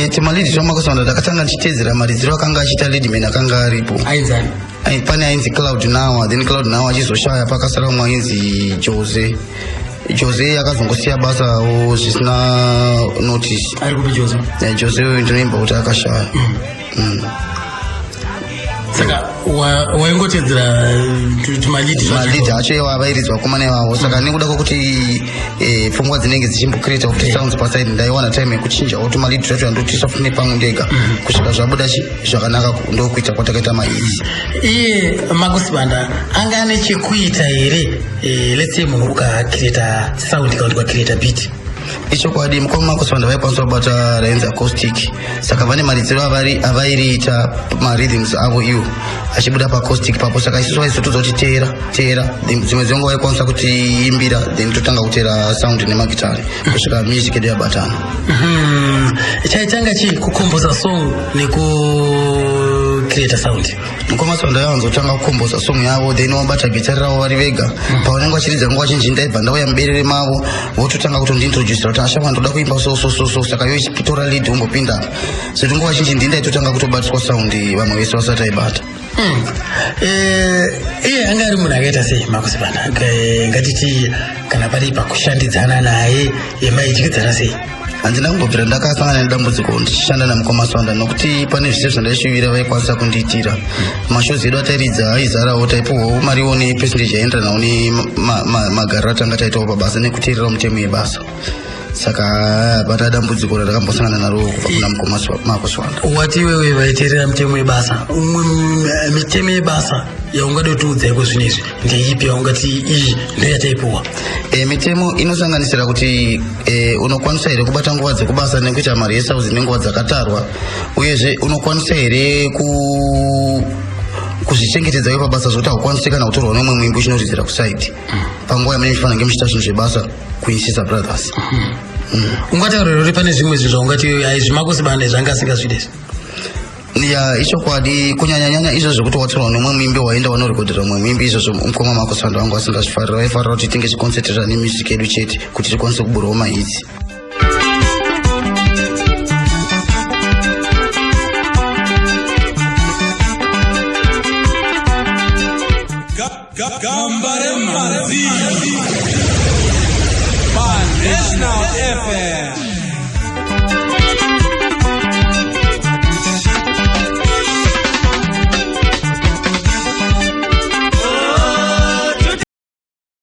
Tumalead twaMakosibanda ndakatanga ndichiteedzera maridziro akanga achiita leadman akanga aripo. Ainzani? Pane ainzi Cloud Now, then Cloud Now achizoshaya, pakasara umwe ainzi Jose. Jose akazongosiya basawo zvisina notice. Ari kupi Jose? Jose uyu ndinoimba kuti akashaya. Saka waingotedzera tumalead? Malead acho iwo avairidzwa vakomana ivavo. Saka nekuda kwokuti pfungwa dzinenge dzichimbocreata kuti sounds paside, ndaiwana time yekuchinjawo tumalead twacho, andotisa futi nepamwe ndega kusvika zvabuda zvakanaka. Ndokuita kwatakaita maidzi. Iye Makosibanda anga ane chekuita here, let's say munhu ukacreata sound kana kuti ukacreata beat? Ichokwadi, mukoma Makosibanda vaikwanisa kubata rainzi acoustic, saka vane maridziro avairiita marhythms avo iwo achibuda paacoustic papo. Saka isusu vaizotodza kuti teera, teera. Then dzimwe dzenguva vaikwanisa kutiimbira, then totanga kuteera sound nemagitari kusvika music yedu yabatana. Chaitanga chii, kucomposa song nekucreata sound? Mukoma Sibanda vavanzotanga kucomposa song yavo, then vabata gitari ravo vari vega. Pavanenge vachiridza, nguva zhinji ndaibva ndauya muberere mavo, vototanga kutondiintroducira kuti, "Ashava, ndoda kuimba so so so so, saka yo ichitora lead, umbopinda." Sekuti nguva zhinji ndindaitotanga kutobatiswa sound vamwe vese vasati aibata. Iye anga ari munhu akaita sei Makosibanda? Ngatiti kana pari pakushandidzana naye, maidyidzana sei? Handina kumbobvira ndakasangana nedambudziko ndichishanda namukoma Sibanda, nokuti pane zvise zvandaishuvira vaikwanisa kundiitira. Mashows edu atairidza aizarawo, taipuhwawo mariwo nepercentage yaenderanawo nemagariro atanga taitawo pabasa nekuteerera mutemo yebasa. Saka hapana dambudziko randakambosangana naro kubva kuna mukoma Makosibanda. Wati iwewe vaiteerera mutemo yebasa. Umwe mitemo yebasa yaungada kutiudza iko zvino izvi ndeipi, yaungati iyi ndo yataipuwa? Mitemo inosanganisira kuti unokwanisa here kubata nguva dzekubasa nekuita mari yesauzi nenguva dzakatarwa, uyezve unokwanisa here kuzvichengetedza iwe pabasa, zvokuti haukwanisi kana kutorwa nemumwe muimbi uchinoridzira kuside panguva yamunenge muchifanira kunge muchiita zvinhu zvebasa kuInsiza Brothers. Ungataura kuti pane zvimwe zvinhu zvaungati ai zviMakosibanda zvanga asingazvide izvi? Ya, ichokwadi, kunyanyanyanya izvo zvekuti watorwa nemumwe muimbi, waenda wanorekodhera mumwe muimbi. Izvozvo mukoma Makosibanda vangu vasingazvifarira. Vaifarira kuti tinge tichiconcentrata nemusic yedu chete kuti tikwanise kuburawo mahits. Gamba remhanzi paNational FM.